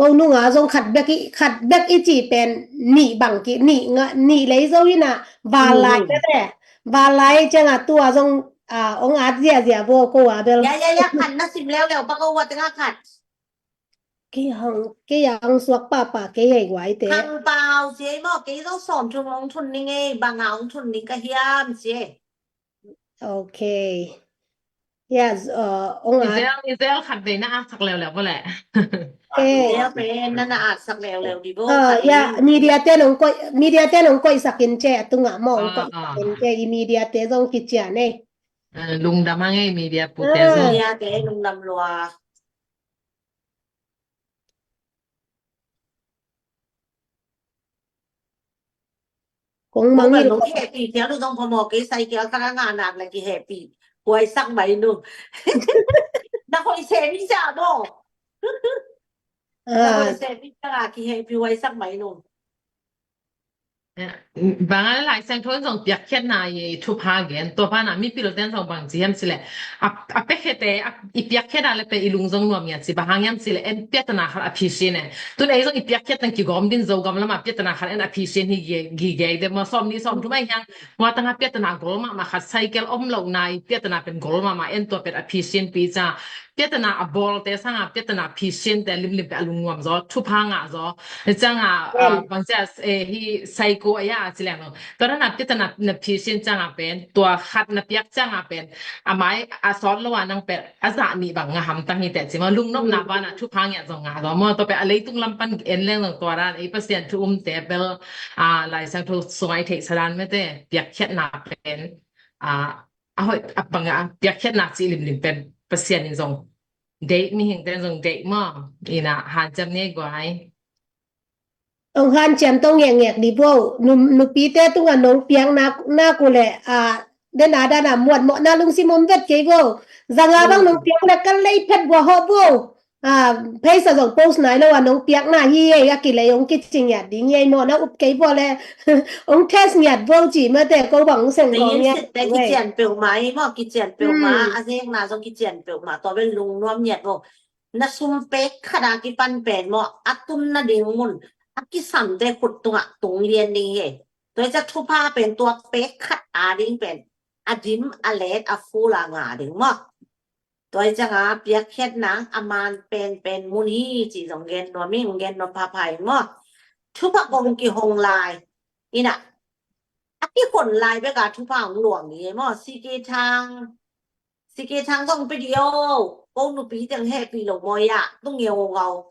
Ko nunga zong khat bek i, khat bek i ci pen nih bang ki, nih nga, nih lei zo in ah, valai na te. Valai ciang a tua zong, a, ong at ziazia bo ko a bel. Ya, ya, ya, khat na sim leuleu pa ko ua teng a khat. Kei hang, kei a ong suak papa kei hei guai te. Hang pau ci ei maw, kei zong sawm thum ong thun ning ei, bang a ong thun ning ka hiam ci ei. Ok. Yes, uh, ong a. Izel, izel khat vei na at sak leuleu bo le. Eh. Izel pen na na at sak leuleu di bo. Uh, ya, media te nong koi, media te nong koi sak in ce, a tunga mo ong koi sak in ce, i media te zong kicia nei. Uh, lungdam a ngei media pu te zong. Media te lungdam lua. Kong mangil ko. Kihehpih phial uh zong phamawh kei, cycle khat a ngah nak le kihehpih huaisak mai nu. Na hoih sem hi cia maw? Na hoih sem hi cia, kihehpih huaisak mai nu. Bang a Lai Siangtho in zong piakkhiatna i thupha gen, tua pana mipil ten zong bang ci hiam cileh, a, a piakkhiate, a, i piakkhiatna le pe i lung zong nuam ngiat ci, bang hang hiam cileh en piattana khat a phisin e. Tun ei zong i piakkhiat tang kigawm din Zogam lama piattana khat en a phisin hi gi, gi gei de maw, sawm ni sawm thum ai hiang, mua tanga piattana gol mahmah khat, cycle om lo nai piattana pen gol mahmah en, tua pen a phisin pi ca. Piattana a bawlte sanga piattana phisiante limlim pe a lungnuam zaw, thupha ngah zaw. Hi cianga, ah, bangcia, eh, hi saiko a ya a ci leng lo. Tua dana piattana na phisin cianga pen, tua khat na piak cianga pen, a mai a sawt lo a nang pen, a zah nih bang ngah hamtang hi teh ci maw, lungnopna bana thupha ngiat zong ngah zaw maw. Tua pen a leitung lam pan en leng zong tua dan, ei Pasian thu umte bel, ah, Lai Siangtho sungai theihsa dan mete, piakkhiatna pen, ah, a hoih a banga piakkhiatna cih limlim pen Pasian in zong deih, mihingte in zong deih maw? Ina hanciam ngei guai. Ong hanciam tong ngekngek di bo. Nu, nupite tunga nong piak nak, nak uh le, a, den a dana muat mawhna lungsim om vet kei bo. Zanga bang nong piak le kan lei phet bua hawh bo. A, pheisa zong post nai lo a nong piakna hi ei, a kilei ong kici ngiat ding ei maw, na up kei bo le ong test ngiat bo ci mate, ko bang ong seng kong ngiat. Te kician peuhmah ei maw, kician peuhmah, a zekna zong kician peuhmah, tua bel lungnuam ngiat bo. Na sum pek khat a kipan pen maw, a tun nading mun a kisamte khut tungah tung lian ding hi ei. Tua i ca thupha pen tua pek khat a ding pen a dim a let a ful a nga ding maw. Tua i cianga piakkhiatna a man penpen mun hi ci zong gen nuam ing, gen nuam phapha ing maw. Thupha kong kihong lai ina, a kihon lai beka thupha hong luang hi ei maw. C K Thang, C K Thang zong pe di o, ko nupi teng hehpih lo maw ya, tung ngeu ngau.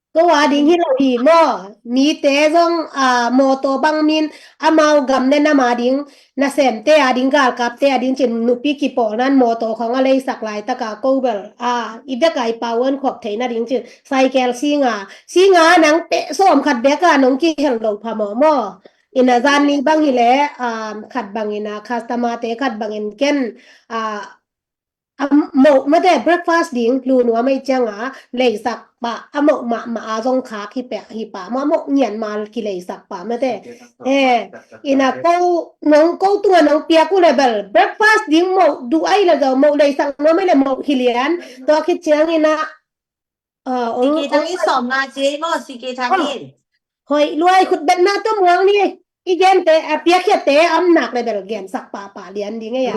Ko a ding hi lo hi maw. Mite zong, a, mawtaw bang min amau gam le nam a ding, nasemte a ding, galkapte a ding cin nupi kipawlnan mawtaw khawng a leisak laitaka ko bel, a, i beka i pawan khop theihna ding cin cycle singa, singa nang peh sawm khat beka nong kihel lo phamawh maw. Ina zan ni bang hileh, a, khat bangin a customer te khat bangin ken, a, a moh mate breakfast ding lu nuam ei cianga leisak pah, a moh mahmah a zong khak hi peh hi pah maw, a moh ngian mal kileisak pah mate. Eh, ina ko nong, ko tunga nong piak uh le bel breakfast ding moh duh ai le zong moh leisak nuam ai le moh hi lian. Tua khit ciangina, ah, ong, C K Thang in sawm nga ci ei maw, C K Thang in. Hoih luai, khut betna tawh muang ni. I gente, a piakkhiate a om nak le bel gensak pahpah lian ding ei a.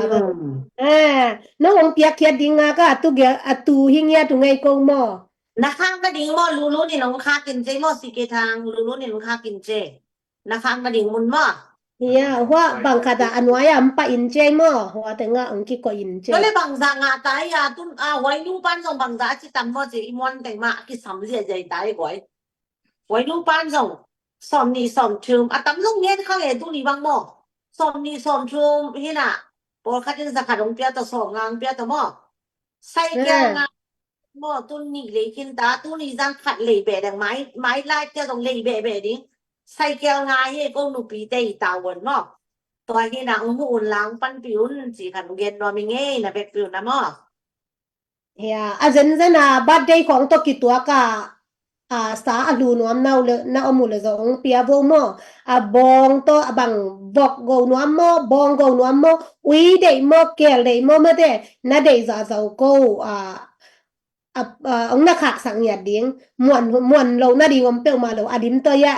Eh, nong ong piakkhiat ding ngaka, a tu hi ngiat uh ngei ko maw. Na khak nading maw, Lulu nin ong khak in ci ei maw, C K Thang, Lulu nin ong khak in ci ei. Na khak nading mun maw. Hia, hua bang khat a a nuai a om pah in ci ei maw, hua tenga ong kikoih in ci ei. Tua le bangza ngah ta ei a, tun a huainu pan zong bangza a ci tam maw ci, i muan teng mah a kisam ziahziah ta ei guai. Huainu pan zong sawm nih sawm thum, a tam zong ngen kha nge tuni bang maw. Sawm nih sawm thum hina, pawlkhat in za khat hong pia tawh, sawm nga hong pia tawh maw. Cycle nga maw, tun nih lei khin ta, tuni zan khat lei beh deng, mai, mai lai tia zong lei beh beh ding. Cycle nga hi ko nupite i tavuan maw. Tua hina hong huh un la hong panpih un ci khat hong gen nuam ing ei, na vekpi un na maw. Hia, a zenzen a birthday khawng tawh kituak a, a, sa a lu nuam na uh le, na om uh le zong pia vo maw. A bawng tawh a bang vok go nuam maw, bawng go nuam maw, ui deih maw, kel deih maw mate, na deih zahzah uh ko, a, a, a, ong na khaksak ngiat ding, muan, muan lo nading om peuhmah lo, a lim tawh ia,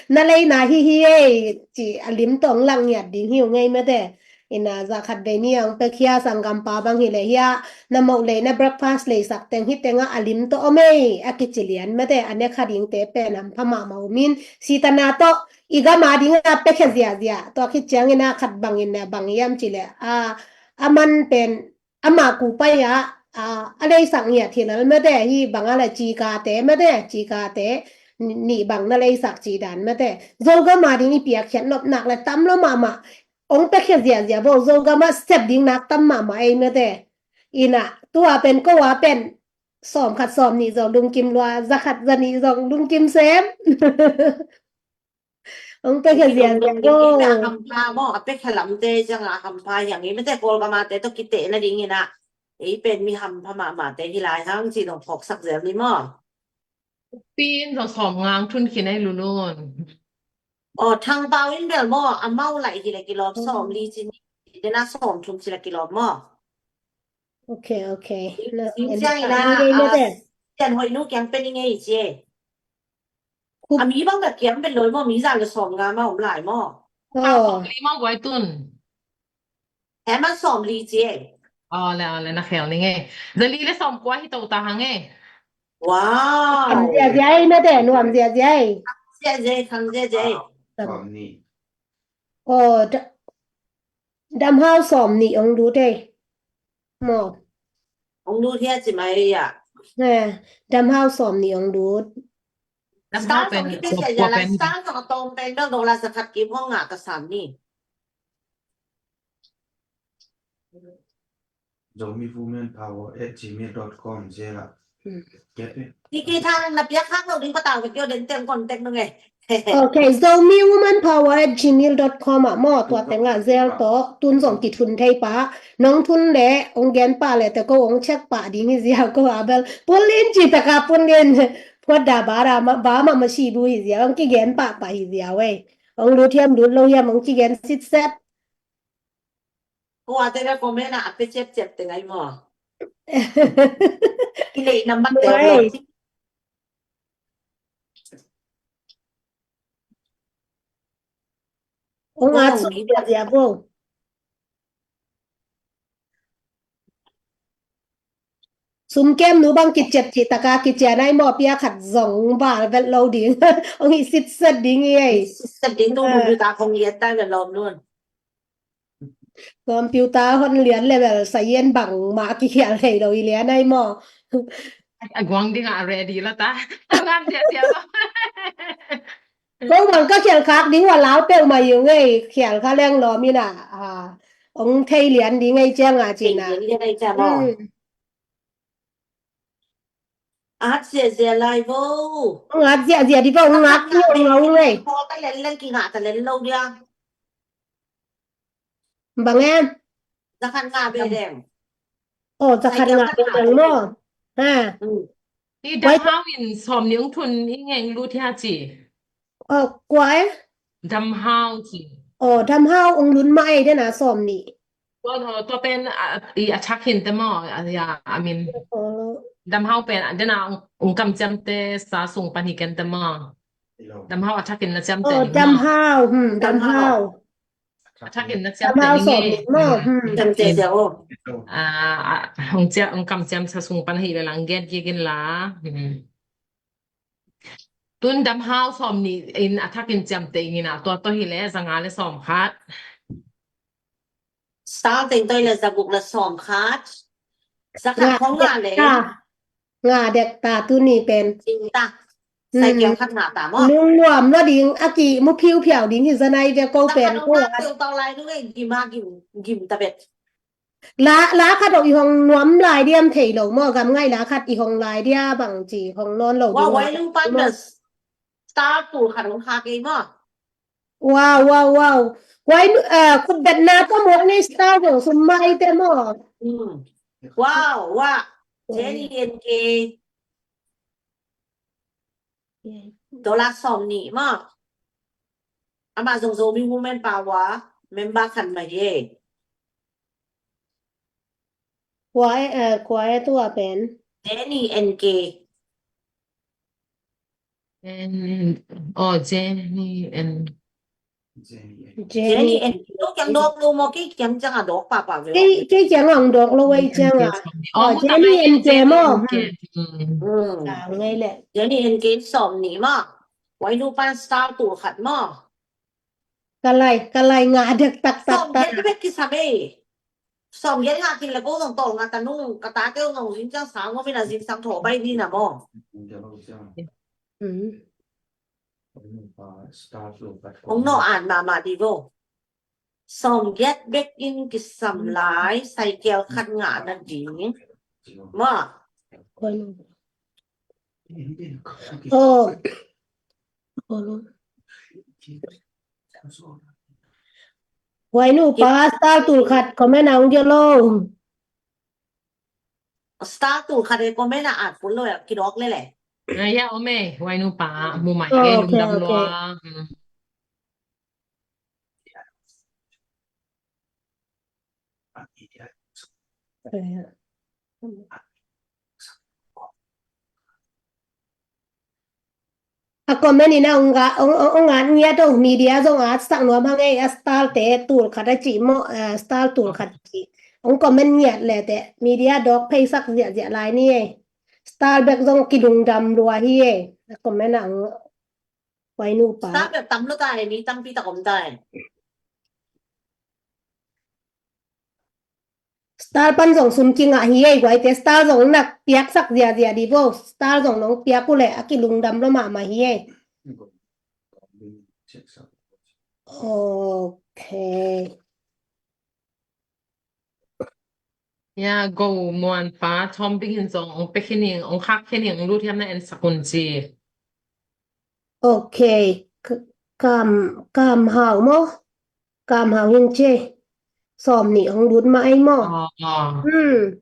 na leina hi hi ei, ci a lim tawh ong lak ngiat ding hi uh ngei mate. Ina za khat vei ni a ong pekhia sanggampa bang hileh hia, na moh lei na breakfast leisak teng hi tenga a lim tawh om ei a kici lian mate, a ne kha dingte pen hampha mahmah uh min, sitana tawh i gam a dinga pekhia ziahziah, tua khit ciangina khat bangin a bang hiam cileh, a, a man pen ama kupai a, a, a leisak ngiat hi lel mate, hi banga le cikate mate, cikate, nih bang na leisak ci dan mate. Zogam a ding i piakkhiat nop nak le tam lo mahmah. Ong pekhia ziahziah bo, Zogam a sep ding nak tam mahmah ei mate. Ina, tua pen ko a pen sawm khat sawm nih zong lungkim lua, za khat za nih zong lungkim sem. Ong pekhia ziahziah bo. Hampha maw, a pekhia lamte cianga hampha hiang i mate, Kawlgam a te tawh kiteh nadingina ei pen mi hampha mahmahte hi lai hang ci dong phawksak zel ni maw. Pin zong sawm nga ong thun khin ei Lulun. Aw, Thang Pau in bel maw, amau laih hi leh kilawm, sawmli ci ni, dena sawmthum ci leh kilawm maw. Ok, ok. Ina, ina, ina, ina, Sian Hoih nu kiang pen i ngei ci e. A mi bang bek kiam pen loi maw, mi za le sawmnga ma om lai maw. Aw. Sawmli maw guai tun. He ma sawmli ci e. Aw le, aw le, na khel ning e. Zali le sawmkua hi to ta hang e. Wow. Khang ziazia e, na te nuam ziazia e. Khang ziazia e, khang ziazia e. Sawmnih. Aw, da-, Damhau sawmnih ong lut e. Maw. Ong lut hia ci mai a. Eh, Damhau sawmnih ong lut. Damhau pen sawmnih pen sawm pen. Star tawng a tawng pen bel dollar za khat kim hong ngah ka sam ni. Zomi Women Power at gmail dot com zia la. Hmm. Kiat e. Kiki Thang na piak khak lo ding patau ka kio den tem contact nung e. Ok, Zomi Women Power at gmail dot com ah maw, tua teng ah zel tawh, tun zong kithun thei pah, nong thun leh, ong gen pah leh, te ko ong check pah ding hi zia ko a bel, pulin ci taka pulin, phuat da ba da ma, ba ma ma si bu hi zia, ong kigen pah pah hi zia wei. Ong lut hiam, lut lo hiam, ong kigen sitset. Ko a te bel comment ah a pe ciapciap teng ai maw. I neih nambat te om lo. Ong at sum ziazia bo. Sumkem nu bang kiciat cih taka kician ai maw, pia khat zong bal vet lo ding. Ong i sitset ding i ei. Sitset ding tu mun ta khong i et ta vet lom nun. Computer hon lian level sa yen bang mah kikhial thei lo i lian ai maw. A guang ding a ready la ta. Ngan sia sia lo. Ko bang ka khial khak ding wa lau peuh ma yung ei, khial kha leng lawm in a, a, ong thei lian ding ei ciang a cin a. Thei lian ei ciang maw. Hmm. At ziazia lai vo. Ong at ziazia di vo, ong at ziazia vo, ong at ziazia vo. Pawl ta len len ki ngah ta len lo dia. Bang em? Za khat ngah ve deng. Oh, za khat ngah ve deng maw. Ha. Hmm. I Damhau in sawmnih ong thun i ngeng lut hia ci. Oh, kua e? Damhau ci. Oh, Damhau ong lut mah ei dena sawmnih. Tua, tua pen, a, i a thak hin te maw, a, ya, I mean, Damhau pen, a, dena ong, ong kam ciam te sa sung pan hi ken te maw. Damhau a thak hin na ciam te ni maw. Damhau, hmm, Damhau. A thak hin na ciam te ni nge. Damhau sawmnih maw, hmm. Ciam te te o. A, a, ong ciam, ong kam ciam sa sung pan hi le lang gen ki gin la. Hmm. Tun Damhau sawmnih in a thak in ciam te ing in a tua tawh hi le, za nga le sawm khat. Star teng toi le za guk le sawm khat. Za khat khong ngah le. Ngah dek ta tuni pen. Cing ta. Sai kiau khat ngah ta maw. Lungnuam lo ding a ki mu phiu phiau ding hi za nai ve ko pen ko. Za khat ngah teu tau lai nu e gim a gim, gim ta bet. La, la khat oh i hong nuam lai diam thei lo maw, gam ngai la khat i hong lai dia bang ci hong nawn lo ding. Wow, Wai Lung pan na star tul khat hong kha kei maw. Wow, wow, wow. Wai, eh, khut bet na ta maw ni star hong sum mai te maw. Hmm. Wow, wow. Jenny N K. Dollar sawmnih maw. Amah zong Zomi Women Power member khat mah hi. Kua e, eh, kua e tua pen? Jenny N K. Jenny, oh, Jenny N K. Jenny N K. Jenny N K. Lo kiang dawk lo maw, kei kiang ciang a dawk pahpah ve. Kei, kei kiang a hong dawk lo ei ciang a. Oh, Jenny N K maw. Jenny N K sawmnih maw. Wai nu pan star tul khat maw. Ka lai, ka lai ngah dek taktak. Sawm giat bek kisam ei. Sawm giat ngah khin le ko zong tawlnga ta nung, ka tate zong zingsang sang maw, mi na zingsang thaw bai ni na maw. Mm. Hong nawh an mahmah di vo. Sawm giat bek in kisam lai, cycle khat ngah na ding. Maw. Oh. Wai nu pa star tul khat comment a hong dia lo. Star tul khat e comment a at pun lo e, kidawk lel e. Ai ya, om e, wai nu pa, mu mai e, lungdam lua. Eh. A comment in a ong ga, ong, ong, ong ngat ngiat ong, media zong at sak nuam hang ei, a style te tul khat a ci maw, eh, style tul khat a ci. Ong comment ngiat le te, media dawk phei sak ziahziah lai ni ei. Style bek zong kilungdam lua hi ei. A comment a ong, huai nupa. Style bek tam lo ta ei, mi tampi tak om ta ei. Style pan zong sum kingah hi ei, guai te style zong nak piaksak ziahziah di vo. Style zong nong piak uh leh a kilungdam lo mahmah hi ei. Ok. Ya, go muan pa, Thawm Bing hin zong ong pia khin ing, ong khak khin ing, lut hiam na en sak un ci. Ok. K-, Kam, Kam Hau maw? Kam Hau hin ci. Sawm nih hong lut mah ei maw? Oh, oh. Hmm.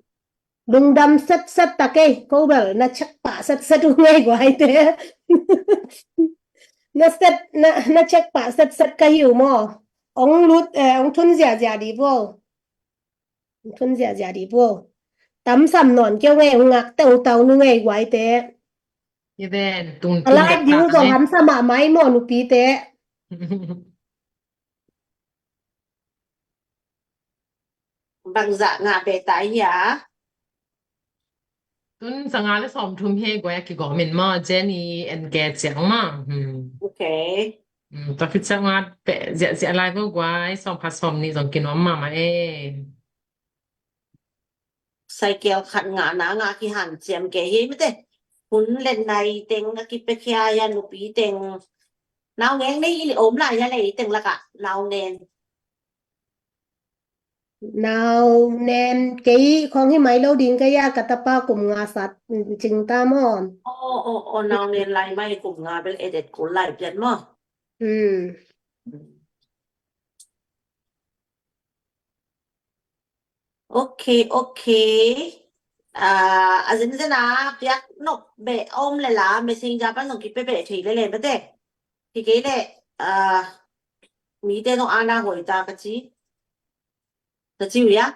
Lungdam setset ta kei, ko bel na check pah setset uh ngei guai te. Na set, na, na check pah setset ka hi uh maw? Ong lut, eh, ong thun ziahziah di vo. Ong thun ziahziah di vo. Tam sam nawn kei uh ngei, ong ngak teutau nu ngei guai te. Hi ven, tung, a tung lai ding zong ham sa mahmah ei maw nupi te. Bangzah ngah beh ta hia? Tun zanga le sawm thum hi guai a kigawm in maw, Jenny en ke ciang maw. Hmm. Ok. Hmm, tua khit ciang a peh ziahziah lai vo guai, sawm khat sawm nih zong kinuam mahmah e. Cycle khat ngahna ngah kihanciam kei hi mate. Hun le nai teng a kipiakhia a nupi teng. Nau ngeng nei i om lai a lei teng lakah nau nen. Nau nen kei khong hi mai lo ding kei a, ka tapa kum nga sat cing ta maw. Oh, oh, oh, nau nen lai mai kum nga bel et et kul lai pian maw. Hmm. Ok, ok. Ah, a zenzen a piak nop beh om le la, messenger pan zong kipia beh thei le le mate. Hi kei le, ah, mite zong ana hoi ta ka ci. Ka ci uh ya.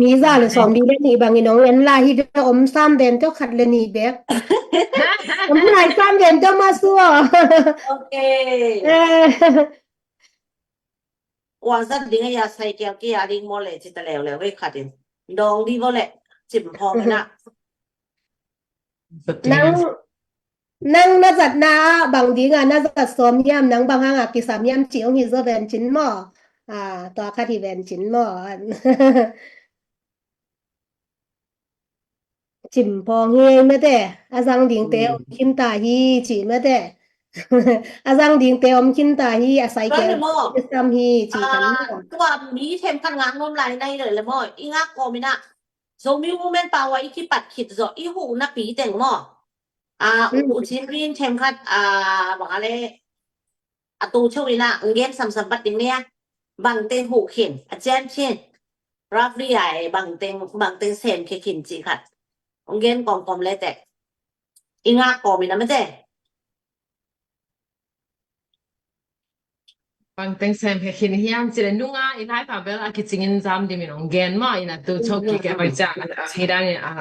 Mi za le sawm li le nih bangin ong en la hi ve, om sam ven tawh khat le nih bek. Om lai sam ven tawh ma sua. Ok. Eh. Ua zat ding a ya cycle kia ding maw le ci ta leuleu vei khat in. Dawng di vo le cim phawng na. Nang, nang na zatna ah bang ding a na zat sawm hiam, nang bang hang a kisam hiam ci ong hi zaw ven cin maw. Ah, tua khat hi ven cin maw. Cim phawng hi mate, a zang dingte om khin ta hi ci mate. A zang dingte om khin ta hi, a cycle sam hi ci kan maw. Tua mi them khat ngak nuam lai nai le maw, i ngak kawm in a. Zomi Women Power i kipat khit zawh, i huh napi teng maw. A, u cin rin them khat, a, bang a le, a tu cheu in a, ngen samsam pat ding nia. Bang teng huh khin, a cian khin. Roughly ai, bang teng, bang teng sem khe khin ci khat. Ong gen kawmkawm le te. I ngak kawm in a mate. Bang teng sem khe khin hiam ci le nunga i lai pa bel a kicing in zam dim in ong gen maw in a tu chok kik e pai ciang a, a, hi dang in a,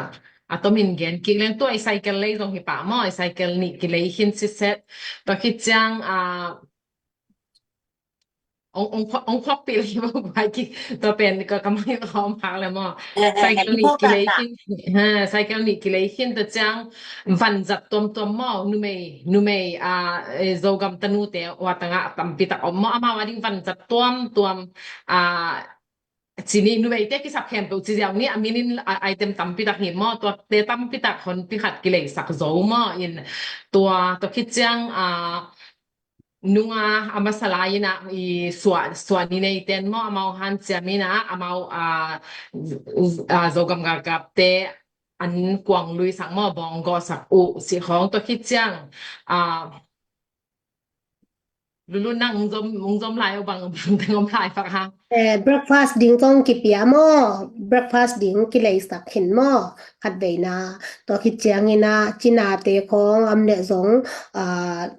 a tom in gen kik leng tua i cycle lei zong hi pah maw, i cycle nih kilei khin siset. Tua khit ciang a, Ong, ong, ong khok pil hi vo guai ki, tua pen ka, ka mang ka om hak le maw. Cycle nih kilei khin, ha, cycle nih kilei khin tua ciang van zat tuamtuam maw, numei, numei, a, e, Zogam tanute ua tangah tampi tak om maw, amau a ding van zat tuamtuam, a, ci ni numeite kisap khempeuh ci ziau ni, a min in, a, item tampi tak hi maw, tuate tampi tak honpi khat kileisak zo maw, in tua, tua khit ciang, a, nunga a masa lai in a i suah, suah ni nei ten maw, amau hanciam in a, amau, a, a, Zogam galkapte an kuang lui sak maw, bawng gawh sak uh cih khawng tua khit ciang, a, Lulu nang ung zom, ung zom lai uh bang, bang teng om lai pak ha. Eh, breakfast ding kong kipia maw, breakfast ding kileisak khin maw, khat veina, tua khit ciang in a, cinate khawng am le zong, a,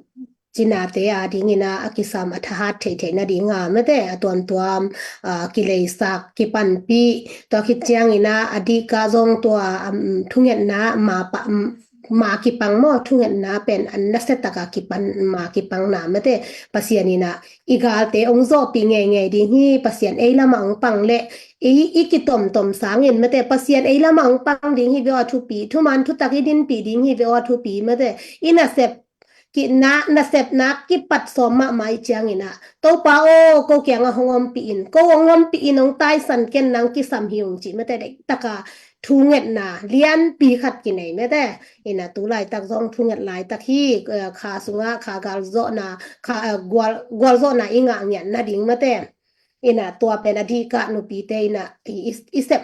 cinate a dingin a, a kisam a thahat theihtheih nading a mate, a tuamtuam, a, kileisak, kipanpih, tua khit ciangin a, a dihkah zong tua, um, thungetna ma pa, um, ma kipang maw, thungetna pen an nasia taka kipan, ma kipang na mate, Pasian in a, i galte ong zawhpih ngeingei ding hi, Pasian ei lamah ong pang leh, i, i kitomtom sangin mate, Pasian ei lamah ong pang ding hi ve aw a thupi, thuman thutak i dinpih ding hi ve aw a thupi mate, i nasep, kina, nasepna kipat sawm mahmah i ciangin a, Topa aw, ko kiangah hong ompih in, ko hong ompih in, hong taisan ken nang kisam hi ung ci mate, deih taka thungetna lianpi khat kinei mate. Ina tu laitak zong thunget laitak hi, eh, kha sungah, kha galzawhna, kha, eh, gual, gualzawhna i ngah ngiat nading mate. Ina tua pen a dihkah nupite ina i, i, i sep,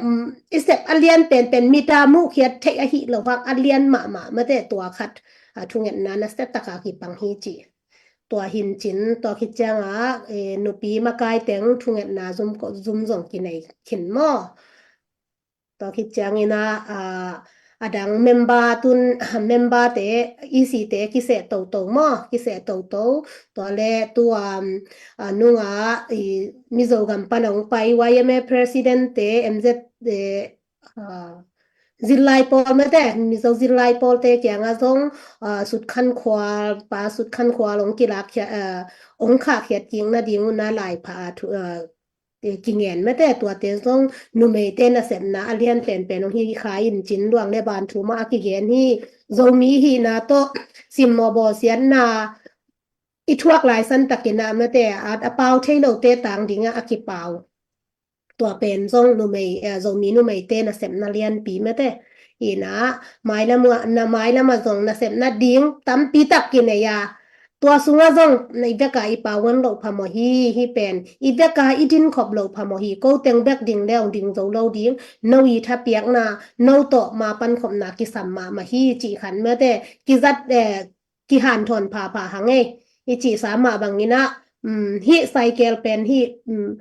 i sep a lian penpen mita muhkhiat theih ahi lo hang a lian mahmah mate tua khat, a, thungetna nasia taka kipang hi ci. Tua hin cin, tua khit ciangah, eh, nupi makai teng thungetna zum ko, zum zong kinei khin maw. Tua khit ciangin a, a, a dang member tun, member te, E C te kiseh toto maw, kiseh toto. Tua le tu, um, a, nunga, i, Mizo gam pan ong pai Y M A president te, M Z, eh, a, zillai pawl mate, Mizo zillai pawl te kiangah zong, a, Sut Khan Khual, Pa Sut Khan Khual ong kilak khia, a, ong khahkhiat kik nading un a lai pha a thu, a, eh, kingen mate, tuate zong numeite nasepna a lian penpen ong hi kha in cin, luang le ban thu mah a kigen hi. Zomi hihna tawh simmawh bawlsiatna i thuak lai san takin a mate, a, a pau thei lote tang dingah a kipau. Tua pen zong numei, eh, Zomi numeite nasepna lianpi mate. Ina, mailam ah, na mailam ah zong nasepna ding tampi tak kinei a. Tua sungah zong na i veka i pau ngan loh phamawh hi, hi pen. I veka i dinkhop loh phamawh hi, ko teng bek ding le ong ding zo lo ding. No i thapiakna, no tawh ma pankhopna kisam mahmah hi cih khan mate. Kizat, eh, kihanthawn phapha hang ei. I cihsa mah bangin a, um, hih cycle pen hih, um,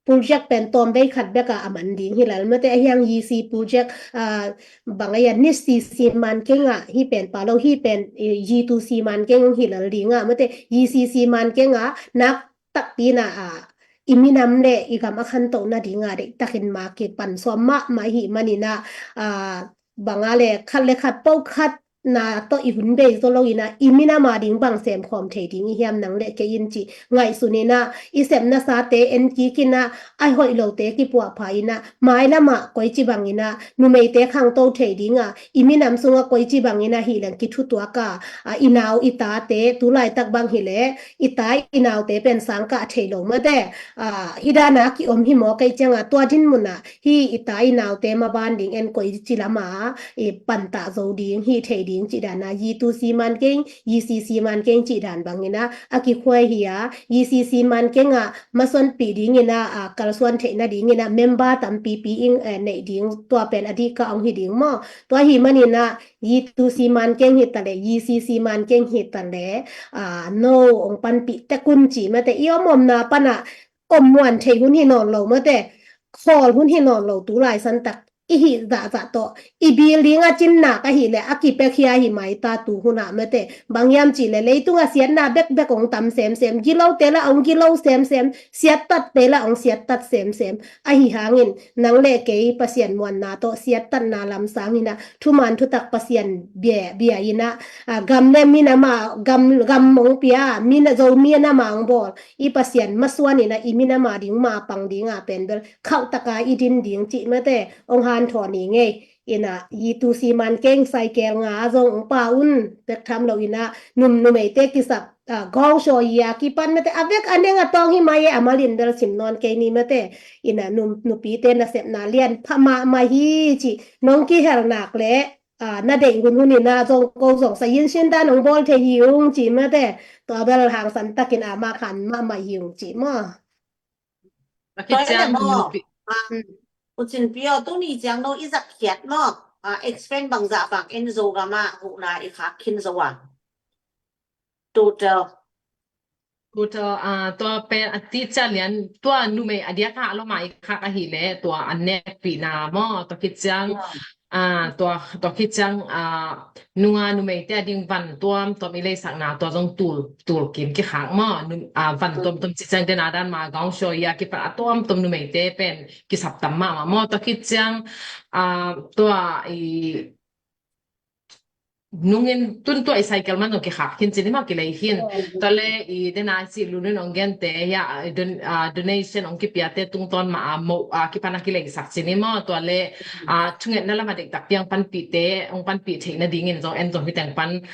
project pen tawm vei khat bek a a man ding hi lel mate, a hiang Y C project, a, bang a hian ni si si man keng a hi pen pa lo hi pen, eh, Y two si man keng hi lel ding a mate, Y C si man keng a nak takpi na a i minam le i gam a khantoh nading a deih takin ma kipan sawm mahmah hi manin a, a, bang a le khat le khat po khat na tawh i hun bei zo lo ina, i minam a ding bang sem khawm thei ding i hiam nang le kei in ci ngaihsun ina, i sepna sate en kik ina, a hoih lote kipuahpha ina, mailam ah koici bang ina, numeite khangto thei ding a, i minam sungah koici bang ina hi leng kithutuak a, a, i nau i tate, tu laitak bang hi le, i ta i naute pen sang kah thei lo mate, a, hi dan a kiom hi maw kei ciang a, tua dinmun a, hi i ta i naute maban ding en koici lam a, i pantah zo ding, hi thei ding cih dan a, Y two si man keng, Y C si man keng cih dan bang ina, a kikhuai hi a, Y C si man keng a, masuanpih ding ina, a, kalsuan theih nading ina, member tampipi in, eh, neih ding, tua pen a dihkah ong hi ding maw. Tua hi man ina, Y two si man keng hi ta le, Y C si man keng hi ta le, a, no ong panpih tek un ci mate, i om omna pan a, om muan thei hun hi nawn lo mate, khawl hun hi nawn lo tu lai san tak, i hih zahzah tawh, i building a cinnak ahih leh a kipiakhia hi mai ta tu hun ah mate, bang hiam cih leh leitung a siatna bekbek ong tam semsem, gilote lah ong gilo semsem, siattatte lah ong siattat semsem, ahi hangin nang le kei Pasian muanna tawh siattatna lam sang ina, thuman thutak Pasian bia, bia ina, a, gam le minam a, gam, gam ong pia, mina Zomi a nam a ong bawl, i Pasian masuan ina, i minam a ding ma pang ding a pen bel khauh taka i din ding cih mate, ong hanthawn i ngei. Ina, Y two si man keng cycle nga a zong ong pa un, pek tham lo ina, num, numeite kisap, a, gawng shaw i a kipan mate, a vek a neng a tawng hi mai e, a malin bel sim nawn kei ni mate. Ina, num, nupite nasepna lian pha mahmah hi ci, nong kihel nak le, a, na deih hunhun ina zong ko zong sa yin sin dan ong bawl thei hi ung ci mate, tua bel hangsan takin a ma khan mahmah hi ung ci maw. Tua hi leh maw, um, U Cin Pi aw, tuni ciang no i zat khiat maw, a, experience bangzah bang en Zogam ah huhna i khak khin zo a. Total. Total, a, tua pen a ti cia lian, tua numei a diak hah lo ma i khak ahih leh, tua a nekpihna maw, tua khit ciang, Ah, tua, tua khit ciang, ah, nunga numeite a ding van tuamtuam i leisakna tua zong tul, tul kim kikhak maw. Nu-, ah, van tuamtuam ci ciang den a dan ma gaung show ia kipan a tuamtuam numeite pen kisap tam mahmah maw. Tua khit ciang, ah, tua i nungin tun tua i cycle man zong kikhak khin ci ni maw, kilei khin. Tua le i dena ci lulun ong gente ia, ah, don-, ah, donation ong kipiate tungtawn ma a mo, ah, kipan a kileisak ci ni maw. Tua le, ah, thungetna lam a deihtak piang panpihte ong panpih theihna dingin zong en zong hi teng pan,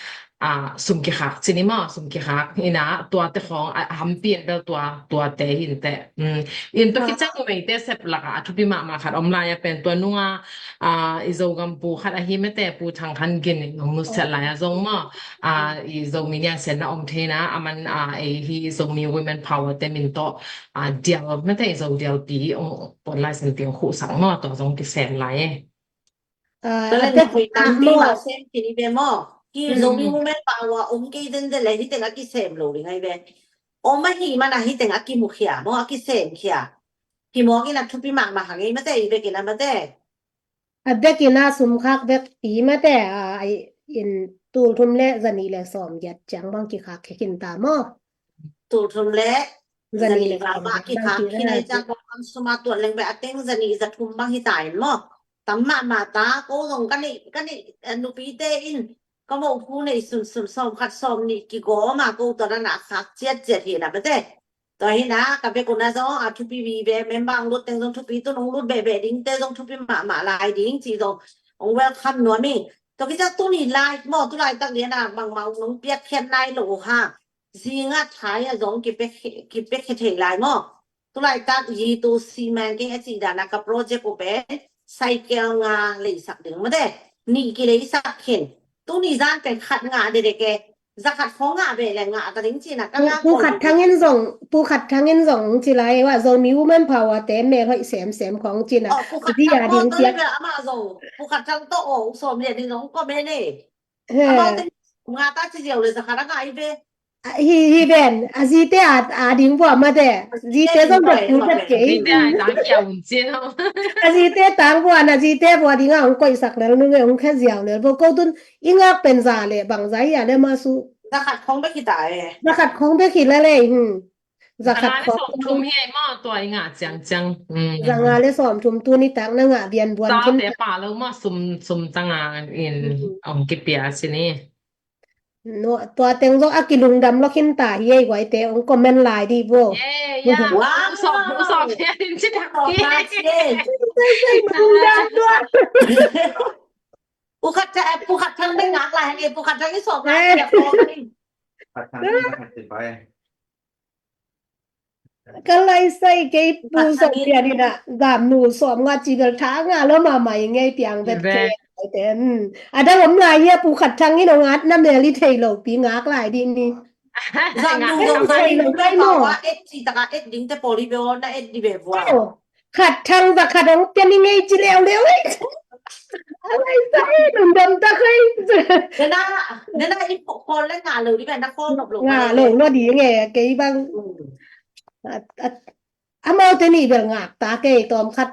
ah, sum kikhak ci ni maw, sum kikhak ina tuate khong, ah, hampi in bel tua, tuate hin te. Mm. In tua khit ciang numeite sep laka a thupi mahmah khat om lai a pen tua nunga, ah, i Zogam pu khat ahi mate, Pu Thang Khan Gin in ong nusiat lai a zong maw, ah, i Zomi Niangsiatna om theina a man, ah, ei hi Zomi Women Power te min tawh, ah, dial mate, i Zo dialpi ong pon lai sen tiang khuhsak maw, tua zong kisem lai e. Ah, tua le a tek na hoih tam maw. Sem kini ve maw. Hi Zomi Women Power om kei den de le hi teng a kisem lo ding ai ve. Om ahi man a hi teng a kimukhia maw, a kisemkhia. Hi mawk in a thupi mahmah hang ei mate, i vekin a mate. A vekin a sumkhak vek pi mate, a, in tul thum le zanih le sawm giat ciang bang kikhak khin ta maw. Tul thum le zanih le sawm giat bang kikhak khin ai ciang bang sum a tuat leng ve a teng zanih za thum bang hi ta in maw. Tam mahmah ta, ko zong ka nih, ka nih, eh, nupite in ka mawhpu nei sunsun sawm khat sawm nih kigawm a ko tua dan a khak ciatciat hi na mate. Tua hi na ka vek un a zong a thupi vive, member ong lut teng zong thupi, tun ong lut behbeh dingte zong thupi mahmah lai ding ci zong ong welcome nuam hi. Tua khit ciang tuni lai maw, tu laitak lian a bangmah ong nong piakkhiat nai lo uh ha. Zinga thai a zong kipiak, kipiakkhiat thei lai maw. Tu laitak yi tu si man kei a ci dan a ka project uh pen cycle nga leisak ding mate. Nih kileisak khin. Tuni zan pen khat nga dedek e. Za khat khong ngah ve le ngah ta ding cina ka ngah. Pu Khat Thang in zong, Pu Khat Thang in zong ci lai ua, Zomi Women Power te mel hoih semsem khong cina. Oh, Pu Khat Thang ding ko piak. Ama zong, Pu Khat Thang to o, Sawm Lian in zong ko me ne. Ama te ngah ta ci ziau le za khat a ngah i ve. Hi, hi ben, a zite a, a ding bua mate. Zite zong bek tung khat kei. Zite a tang kia un cin ho. A zite tang bua na zite bua ding a ong koisak lel nu ve ong khe ziau lel. Bo ko tun I ngak pen za le bang za hia le ma su. Za khat khong bek hi ta e. Za khat khong bek hi la le, hmm. Za khat khong. Sawm thum hi ai maw tua i ngah ciangciang. Hmm. Za nga le sawm thum tu ni tak na ngah bian buan. Sa khin te pa lo maw sum, sum ta nga in ong kipia si ni. No, tua teng zong a kilungdam lo khin ta hi ai guai te ong comment lai di bo. Yeah, yeah. Wow. Sawm, sawm hi ai in ci tak ki. Sai, sai, lungdam tua. Pu Khat Thang, Pu Khat Thang bek ngak lai hang e, Pu Khat Thang i sawm lai. Khat Thang bek ngak lai. Ka lai sai kei Pu Sawm Lian in a gam nu sawm nga ci bel tha nga lo mama i ngei piang vet kei. A dang om lai hia Pu Khat Thang in ong at na mel i thei lo pi ngak lai di ni. Gam nu sawm nga thei lo kai mo. Et ci taka et ding te poli be o na et di be vua. Khat thang za khat ong pian i ngei ci leuleu ei. A lai sa ei lungdam ta khai. Nena, nena i khol le ngah lo di ben na khol nop lo. Ngah lo lo di nge kei bang. Amaute nih bel ngak ta kei tawm khat.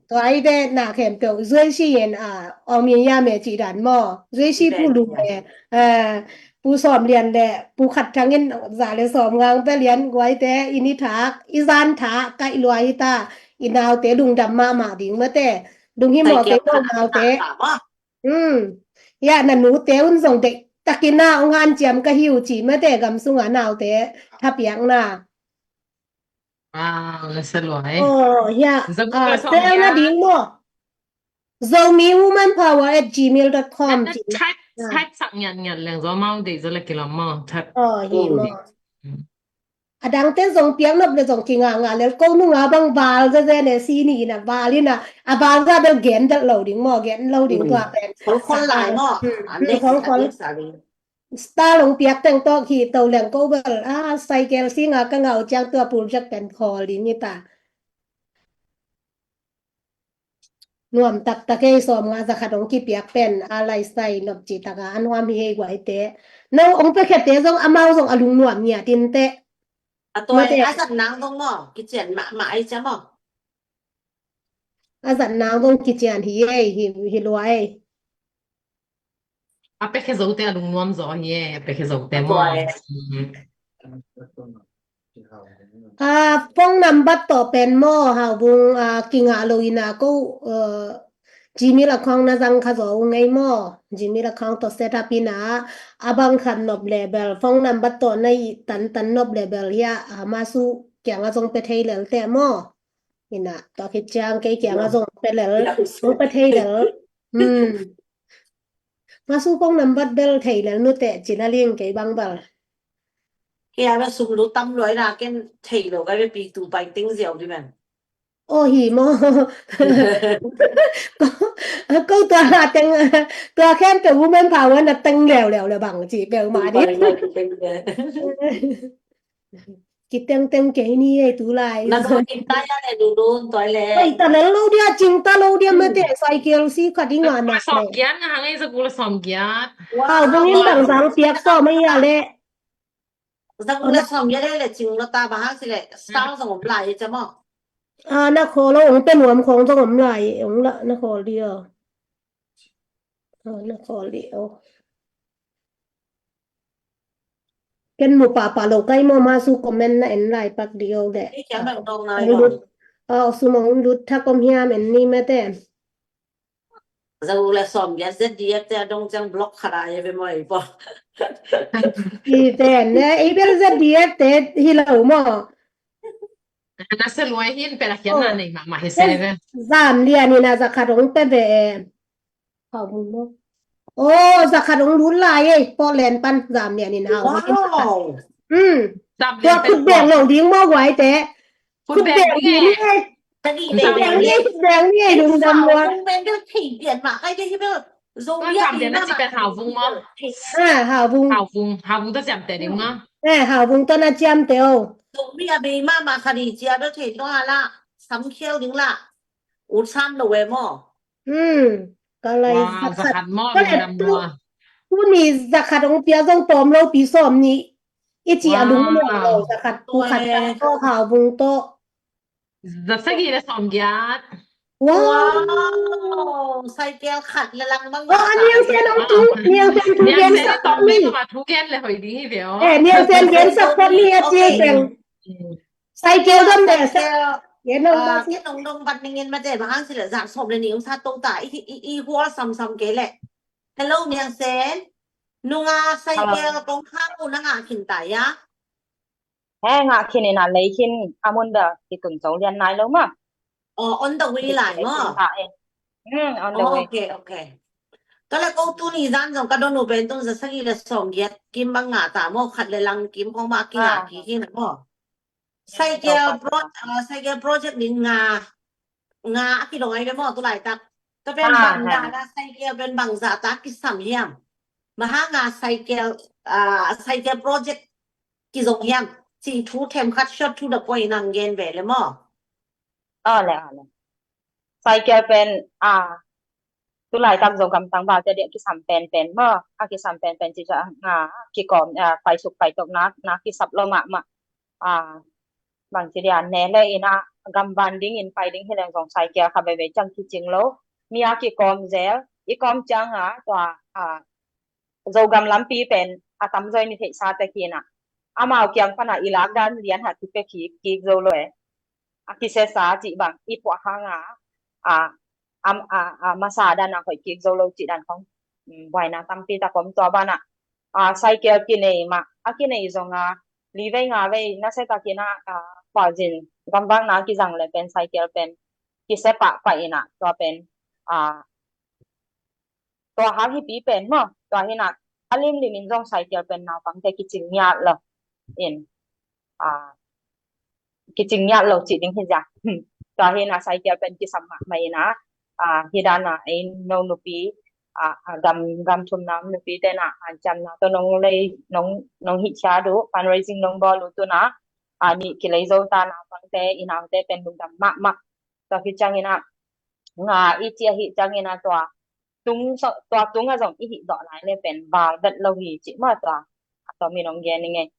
Tua ai ve na khempeuh zuai si en a ong mi ya me ci dan maw zuai si pu lu me. Pu Sawm Lian le Pu Khat Thang in za le sawm ngang pe lian guaite i ni thak i zan thak kaih lua hi ta. I naute lungdam mahmah ding mate. Lung hi mawh kei ko naute. Hmm. Ya na nute un zong deih takin na ong hanciam ka hi uh ci mate gam sunga naute thapiakna. Wow, na sa luai. Oh, ya. Sel na ding maw. Zomi Woman Power at gmail dot com. Type, type sak ngiat ngiat leng zo mau dei zo le kilom maw. Type. Oh, hi maw. A dang ten zong piak nop le zong kinga nga le ko nunga bang bal za ze ne si ni na bal ina a bal za bel gen dal lo ding maw gen lo ding tua pen. Khol khol lai maw. Khol khol. Star long piak teng tawk hi to leng ko bel a cycle singa ka ngau ciang tua pul jak pen khol ding hi ta. Nuam taktak ei sawm nga za khat ong kipiak pen a lai sai nop ci taka a nuam hi hei guai te. No ong pe khe te zong amau zong a lung nuam ngiat in te. A tua a zat nang zong maw kician mahmah ei cia maw. A zat nang zong kician hi ei, hi, hi lua ei. A pekhe zote a lungnuam zaw hi ei, a pekhe zote maw. A phone number tawh pen maw, Hauvung, a kingah lo ina ko, a, Gmail account na zang kha zaw ung ei maw. Gmail account tawh set up ina, a bang khat nop le bel, phone number tawh na i tantan nop le bel hi a, a Masu kiangah zong pe thei lel teh maw. Ina, tua khit ciang kei kiangah zong pe lel, zong pe thei lel. Hmm. Masu phone number bel thei lel nuteh ci la ling kei bang bel. Kei a bel sum lu tam luai na ken thei lo ka bel pi tu pai teng ziau di men. Aw hi maw. Ko, ko tua la teng, tua khen pe woman power na teng leu leu le bang ci pe ma di. Pai ma teng le. Kitengteng kei ni ei tu lai. Na zong in tai a le dudun toi le. Oi, ta lel lo dia, cing ta lo dia mate, cycle si kha ding a nak le. Sawm giat nga hang ei, za guk le sawm giat. Wow. Hauvung in bang zang piak sawm ei a le. Za guk le sawm giat le le cing lo ta bang hang si le. Sang zong om lai e cem aw. A, na khawl lo, ong pe nuam khong zong om lai, ong la, na khawl dia. A, na khawl dia. Ken mu pahpah lo kai maw, Masu comment na en lai pak di o de. Ei, kiang bang dong nai lo. A, sum ong lut thak om hiam en ni mate. Za guk le sawm giat Z D F te a dong ciang block khat a, ye ve maw ei paw. I te ne, i bel Z D F te hi lo maw. Na se luai hin pe la khian na nei mahmah hi se ve. Zam lian ina za khat ong pe ve. Hauvung maw. Aw, za khat ong lut lai ei, Portland pan zam lian in Hauvung. Wow. Hmm. Tua khut beng lo ding maw guai te. Khut beng ding ei. Khut beng ding ei. Khut beng ding ei, lungdam lua. Khut beng ding thei pian mah kai ding hi bel. Zo lian ding na ci pen Hauvung maw. Ha, Hauvung. Hauvung, Hauvung ta ciam te ding maw. Eh, Hauvung ta na ciam te o. Zo mi a bei mah mah kha di cia bel thei tua la. Sam khial ding la. Ut sam lo we maw. Hmm, ka lai. Wow, za khat. Za khat maw, ka lai lungdam tu, lua. Tuni za khat ong pia zong tawm lo pi sawm ni. I ci a lungnuam lo, za khat, tu khat, Hauvung tawh. Za sagih le sawm giat. Wow. Wow, cycle khat le lang bang. Oh, Niang Sen ong tu, Niang Sen tu gen support ni. Niang Sen le hoih ding hi ve o. Eh, Niang Sen gen support ni a ci teng. Cycle dam de sa. Cycle. Ye no, ah, ba si. Kei nong dong bat ning in mate, bang hang si le zan sawm le ni ong sa to ta. I, i, i hual sam sam kei le. Hello, Niang Sen. Nunga cycle kong hang u na ngah khin ta ya. He, ngah khin ina lei khin a mun da ki tun zo lian nai lo ma. Oh, on the way lai ma. Hmm, on the way. Okay, okay. Ka le ko tuni zan zong ka don u pen tun za sagih le sawm giat kim bang ngah ta maw, khat le lang kim khong ma ki ngah ki hi na maw. Cycle pro-, ah, cycle project ding nga, nga a kidong ai ve maw tu laitak. Tua pen bang dan a cycle pen bang zahtak kisam hiam. Bang hang a cycle, ah, cycle project kizong hiam. Cih thu themkhat short to the point nang gen ve le maw. Aw le, aw le. Cycle pen, ah, tu laitak Zogam tangvalte dia kisam penpen maw, a kisam penpen ci ca, ah, kikawm, ah, paisuk paitokna, na kisap lo mahmah. Ah, bangci dia ne le ina gamvan dingin pai ding hileng zong cycle kha veve ciang kicing lo. Mi a kikawm zel, i kawm ciang a tua, ah, Zogam lampi pen a tamzaw in i theihsa tek hi na. Amau kiang pana i lak dan lian hat kipia kik, kik zo lo e. A kisesa cih bang i puah hang a, a, a, a, a masa dan a hoih kik zo lo cih dan khong, mm, buaina tampi tak om tua ban a. A, cycle kinei mah, a kinei zong a, li vei nga vei, nasia takin a, a, khualzin gamvakna kizang le pen cycle pen kisia pahpah in a, tua pen, a, tua hang hi pi pen maw, tua hi na, a limlim in zong cycle pen naupangte kicing ngiat lo in, ah, kicing ngiat lo cih ding hi zia. Tua hi na cycle pen kisam mahmah in a, ah, hi dan a ei no nupi, ah, ah, gam, gam thumna nupi te na, hanciamna tawh nong lei, nong, nong hih khia uh, fundraising nong bawl uh tu na, ah, nih kilei zo ta naupangte, i naute pen lungdam mahmah. Tua hi ciangin a, nga i ci a hi ciangin a tua tung, tua tung a zong i hih zawh lai le pen val vet lo hi cih maw tua. A tua mi nong gen i ngei.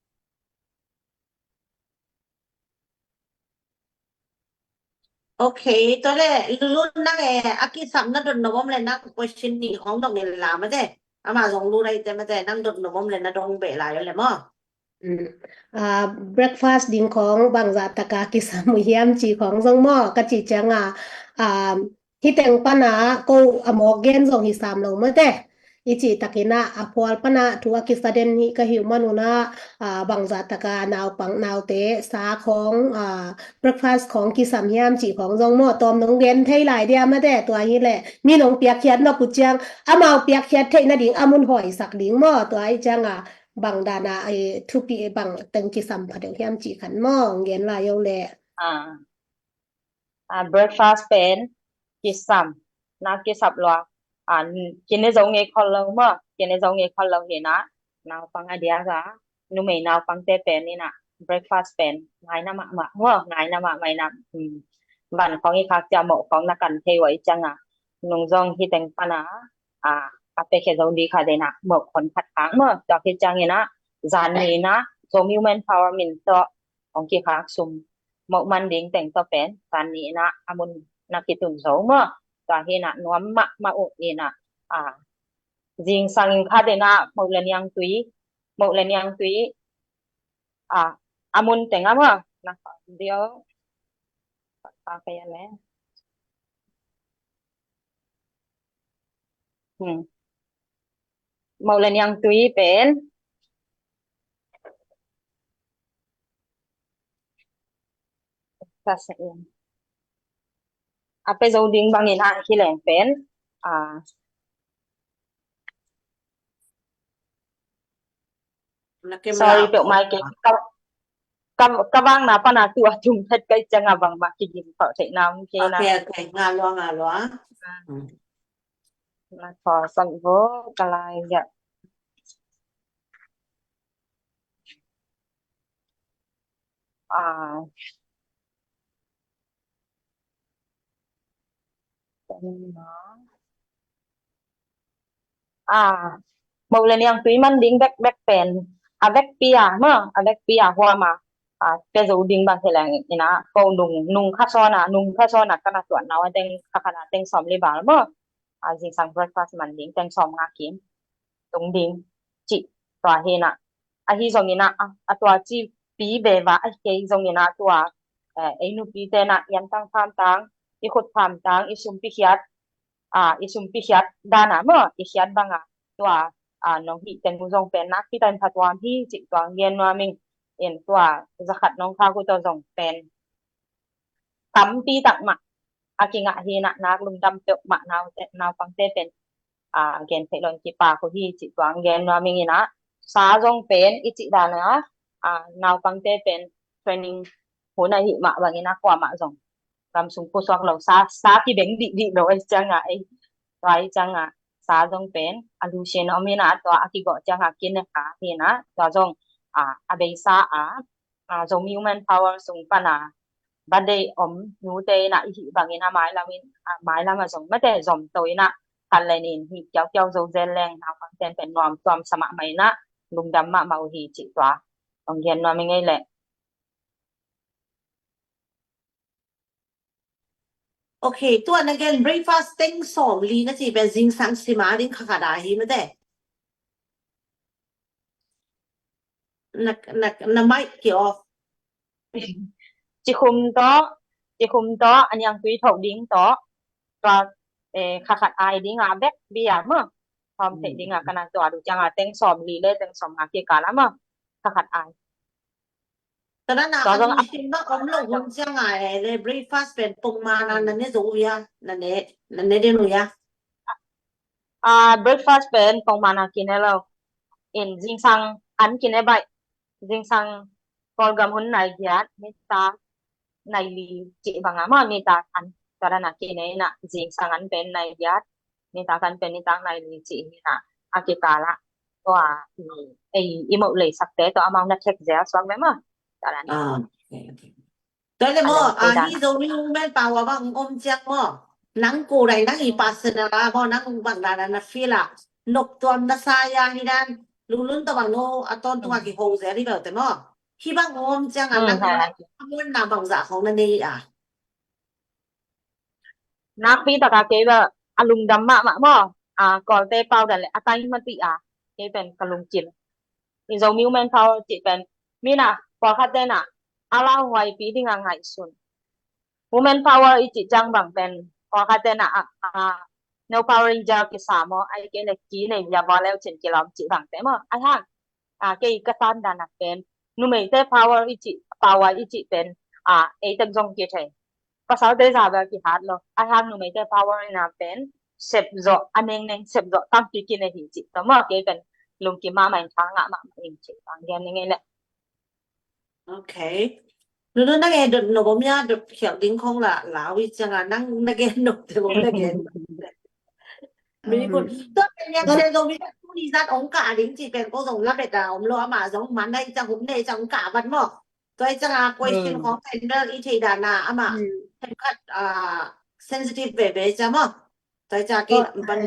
Ok, tua le Lulun nang e, a kisam na dot nop om le nang question nih khong dong in la mate. Ama zong lu lai te mate, nang dot nop om le na dong beh lai le maw. Mm. Ah, breakfast ding khong bangzah taka kisam uh hiam ci khong zong maw, ka ci cianga, ah, hih teng pana ko a mawk gen zong hi sam lo mate. I cih takin ah, a phual pana thu a kisa den hi ka hi uh manun ah, ah, bangzah taka naupang naute sa khong, ah, breakfast khong kisam hiam cih khong zong maw, tawm nong gen thei lai dia mate, tua hi leh mi nong piakkhiat nop uh ciang, amau piakkhiat theih nading a mun hawisak ding maw, tua hi cianga, bang dana, eh, thupi, eh, bang teng kisam pha deuh hiam cih khan maw, gen lai yo leh. Ah. Ah, breakfast pen kisam, na kisap lua. Ah, kine zo ngei khol lo maw, kine zo ngei khol lo hi na, naupang a diak a, numei naupangte pen ina, breakfast pen ngaina mahmah maw, ngaina mahmah ina, hmm, van khong i khak cia moh khong na kan thei uh i cianga, nung zong hih teng pana, ah, a pekhe zo di kha dena moh khon khat khang maw, tua hi ciang ina, zan ni ina, Zomi Women Power min tawh hong kikhak sum moh man ding teng tawh pen, zan ni ina a mun na kitun zo maw. Tua hi ina nuam mahmah uh ina, ah, zingsang in khat ina moh le niangtui, moh le niangtui, ah, a mun teng a maw. Na dio pa kaya le. Hmm. Moh le niangtui pen a pe zo ding bangin ah hi leng pen, ah, sorry peuh mai ke, ka, ka, ka vang na pana tu a tum phet kai cianga bangmah kigim khauh theih na om kei na. Ok, ok, nga lua, nga lua. Ah. Hmm. Na kho sak vo ka lai ya. Ah. Ah, moh le niangtui man ding bekbek pen a vekpi a maw, a vekpi a huam a, ah, pe zo ding bang hi leng ina, ko nung, nung kha sawn a, nung kha sawn a kana tuan nau a teng, kha khat a teng sawm li bal maw. Ah, zingsang breakfast man ding teng sawm nga kim tung ding cih tua hi ina. Ahi zong ina, a, a tua ci pi beva ahi kei zong ina tua, eh, ei nupi te na i antang phamtang, i khut phamtang, i sumpi khiat, ah, i sumpi khiat dana maw, i khiat banga tua, ah, nong hih teng uh zong pen nakpi takin phatuam hi cih tua gen nuam ing. In tua zakhat nong khak uh tawh zong pen tampi tak mah a kingah hi ina, nak lungdam peuh mah nau, naupangte pen, ah, gen theih loin kipak uh hi cih tua gen nuam ing ina. Sa zong pen i cih dana, ah, naupangte pen training hun ahih mah bangin a kuamah zong gam sung pusuak lo sa, sa kibeng dihdih lo ahi cianga, ei tua ahi cianga sa zong pen a lusin om ina, tua a kigawh cianga kine kha hi ina, tua zong, ah, a beisa a, ah, Zomi Women Power sung pana birthday om nute ina i hih bangin a mailam in, ah, mailam a zong mate zom to ina khat le nih in hih kiaukiau zo zel leng naupang ten pen nuam tuam sa mahmah ina, lungdam mahmah uh hi cih tua hong gen nuam ing ei leh. Ok, tua na gen breakfast teng sawm li na ci pen zingsang sima ding kha khat a hi mate. Na, na, na mic ki off. Cikhum tawh, cikhum tawh, a niangtui thoh ding tawh, tua, eh, kha khat ai ding a vekpi a maw. Thawm theih ding a kana tua duh cianga teng sawm li le teng sawm nga kikal a maw. Kha khat ai. Tua dan a, tua zong a, a, om lo hun cianga, eh, le breakfast pen pongmana na ne zo uh hia, na ne, na ne den uh hia. Ah, breakfast pen pongmana kine lo. In zingsang an kine baih. Zingsang Kawlgam hun nai giat, nitak nai li cih banga maw, nitak an. Tua dan a kine ina, zingsang an pen nai giat, nitak an pen nitak nai li cih hi ina, a kikal a. Tua, i, ei, i moh leisakte tawh amau na thek zel suak ve maw. Tua dan a. Ah, ok, ok. Tua le maw, ah, hih Zomi Women Power bang om ciang maw, nang ko dai nang i personal a maw, nang bang dan a na feel a, nop tuam na sa a hi dan, Lulun tawh bang no a tawntung a kiho zel hi bel te maw. Hih bang om ciang a nang a muanna bangzah khong na nei a. nakpi taka kei bel a lungdam mahmah maw. A, Kawlte pau dan le a tai mati a, kei pen ka lungkim. I Zomi Women Power cih pen mina pawlkhat tena a lauhuaipi dinga ngaihsun. Women Power i cih ciang bang pen pawlkhat tena a, a, no Power Ranger kisa maw, ai kei le ki nei bia bawl leu cin kilawm cih bangte maw. Ai hang, a, kei ka san dan a pen numeite power i cih, power i cih pen, a, ei tek zong kithei. Pasalte za bel kihat lo. Ai hang numeite power ina pen sep zawh, a nengneng sep zawh tampi kinei hi cih tawh maw, kei pen lungkim mahmah in, tha ngah mahmah ing cih bang gen ning ei le. Okay. Nunu na gen dot nop om ya, dot khial ding khong la lau i cianga nang na gen nop te bom na gen. Very good. Tua pen ya se zo mi ta tu ni zat ong ka ding ci pen ko zong la bet da om lo ama zong man dai ciang hum nei ciang ong ka vat mo. Tua i cianga question khong pen bel i thei dan a ama themkhat, ah, sensitive veve ciang mo. Tua i cianga kei ban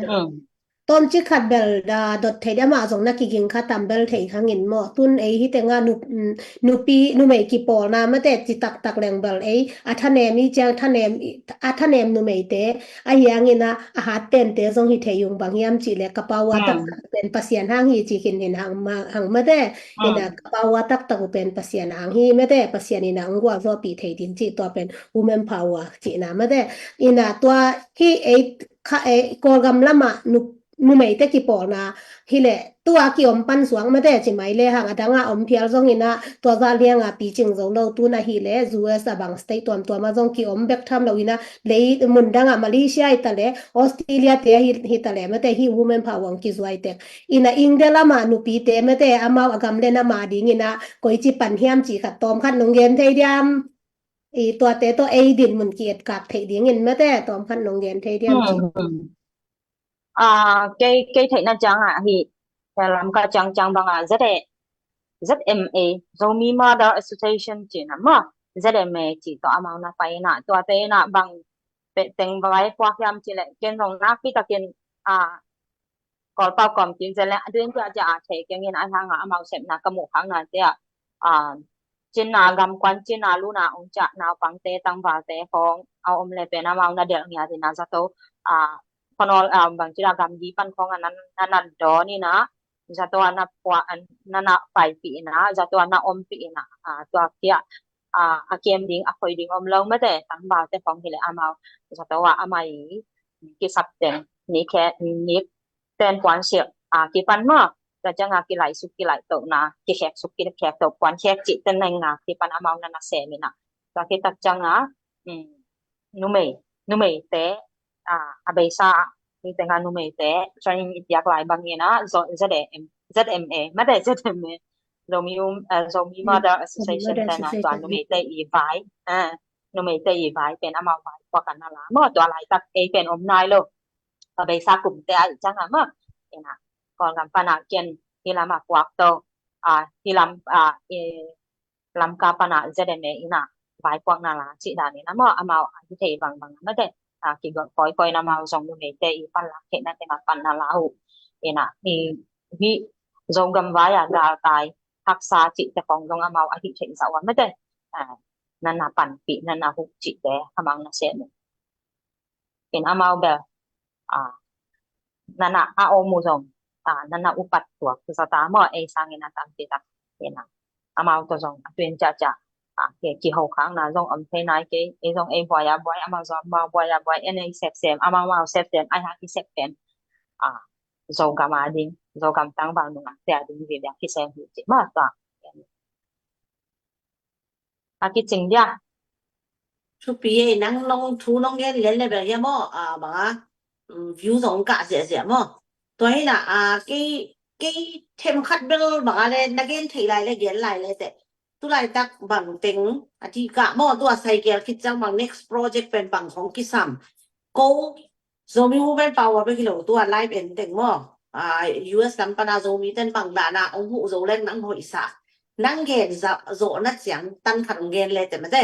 Tom ci khat bel da dot thei dia mah zong na kiging kha tam bel thei hangin maw. Tun ei hi tenga nup, mm, nupi, numei kipawlna mate ci taktak leng bel ei a thanem i ciang thanem i, a thanem numeite a hiangin a, a hat tente zong hi thei ung bang hiam cih le ka pau a taktak pen Pasian hang hi ci khin hin hang ma, hang mate. Ina ka pau a taktak uh pen Pasian hang hi mate. Pasian ina ung gual zawpi thei din cih tua pen women power cihna mate. Ina tua hi ei kha ei Kawlgam lama nup numeite kipawlna hi le tua kiom pan suang mate ci mai le hang a danga om phial zong ina tua za lianga picing zo lo tun ahi le U S a bang state tuamtuama zong kiom bek tham lo ina lei mun danga Malaysia hi ta le Australia te hi, hi ta le mate hi women power ong kizuai tek ina India lama nupite mate amau a gam le nama ding ina koi ci pan hiam ci khat tawm khat nong gen thei diam? I tuate tawh ei din mun ki et kak thei dingin mate tawm khat nong gen thei diam ci. Ah, kei, kei theihna ciangah hi, Lamka ciangciang bangah Z A, Z M A, Zomi Mother Association cihna maw, Z M A cih tawh amau na paina, tuate inah bang pehteng vai puak hiam cih leh, ken zong nakpi takin, ah, Kawlpau kawm kim zel leh, a tuin ciah ciah a thei kengin a hangah amau sepna ka muh khakna ciah, ah, Cinna gamkuan Cinna luna ong ciah naupangte tangvalte khawng a om le pen amau na delh ngiat ina zato, a, khonol, a, bangci la gamgi pan khawng a na, na nat dawn ina zato a na pua, a na na paipih ina zato a na ompih ina, a, tua kia, a, a kem ding a khoi ding om lo mate tangvalte khawng hi le amau zato a amai kisap teng ni khe ni ten puan silh a kipan maw, tua cianga kilaih suk kilaih tohna, kikhek suk kikhek toh puan khek cih ten neng a kipan amau na na sem ina. Tua kitak cianga, um, numei, numeite, a, a beisa, ni tenga numeite, training i piak lai bang ina, Z M, Z M A, mate Z M A, Zomi, um, uh, Zomi Mother Association tena tua numeite i vai, a, numeite i vai pen amau vai puak a na la maw, tua laitak ei pen om nai lo. A beisa kumte a i cianga maw. Ina Kawlgam pana ken hi lama puak to, a, hi lam, a, e, Lamka pana Z M A ina vai puak na la cih dan ina maw, amau a hi thei bangbang mate, a, kigawh kawikawi na amau zong numeite i pan lak theihna tenga pan na la uh. Ina i hi Zogam vai a galtai haksa cihte khawng zong amau a hi thei zah ua mate, a, na na panpih na na huh cihte amau na sem uh. In amau bel, a, nana a om uh zong, a, nana upat tuak zata maw ei sangin a tampi tak ina amau tawh zong a tuin ciahciah, a, ke kiho khakna zong om thei nai kei, ei zong ei buai a buai amau zong amau buai a buai en ei sepsem amau mau sepsem ai hang i sep pen, a, Zogam a ding, Zogam tangval nungakte a ding vivia kisem hi cih maw tua. A kicing dia. Thupi e nang nong thu nong gen lian le bel hia maw, a, banga, um, view zong kah ziahziah maw. Tua hina, a, kei, kei themkhat bel banga le na gen thei lai le gen lai le te. Tulaitak bang teng a ti kah maw, tua sai gel khit ciang bang next project pen bang hong kisam. Ko Zomi Women Power bek hi lo tua live en teng maw. A, U S lam pana Zomi ten bang dana ong huh zo leng nang hoihsa. Nang gen zawhna ciang tan khat ong gen le te mate.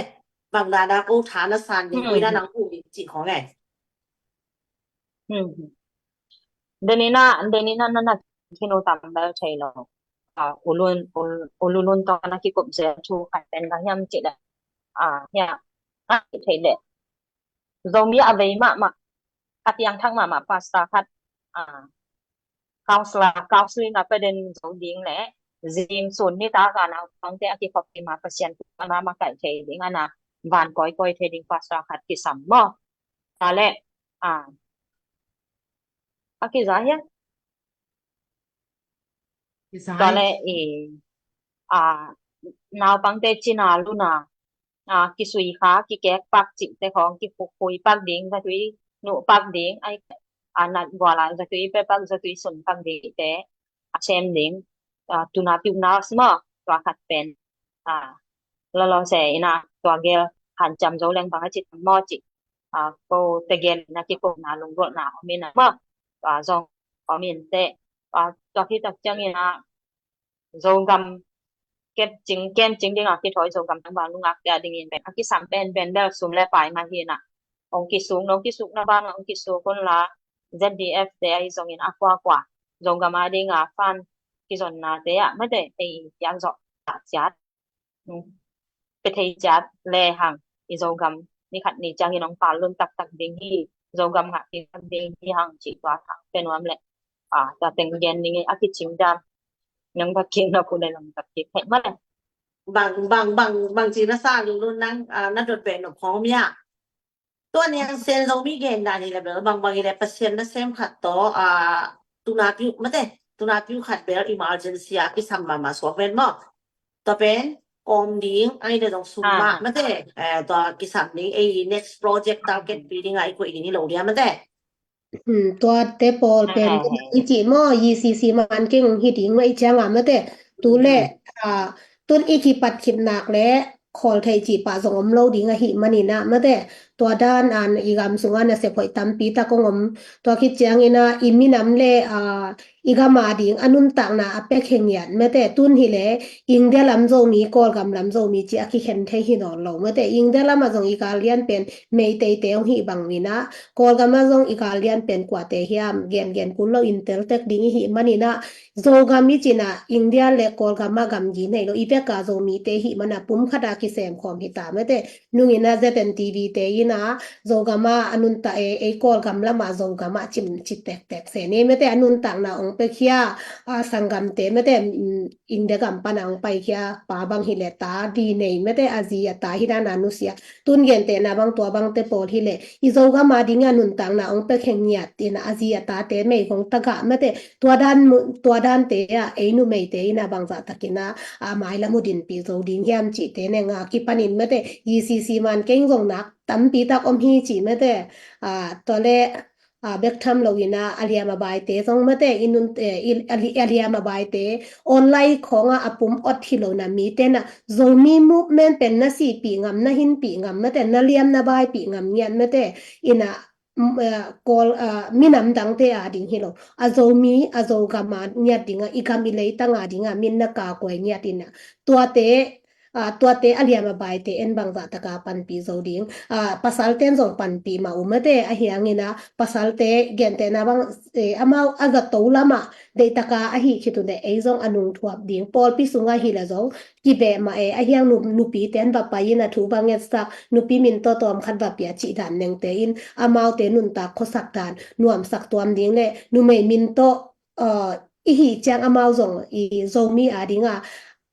Bang dana ko tha na san ding, koi na nang huh ding cih khong e. Denina, denina na na kinu tam bel thei lo. A, ulun, ul, ululun to na kikup zel thu khat pen bang hiam cih le. A, hia. A, thei le. Zomi a vei mahmah a piangthak mahmah pastor khat, ah, counselor, counseling a pia den zo ding le zing sun nitak a naupangte a kikhop kik ma Pasian thu a makaih thei ding a na van kawikawi thei ding pastor khat kisam maw. Tua le, ah, a kiza hiam? Tua le i, a, naupangte cina luna, a, kisui kha, kikek pak cihte khong, kikhukhui pak ding, zatui nuh pak ding, ai, a, nat guala zatui pe pak, zatui sun pak ding te a sem ding, a, tuna piu nas maw, tua khat pen, a, lolo se ina, tua gel hanciam zo leng bang a ci tam maw ci, a, ko te gen na kikopna lunggulhna om ina maw, tua zong om in te, a, tua hi tak ciang ina, Zogam kep cing, kem cing ding a kithawi Zogam tangval nungak te a ding in pen a kisam pen pen bel sum le pai mah hi na. Ong kisuk, nong kisuk na bang, ong kisuk hun la, Z D F te a hi zong in a kua kua Zogam a ding a fan kizonna te a mate ei piak zawh ciat. Pe thei ciat le hang i Zogam ni khat ni ciang in ong pal lun taktak ding hi, Zogam ngah taktak ding hi hang ci tua thang pe nuam le, a, tua teng gen ding i a kicing dam nang bak king na pu le nang bak king hei ma le. Bang, bang, bang, bang ci na sa lun lun nang, a, na dot pe no phom ya. Tua niang sen Zomi gen dan hi le bel bang bang hi le Pasian na sem khat to, a, tuna piu mate, tuna piu khat bel emergency a kisam mama suak ven maw. Tua pen kawm ding ai le dong sum mah mate, eh, tua kisam ding ei next project target pi ding ai kuai ding hi lo dia mate. Hmm, tua te pawl pen i ci maw, E C C man keng hi ding mah i ciang a mate. Tu le, a, tun i kipat khit nak le khawl thei cih pah zong om lo ding ahih manin ah mate, tua dan an i gam sungah nasep hoih tampi tak hong om. Tua khit ciangin ah i minam le, aa, i gam a ding a nuntakna a pek he ngiat mate, tun hi le India lam Zomi, Kawlgam lam Zomi ci a kikhen thei hi nawn lo mate. India lam ah zong i gal lian pen Meiteite hong hih bang in ah, Kawlgam ah zong i gal lian pen kuate hiam gen gen kul lo in tel tek ding i hih manin ah, Zogam i cih na India le Kawlgam ah gamgi nei lo, i bek a Zomite hih man a pum khat a kisem khawm hi ta mate. Nung in ah Z N T V te in ah Zogam ah a nuntak e, ei Kawlgam lam ah Zogam ah cim ci tektek se ni mate, a nuntakna ong pia khia, a sanggamte mate, mm, India gam pan a ong pai khia pa bang hi le ta di nei mate, a zi a ta hi dan a nusia. Tun gentehna bang tua bangte pawl hi le i Zogam a ding a nuntakna ong pek he ngiat in a zi a tate mei hong tagah mate, tua dan mu-, tua dante ah ei numeite in a bangzah takin a, a mailam uh dinpih zo ding hiam cihte neng a kipanin mate, E C C man keng zong nak tampi tak om hi cih mate, a, tua le, a, bek tham lo in a, a liam a baite zong mate, i nun, eh, i, a li-, a liam a baite online khawng a a pum ot hi lo na mite na, Zomi movement pen na sihpih ngam, na hinpih ngam mate, na liam na baipih ngam ngiat mate, in a, mm, eh, Kawl, eh, minam dangte a ding hi lo, a Zomi, a Zogam a ngiat ding a, i gam i leitang a ding a, min na ka kuai ngiat in a, tuate, a, tuate a liam a baite en bangzah taka panpih zo ding. A, pasalte en zong panpih mah uh mate, a hiang in a, pasalte gentehna bang, eh, amau a zato lam ah deih taka a hih khit uh le ei zong a nungthuap ding. Pawlpi sung a hi le zong kibeh mah e, a hiang nu-, nupite en va pai in a thu va ngetsak, nupi min tawh tawm khat va pia cih dan nengte in, amaute nuntak khuasak dan nuamsak tuam ding le, numei min tawh, eh, i hih ciang amau zong i Zomi a ding a,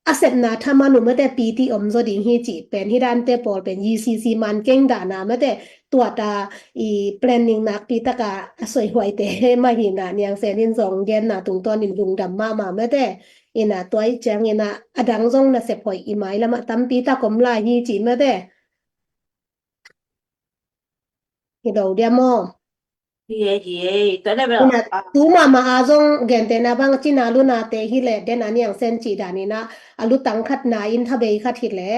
a sepna thaman uh mate piti om zaw ding hi cih pen hi dante pawl pen E C C man keng dan a mate, tua ta i planning nakpi taka a soihuaite mah hi na, niang sen in zong genna tungtawn in lungdam mahmah mate, in a tua i ciang in a, a dang zong nasep hoih i mailam ah tampi tak om lai hi cih mate. Hi lo dia maw? Hi e, hi e. Tua le bel, in a, ah, tu mahmah a zong gentehna bang cina luna te hi le den a niang sen cih dan in a, a lutang khat na in thabei khat hi le,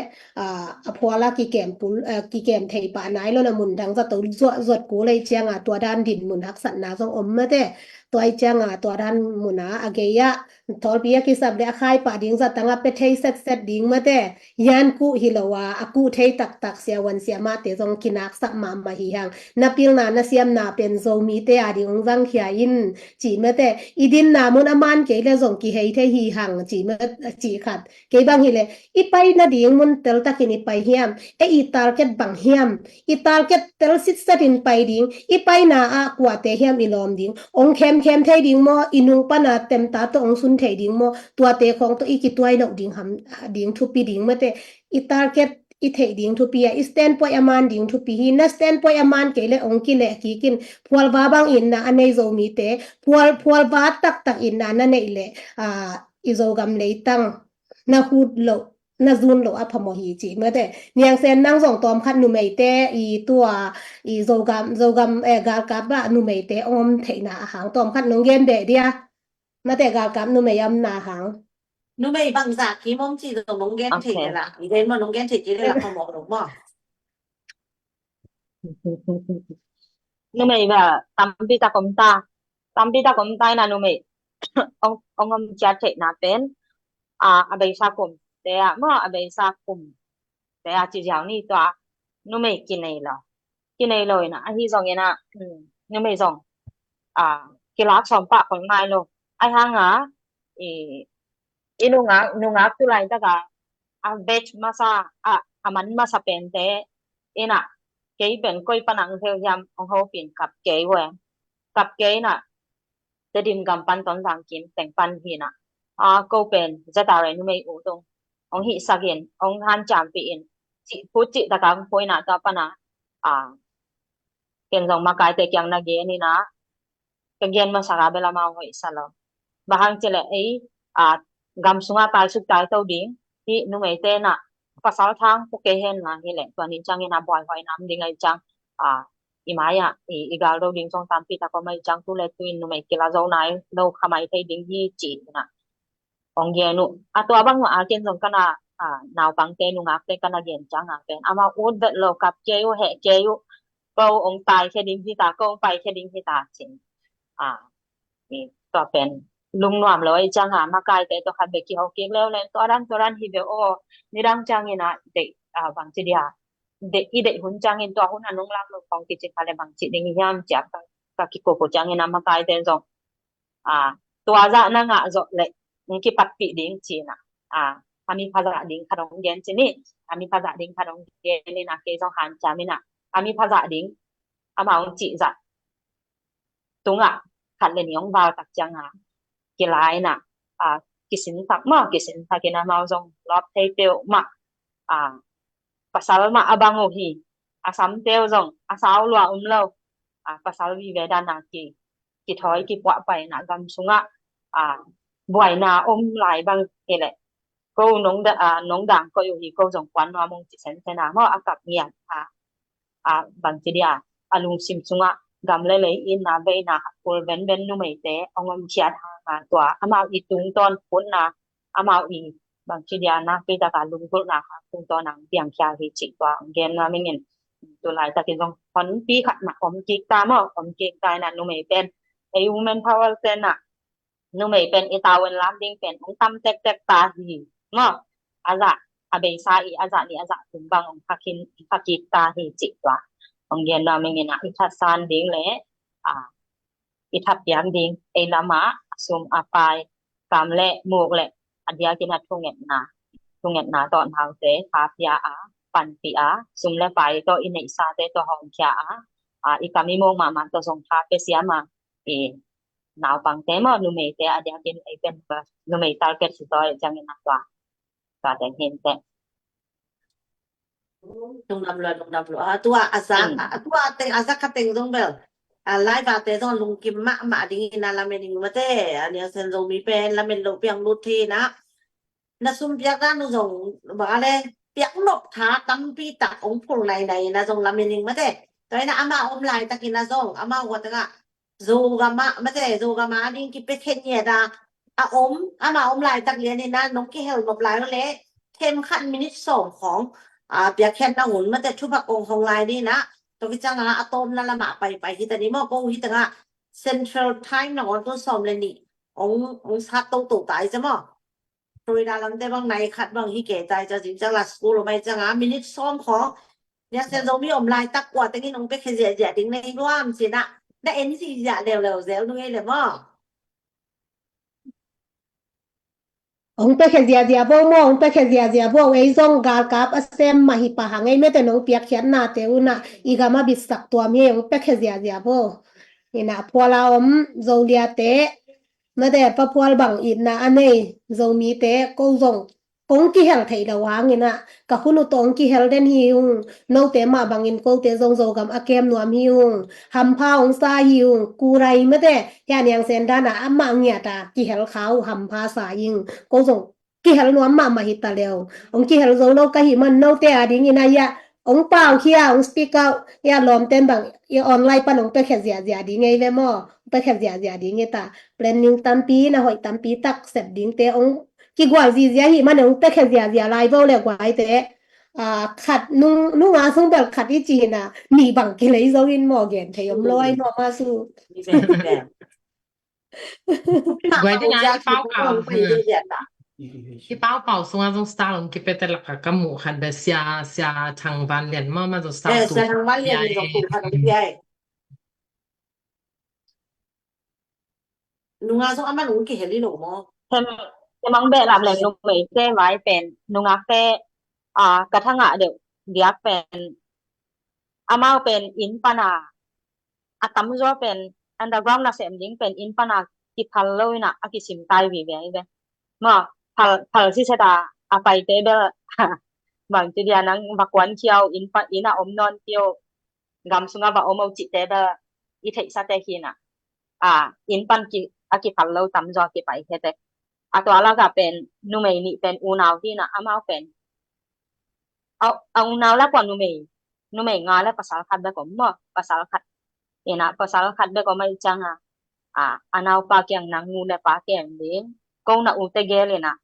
ah, a phual a kikem pul, ah, kikem thei pah nai lo na mun dang zato zuat, zuat kul ei ciang a tua dan din mun haksatna zong om mate. Tua i cianga tua dan muna a gei-ah thawlpi a kisap le a khai pah ding zatanga pe thei setset ding mate. Yan kuh hi lo a, a kuh thei taktak siavuan siamahte zong kinaksak mahmah hi hang. Na pilna na siamna pen Zomite a ding hong zangkhia in ci mate. I dinna mun a man kei le zong kihei thei hi hang ci ma, ci khat. Kei bang hi le i pai nading mun teltakin i pai hiam? E, i target bang hiam? I target tel sitsetin pai ding, i paina ah kuate hiam i lawm ding? Ong khemkhem thei ding maw? I nung pana temta tawh ong sun thei ding maw? Tuate khawng tawh i kituai loh ding ham, ding thupi ding mate. I target i theih ding thupi a, i standpoint a man ding thupi hi. Na standpoint a man kei le ong kileh kikin, phualva bang itna a nei Zomite, phual, phualva taktak itna na neih le, a, i Zogam leitang na hut loh, na zun loh a phamawh hi ci mate. Niangsen nang zong tawmkhat numeite i tua i Zogam, Zogam, eh, galkap ah numeite ong om theihna a hang tawmkhat nong gen beh dia. Mate, galkap numei a omna hang. Numei bangzah kim om ci zong nong gen thei le la. I gen maw, nong gen thei ci le la phamawh lo maw. Numei va tampi tak om ta. Tampi tak om ta ina numei ong, ong om ciat theihna pen, a, a beisa kumte ah maw, a beisa kumte ah ci ziau ni tua numei kinei lo. Kinei lo ina ahi zong ina, um, numei zong, a, kilak sawm pah khol ngai lo. Ahi hanga i, i nungak, nungak tu laitaka a veg masa, a, a man masa pente ina kei pen koi pana ang theu hiam ong hopin kap kei ve. Kap kei ina Tedim gam pan Tonzang kim teng pan hi ina, a, ko pen Z R A numei u tung ong hihsakin ong hanciampih in cih phut cih taka ong phuina tua pana, a, ken zong makaite kiang na gen ina ka gen masaka bel amau hoihsa lo. Bang hang cileh ei, a, gam sunga taisuk taito ding hi numeite na pasal thang pu kei hen la hileh tua ni ciangin a buaihuai nam ding ahi ciang, a, i mai-ah i, i galdo ding zong tampi tak om ahi ciang tu le tu in numei kila zo nai lo khamai thei ding hi ci ina ong gen uh. A tua bang mah a ken zong kana, a, naupangte nungakte kana gen cianga pen amau ut vet lo kap kei uh, heh kei uh. Ko ong tai khe ding hita, ko ong pai khe ding hita cin. A, i tua pen lungnuam lo ahi cianga makaite tua khat bek kiho kik leuleu tua dan tua dan hi ve aw. Nidang ciangin a deih, a, bangci dia, deih, i deih hun ciangin tua hun a nong lam lo khong kici kha le bangci ding hiam ciak ka, ka kikuku ciangin a makaite zong, a, tua zah na ngah zawh leh ong kipatpih ding cina, a, a mi phazah ding khat ong gen cini, a mi phazah ding khat ong gen ina kei zong hanciam ina a mi phazah ding amau ong cih zah tungah khat le ni ong val tak cianga kilai ina, a, kisin tak maw, kisin tak ina amau zong lawp thei peuh mah, a, pasal mah a bang uh hi. A samte uh zong a sau lua um lo, a, pasal vive dana ki, kithawi kipuah paina gam sungah, a, buaina om lai bang hileh ko nong da, a, nong dang koih uh hi, ko zong kuan nuam ung ci sensen a maw a kap ngiat a, a, bangci dia a lungsim sungah gam le lei itna veina hakul venven numeite ong omkhiat hanga tua amau i tungtawn khutna, amau i bangci dia nakpi taka lunggulhna hang tungtawn ang piangkhia hi cih tua ong gen nuam ingin. Tu laitakin zong honpi khat mah om kik ta maw, om kik ta ina numei pen ei women power te na numei pen i tavuan lam ding pen ong tam tektek ta hi maw. A zah, a beisa i a zah nih a zah thum bang ong pha khin, pha kik ta hi cih tua ong gen nuam ingin a, i thatsan ding le, a, i thapiak ding ei lama a sum a pai, kam le muk le a diakin a thungetna, thungetna tawh naute tha pia a, panpih a, sum le pai tawh i neihsate tawh hawmkhia a, a, i kam i muk mahmah tawh zong tha pia siam a, i naupangte maw, numeite a diakin ei pen numei target hi tawi ciangin a tua, tua teng hinte. Lungdam lua, lungdam lua. A tua a zak, a tua teng a zak kha teng zong bel, a, live a te zong lungkim mahmah ding ina lamen ing mate. A Niangsen Zomi pen lamen lo piang lut thei ina, na sum piak dan uh zong bang a le piak nop tha tampi tak ong phul nainai ina zong lamen ing mate. Tua ina ama om laitak ina zong ama hua tengah Zogam ah mate, Zogam a ding kipia khen ngiat a, a om, ama om laitak lian ina nong kihel nop lai uh le them khat minute sawm khawng, a, piakkhiatna hun mate thupha kong hong lai ni ina. Tua kicianga a tawpna lamah paipai hi ta ni maw, ko hi tengah Central Time nangawn tun sawm le nih hong, hong sat toto tai cia maw. Florida lamte bang nai khat bang hi kei tai cia, zing ciang la school om ai ciang a minute sawm khawng. Nia sen Zomi om laitak kua tengin hong piakhia ziahziah ding na hi nuam cinah, na en ziahziah leuleu zel nu ei le maw. Hong piakhia ziahziah vo maw, hong piakhia ziahziah vo. Ei zong galkap a sem mah hi pah hang ei, mete nong piakkhiatnate unah i gam a bitsak tuam hi, hong piakhia ziahziah vo. Inah phuala om Zoliate, mete paphual bang itna a nei Zomite ko zong kong kihel theih loh hanginah ka hun uh tawh hong kihel den hi ung. Note mah bangin kote zong Zogam a kem nuam hi ung. Hampha hong sa hi ung. Kurai mete hia niang sen dana amah ngiata kihel kha uh hampha sa ing. Ko zong kihel nuam mahmah hi ta leu. Hong kihel zo lo ka hih man note a dingin a ia hong pau khia, hong speak out ia lawmten bang ia online pan hong piakhia ziahziah ding ei ve maw. Hong piakhia ziahziah ding ei ta. Planning tampi na hoih tampi tak sep dingte hong kigual zizia hi man hong piakhia ziahziah lai vo le guaite. Khat nung, nunga sung bel khat i cina nih bang kilei zo in maw, gen thei om lo ai maw ma su. Guai ding a i paupau, i paupau sunga zong star hong kipete laka ka muh khat bel Sia, Sia Thang Van Lian maw, ma zong star tu. Sia Thang Van Lian zong tu khat hong kiai. Nungak zong aman ung kihel hi lo maw? Hem, hemang behlap le numeite vai pen nungakte, a, ka thangah deuh diak pen amau pen inn pana a tamzaw pen underground nasem ding pen inn pana kiphal lo inah a kisim tai vive hi ve. Maw, phal, phal siseta a paite bel bangci dia nang va kuan khiau inn pa, inn a om nawn khiau gam sunga va om o cihte bel i theihsate hinah, a, inn pan ki, a kiphal lo tamzaw a kipai hete. A tua laka pen numei nih pen unau hinah amau pen a, a unau lakua numei, numei nga le pasal khat bek om maw, pasal khat inah, pasal khat bek om ai cianga, a, a naupa kiang nang nu le pa kem ding ko na ute gel inah,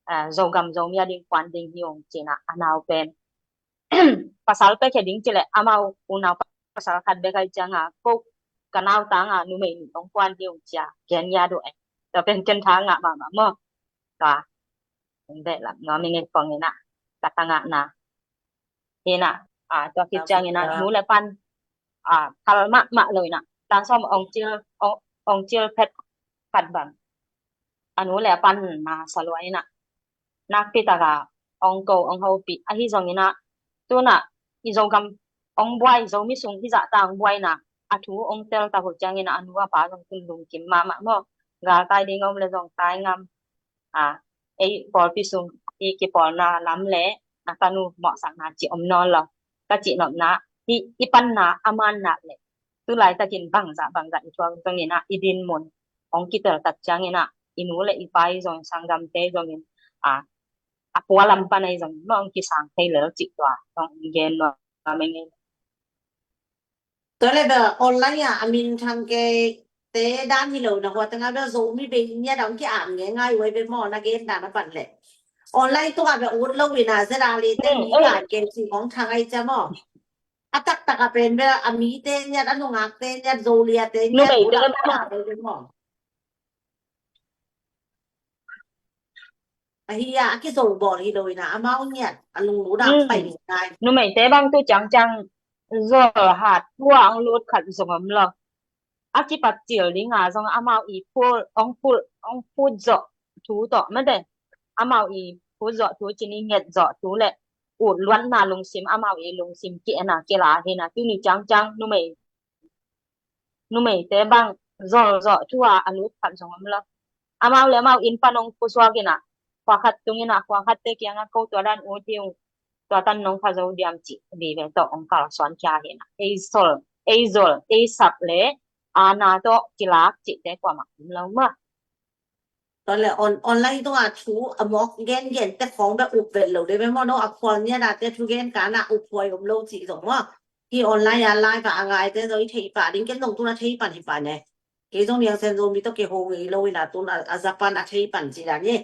a, Zogam Zomi a ding kuan ding hi ung cinah a nau pen pasal pia khia ding cileh amau unau pasal khat bek ai cianga ko ka nau tanga numei nih hong kuan hi ung cia gen ngiat uh e. Tua pen ken tha ngah mahmah maw. Tua hong behlap nuam i ngei kong inah ka tangah na hinah, a, tua khit ciang inah nu le pan, a, phal mahmah lo inah tan sawm ong cil, ong, ong cil phet khat bang a nu le a pan na salua inah nakpi taka ong ko ong hopih ahi zong inah tunah i Zogam ong buai, Zomi sung hizahta ong buai inah a thu ong tel tak uh ciang inah a nu a pa zong tun lungkim mahmah maw. Galtai ding om le zong tai ngam, a, ei pawlpi sung i kipawlna lam le a tanu mawhsakna ci om nawn lo ka cihnopna hi. I panna a manna le tu laitakin bangzah bangzah i thuak zong inah i dinmun hong kitel tak ciang inah i nu le i pa i zong sanggamte zong in, a, a pualam pan ai zong in maw hong kisang thei lel cih tua hong gen nuam ing ei. Tua le bel online ah a minthang kei te dan hi lo na hua tanga bel Zomi bei ngiat a hong ki-am ngei ngai uai bel maw na gen dan a pan le online tungah bel ut lo ina zeda le te mi ka kei ci hong thang ai cia maw. A taktak a pen bel a mite ngiat, a nungakte ngiat, Zoliate ngiat, ut a bel maw. Ahi a, a kizol bawl hi lo ina amau ngiat a lunglut a pai ngai. Numeite bang tu ciangciang zol hat tua ang lut khat zong om lo. A kipat cil dinga zong amau i phul, ong phul, ong phut zawh thu tawh mate. Amau i phut zawh thu cin i nget zawh thu le ut luatna lungsim amau i lungsim ki-en a kila hina tuni ciangciang numei numeite bang zolzawh thu a a lut khat zong om lo. Amau le amau inn pan ong pusuak ina khua khat tung ina khua khatte kianga ko tua dan ut hi ung, tua tan nong kha zo diam cih vive tawh ong kalsuan khia hina. Ei zol, ei zol, ei sap le ana tawh kilak cihte kuamah om lo mah. Tua le on, online tunga thu a mawk gengen te khawng bek up vet lo de ve maw, no a khual nia date thu gen kana up huai om lo cih zong maw. Hi online a live a ngaite zong i theih pah ding, ken zong tun a thei pan hi pan e. Kei zong Niang Sen Zomi tawh kei ho ngei lo ina tun a, a Japan a thei pan cih dan e.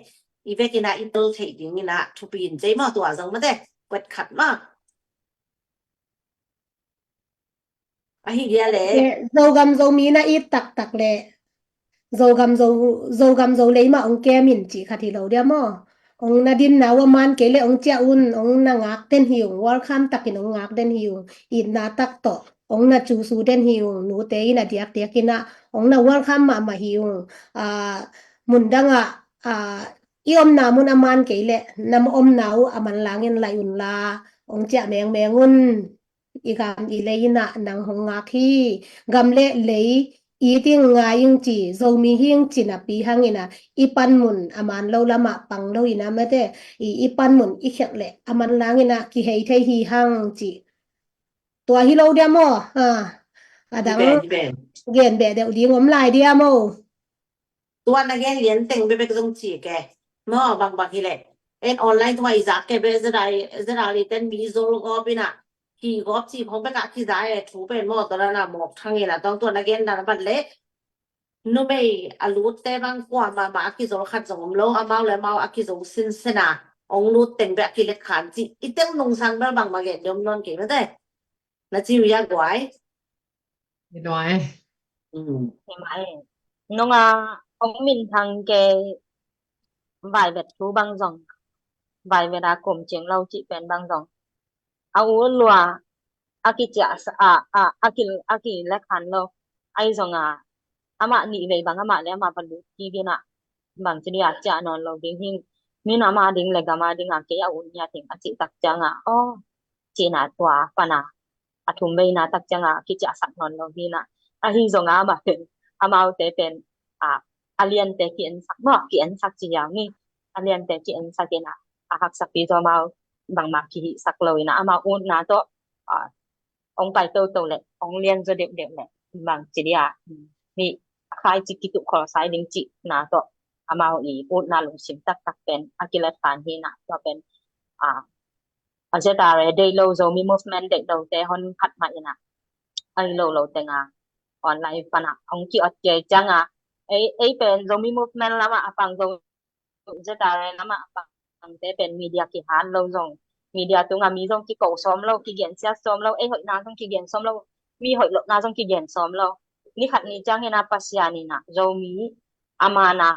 I vek ina i tel theih ding ina thupi in cei maw tua zong mate. Kuat khat maw. Ahi dia le. Zogam Zomi na it taktak le Zogam Zo, Zogam Zo lei mah ong kem in cih khat hi lo dia maw? Ong na dinna uh a man kei le ong ciah un, ong na ngak den hi ung, welcome takin ong ngak den hi ung, itna tak tawh ong na cusu den hi ung, nute in a diakdiak in ah ong na welcome mahmah hi ung. Aa, mun dangah, aa, i omna mun a man kei le na omna uh a manlangin lai un la, ong ciah mengmeng un. I gam i lei in ah nang hong ngak hi. Gam le lei i ting ngai ing ci, Zomi hi ing ci napi hangin ah i panmun a man lo lamah pang lo in ah mate, i, i panmun i khelh le a manlangin ah kihei thei hi hang ci. Tua hi lo dia maw? Ha. A dang gen beh deuh ding om lai dia maw? Tua na gen lian teng bekbek zong ci ke. Maw, bangbang hi leh. En online tuma i zak ke beh zedai, zedai li ten mi zol gawp in ah. Ki gawp ci khong bekah kiza e thu pen maw, tua na mawk thang in ah tong tua na gen dan a bat leh. Numei a lutte bang kua mahmah a kizol khat zong om lo, amau le amau a kizol sinsen a ong lut teng beh a kilet khan ci. I teng nungsang bel bangmah gen diom non kei mate. Na ci uh ya guai. Hi duai. Hi mai. Nong a ong minthang kei vaivet thu bang zong, vaivet a kum cing lo cih pen bang zong, a u lua a kiciah a, a, a ki, a kilekhan lo. Ai zong a amah nih vei bang amah le amah va lut kik in ah bang ci dia ciah nawn lo ding hi. Min amah ding le gam a ding a kei a u nia ting a cih tak ciang a, aw, cina tua pana a thum veina tak cianga kiciahsak nawn lo hi na. Ahi zonga amah pen, amaute pen, a, a liante ki-ensak maw, ki-ensak ci hiam ni. A liante ki-ensak in a, a haksapi zaw amau bangmah kihihsak lo in a, amau utna tawh, a, ong pai toto le ong lian zaw deuhdeuh le bang ci dia, mi a khai ci kituh khol sai ding cihna tawh amau i utna lungsim taktak pen a kilet khan hi na, tua pen, a, a Z R A deih lo, Zomi Movement deih lo te hon khat mah in a, a hi lo lo teng a online pan a hong ki-ot kei ciang a, ei, ei pen Zomi Movement lam ah a pang, Zo, Z R A lam ah a pang te pen media kihat lo zong, media tung a mi zong kiko sawm lo, kigen siat sawm lo, ei hoihna zong kigen sawm lo, mi hoih lohna zong kigen sawm lo. Ni khat ni ciang in a Pasian in a Zomi a man a,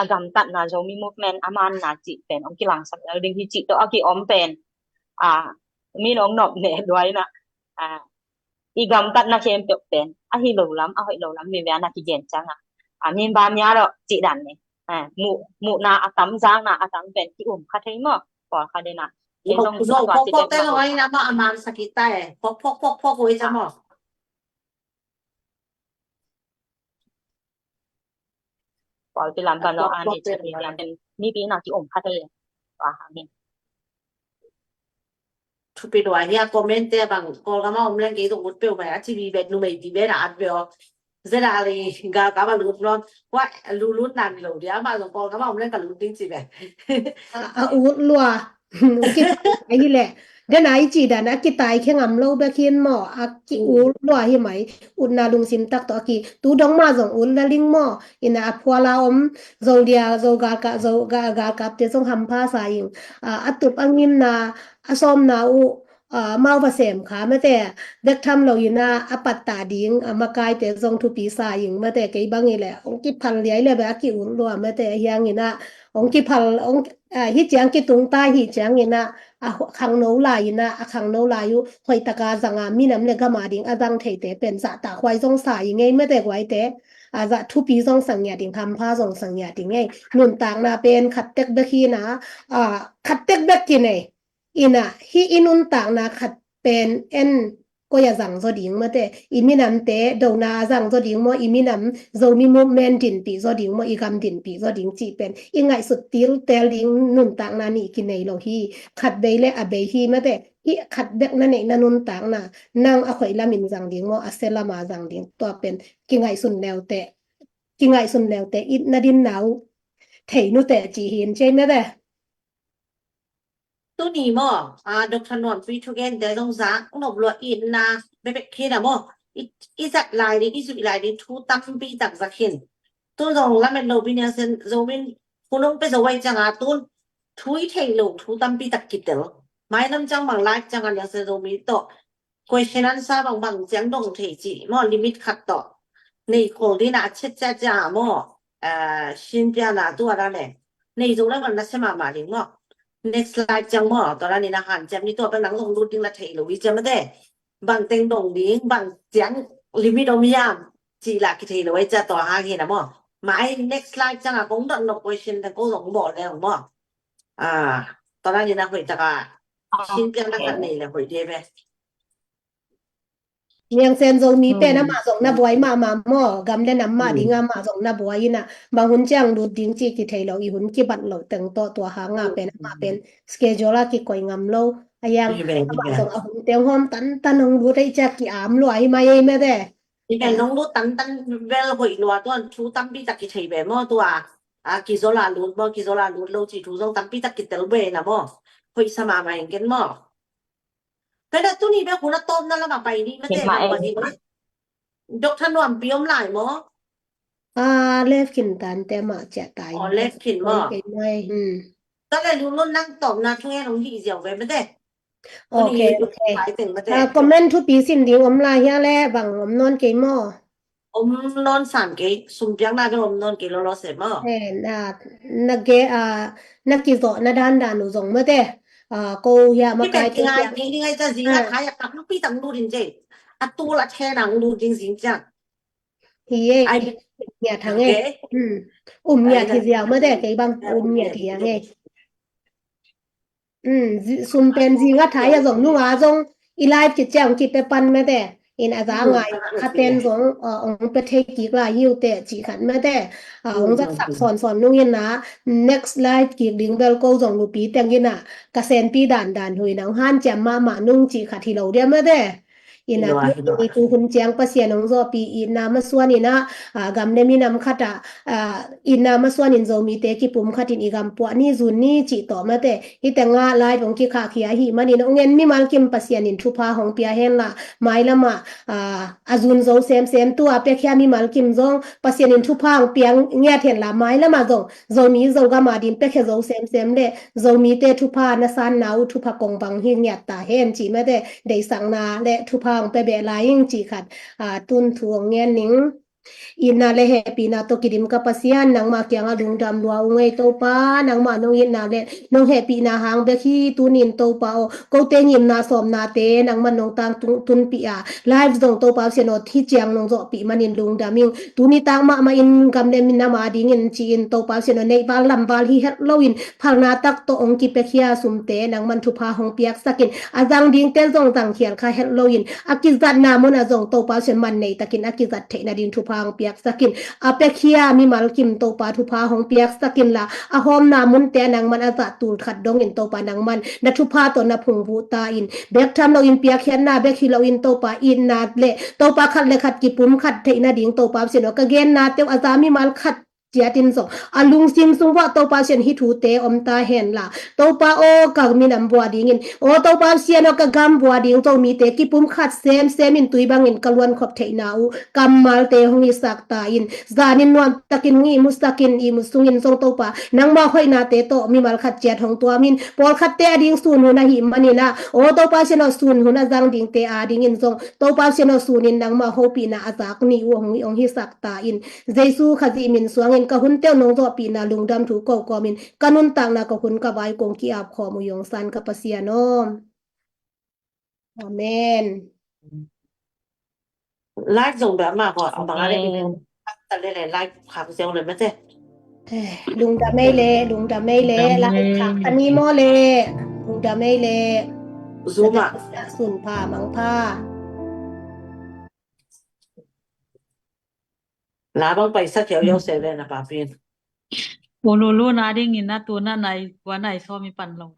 a gamtatna, Zomi Movement a man na cih pen hong kilangsak lel ding hi cih tawh a ki-om pen, a, min hong nop ne duai na, a, i gamtatna khempeuh pen a hi lo lam, a hoih lo lam mi ve a na kigen ciang a, a, min ba mia lo cih dan ne, a, muh, muhna a tam, zakna a tam pen ki-um kha thei maw, pawlkhat in a. Ei zong, zong tua pok, ci pok tek te lo maw. Ai na maw, a man sa kita e. Pok, pok, pok, pok, ui za maw. Pawlpi lam pan lo, a, an i chat ni lian ten mipi na ki-um kha thei. Tua hang in. Thupi lua hi a, comment te bang Kawlgam a om leng kei zong ut peuh mai a, ci bi bet numei bi bet a at peuh. Zedali galkap a lut lon. Wa, lu lut nan lo dia, ma zong Kawlgam a om leng ka lut ding ci bet. A, a ut lua. Kitai hi leh. Den a i ci dan a kitai khe ngam lo bek hin maw. A ki ut lua hi mai. Utna lungsim tak tawh a ki. Tu dong ma zong ut la ling maw. Ina a phuala om. Zo dia, zo galka, zo ga, galkap te zong hampha sa ing. A, a tup a ngimna, a sawmna uh, a, mau va sem kha mate, bek tham lo ina a patta ding, a makaite zong thupi sa ing mate, kei bang i le, ong kiphal liai le be a ki ut lua mate, hiang ina, ong kiphal, ong, a, hi ciang kitung ta hi ciang ina, a khangno lai ina, a khangno lai uh, hoih taka zanga, minam le gama ding, a zang theite pen, zah ta khuai zong sa i ngei mate guaite, a, zah thupi zong sang ngia ding, hampha zong sang ngia ding ngei, nuntakna pen, khat tek bek hi na, a, khat tek bek ki nei, Ina, hi i nuntakna khat pen en koi a zang zaw ding mate, i minamte dona a zang zaw ding maw, i minam Zomi Movement dinpih zaw ding maw, i gam dinpih zaw ding cih pen i ngaihsut tiltel ding nuntakna nih kinei lo hi. Khat bei le a bei hi mate, hi khat bek na neihna nuntakna, nang a khoih lamin zang ding maw, a sia lama zang ding, tua pen kingaihsun leute, kingaihsun leute, itna dinna uh thei nute ci hi in cei mate. Tuni maw, a, Doctor Nuamtui thugente zong zak nop lua itna bekbek khin a maw. I, i zat lai ding, i zuih lai ding thu tampi tak zak khin. Tu zong lamet lo pi Niangsen Zomin thu nong pia zo ai cianga tun thu i theih lo thu tampi tak kitel. Mailam ciang bang live cianga Niangsen Zomi tawh Question answer bangbang ciang dong thei cih maw, limit khat tawh. Nei khol ding a chet cia cia maw. Ah, sin pia na tua da le. Nei zo le man na se mahmah ding maw. Next slide ciang maw, tua da ni na han ciam ni tua bang nang zong lut ding la thei lo i ciam a de. Bang teng dong ding, bang ciang limit om yam. Cih la ki thei lo i cia tua hang hi na maw. Mai next slide ciang a kong dot no question teng ko zong bawl le maw. Ah, tua da ni na hoih taka. Sin pia na khat nei le hoih de ve. Niang Sen Zomi pen amah zong na buai mahmah maw, gam le nam mah ding amah zong na buai ina, bang hun ciang lut ding ci kithei lo, i hun kibat lo teng tawh tua hanga pen amah pen schedule a kikoi ngam lo. A yang amah zong a hun teng hawm tantan hong lut ei cia ki-am lua hi mai ei mete. I pen hong lut tantan bel hoih lua tuan thu tampi tak kithei be maw tua. A kizol a lut maw, kizol a lut lo ci thu zong tampi tak kitel be na maw. Hoih sa mahmah ing ken maw. Tua ina tuni bek hun a tawpna lamah pai ni mate. Doctor Nuampi om lai maw? Ah, left khin tante mah ciah tai. Oh, left khin maw? Kei mai. Hmm. Tua le lunglun nang tawpna thungen hong hih ziau ve mate. Okay, okay. Ah, comment thupi sim ding om lai hia le bang om nawn kei maw? Om nawn sam kei, sum piakna bel om nawn kei lolo se maw. Eh, na, na ge, ah, na kizawh na dandan uh zong mate. Ah, ko hia makai te hia. Ni ngai ta zi na thai a kap lupi tang lu din je. A tu la the nang lu ding zing ciang. Hi e. Ai, ngiat hang e. Um ngiat hi ziau mate, kei bang um ngiat hi hang e. Sum pen zi nga thai a zong nunga zong i live kiciang kipe pan mete. In a za ngai khaten zong ong pe thei kik lai hiu te ci khat mete. Ong zat sak sawn sawn nung in a next live kik ding bel ko zong nupi teng in a ka senpi dan dan hui na ong hanciam mahmah nung ci khat hi lo dia mete. Ina tu hun ciang Pasian ong zawpi itna masuan ina gam le minam khat a itna masuan in Zomite kipum khat in i gam puah ni zun ni cih tawh mate. Hite nga live ong kikhahkhia ahi manin ong en mimal kim Pasian in thupha hong pia henla mailama a zun zo semsem tua pekhia mimal kim zong Pasian in thupha hong pia ngiat henla mailama zong Zomi Zogam a din pekhia zo semsem le Zomite thupha na sanna uh thupha kong bang hi ngiat ta hen ci mate. Deisakna le thupha hong pia beh lai ing ci khat tun thu hong ngen ning. Itna le hehpihna tawh kidim ka Pasian, nangmah kiangah lungdam lua ung ei Topa, nangmah nong itna le nong hehpihna hang bek hi. Tunin Topa aw, kote ngimna sawmnate nangmah nong tang tunpih a live zong Topa Pasian aw, hi ciang nong zawhpih manin lungdam ing. Tuni tak mahmah in gam le minam a dingin ci-in Topa Pasian aw, neihval lamval hi het loin phalna tak tawh ong kipekhia sumte nangman thupha hong piaksakin a zang dingte zong zangkhial kha het loin a kizatna munah zong Topa Pasian man neitakin a kizat theihna ding thupha hong piaksakin a pekhia mimal kim Topa thupha hong piaksakin la a hawmna munte a nangman a zah tul khat dongin Topa nangman na thupha tawh na phungvuh ta in bek tham loin piakkhiatna bek hi loin Topa itna le Topa khat le khat kipum khat theihna ding Topa Pasian aw ka genna teuh a za mimal khat ciatin zong a lungsim sung vuah Topa Pasian hih thute om ta henla Topa aw ka minam vua dingin aw Topa Pasian aw ka gam vua ding Zomite kipum khat semsem in tui bangin ka luan khop theihna uh kammalte hong hisak ta in zanin nuamtakin hong ihmusakin ihmu sungin zong Topa nangmah hoihnate tawh mimal khat ciat hong tuamin pawlkhatte a ding sun hun ahi manin ah aw Topa Pasian aw sun hun a zang dingte a dingin zong Topa Pasian aw sunin nangmah hopihna a zak ni uh hong hisak ta in Jesu Khazih min suangin ka hun teuh nong zawhpihna lungdam thu ko kawmin ka nuntakna ka hun ka vai kong ki-ap khawm uh i ong san ka Pasian aw. Amen. Live zong bia ma ko a bang a le ta le le live khak zeu le mete. Lungdam ei le, lungdam ei le, live khak a ni maw le, lungdam ei le. Zoom ah. Sun pha mang pha. La bang paisa khiau yau se ve na pa pin. Ululu na ding in na tu na nai kua nai so mi pan lo.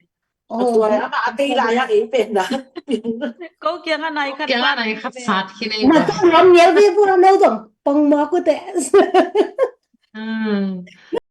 Oh, tua ama a tei la ya ei pen na. Ko kiang a nai khat kiang a nai khat sat khi nei. Na tu lam nial ve bu lam lo dong pong mo ku te. Hmm.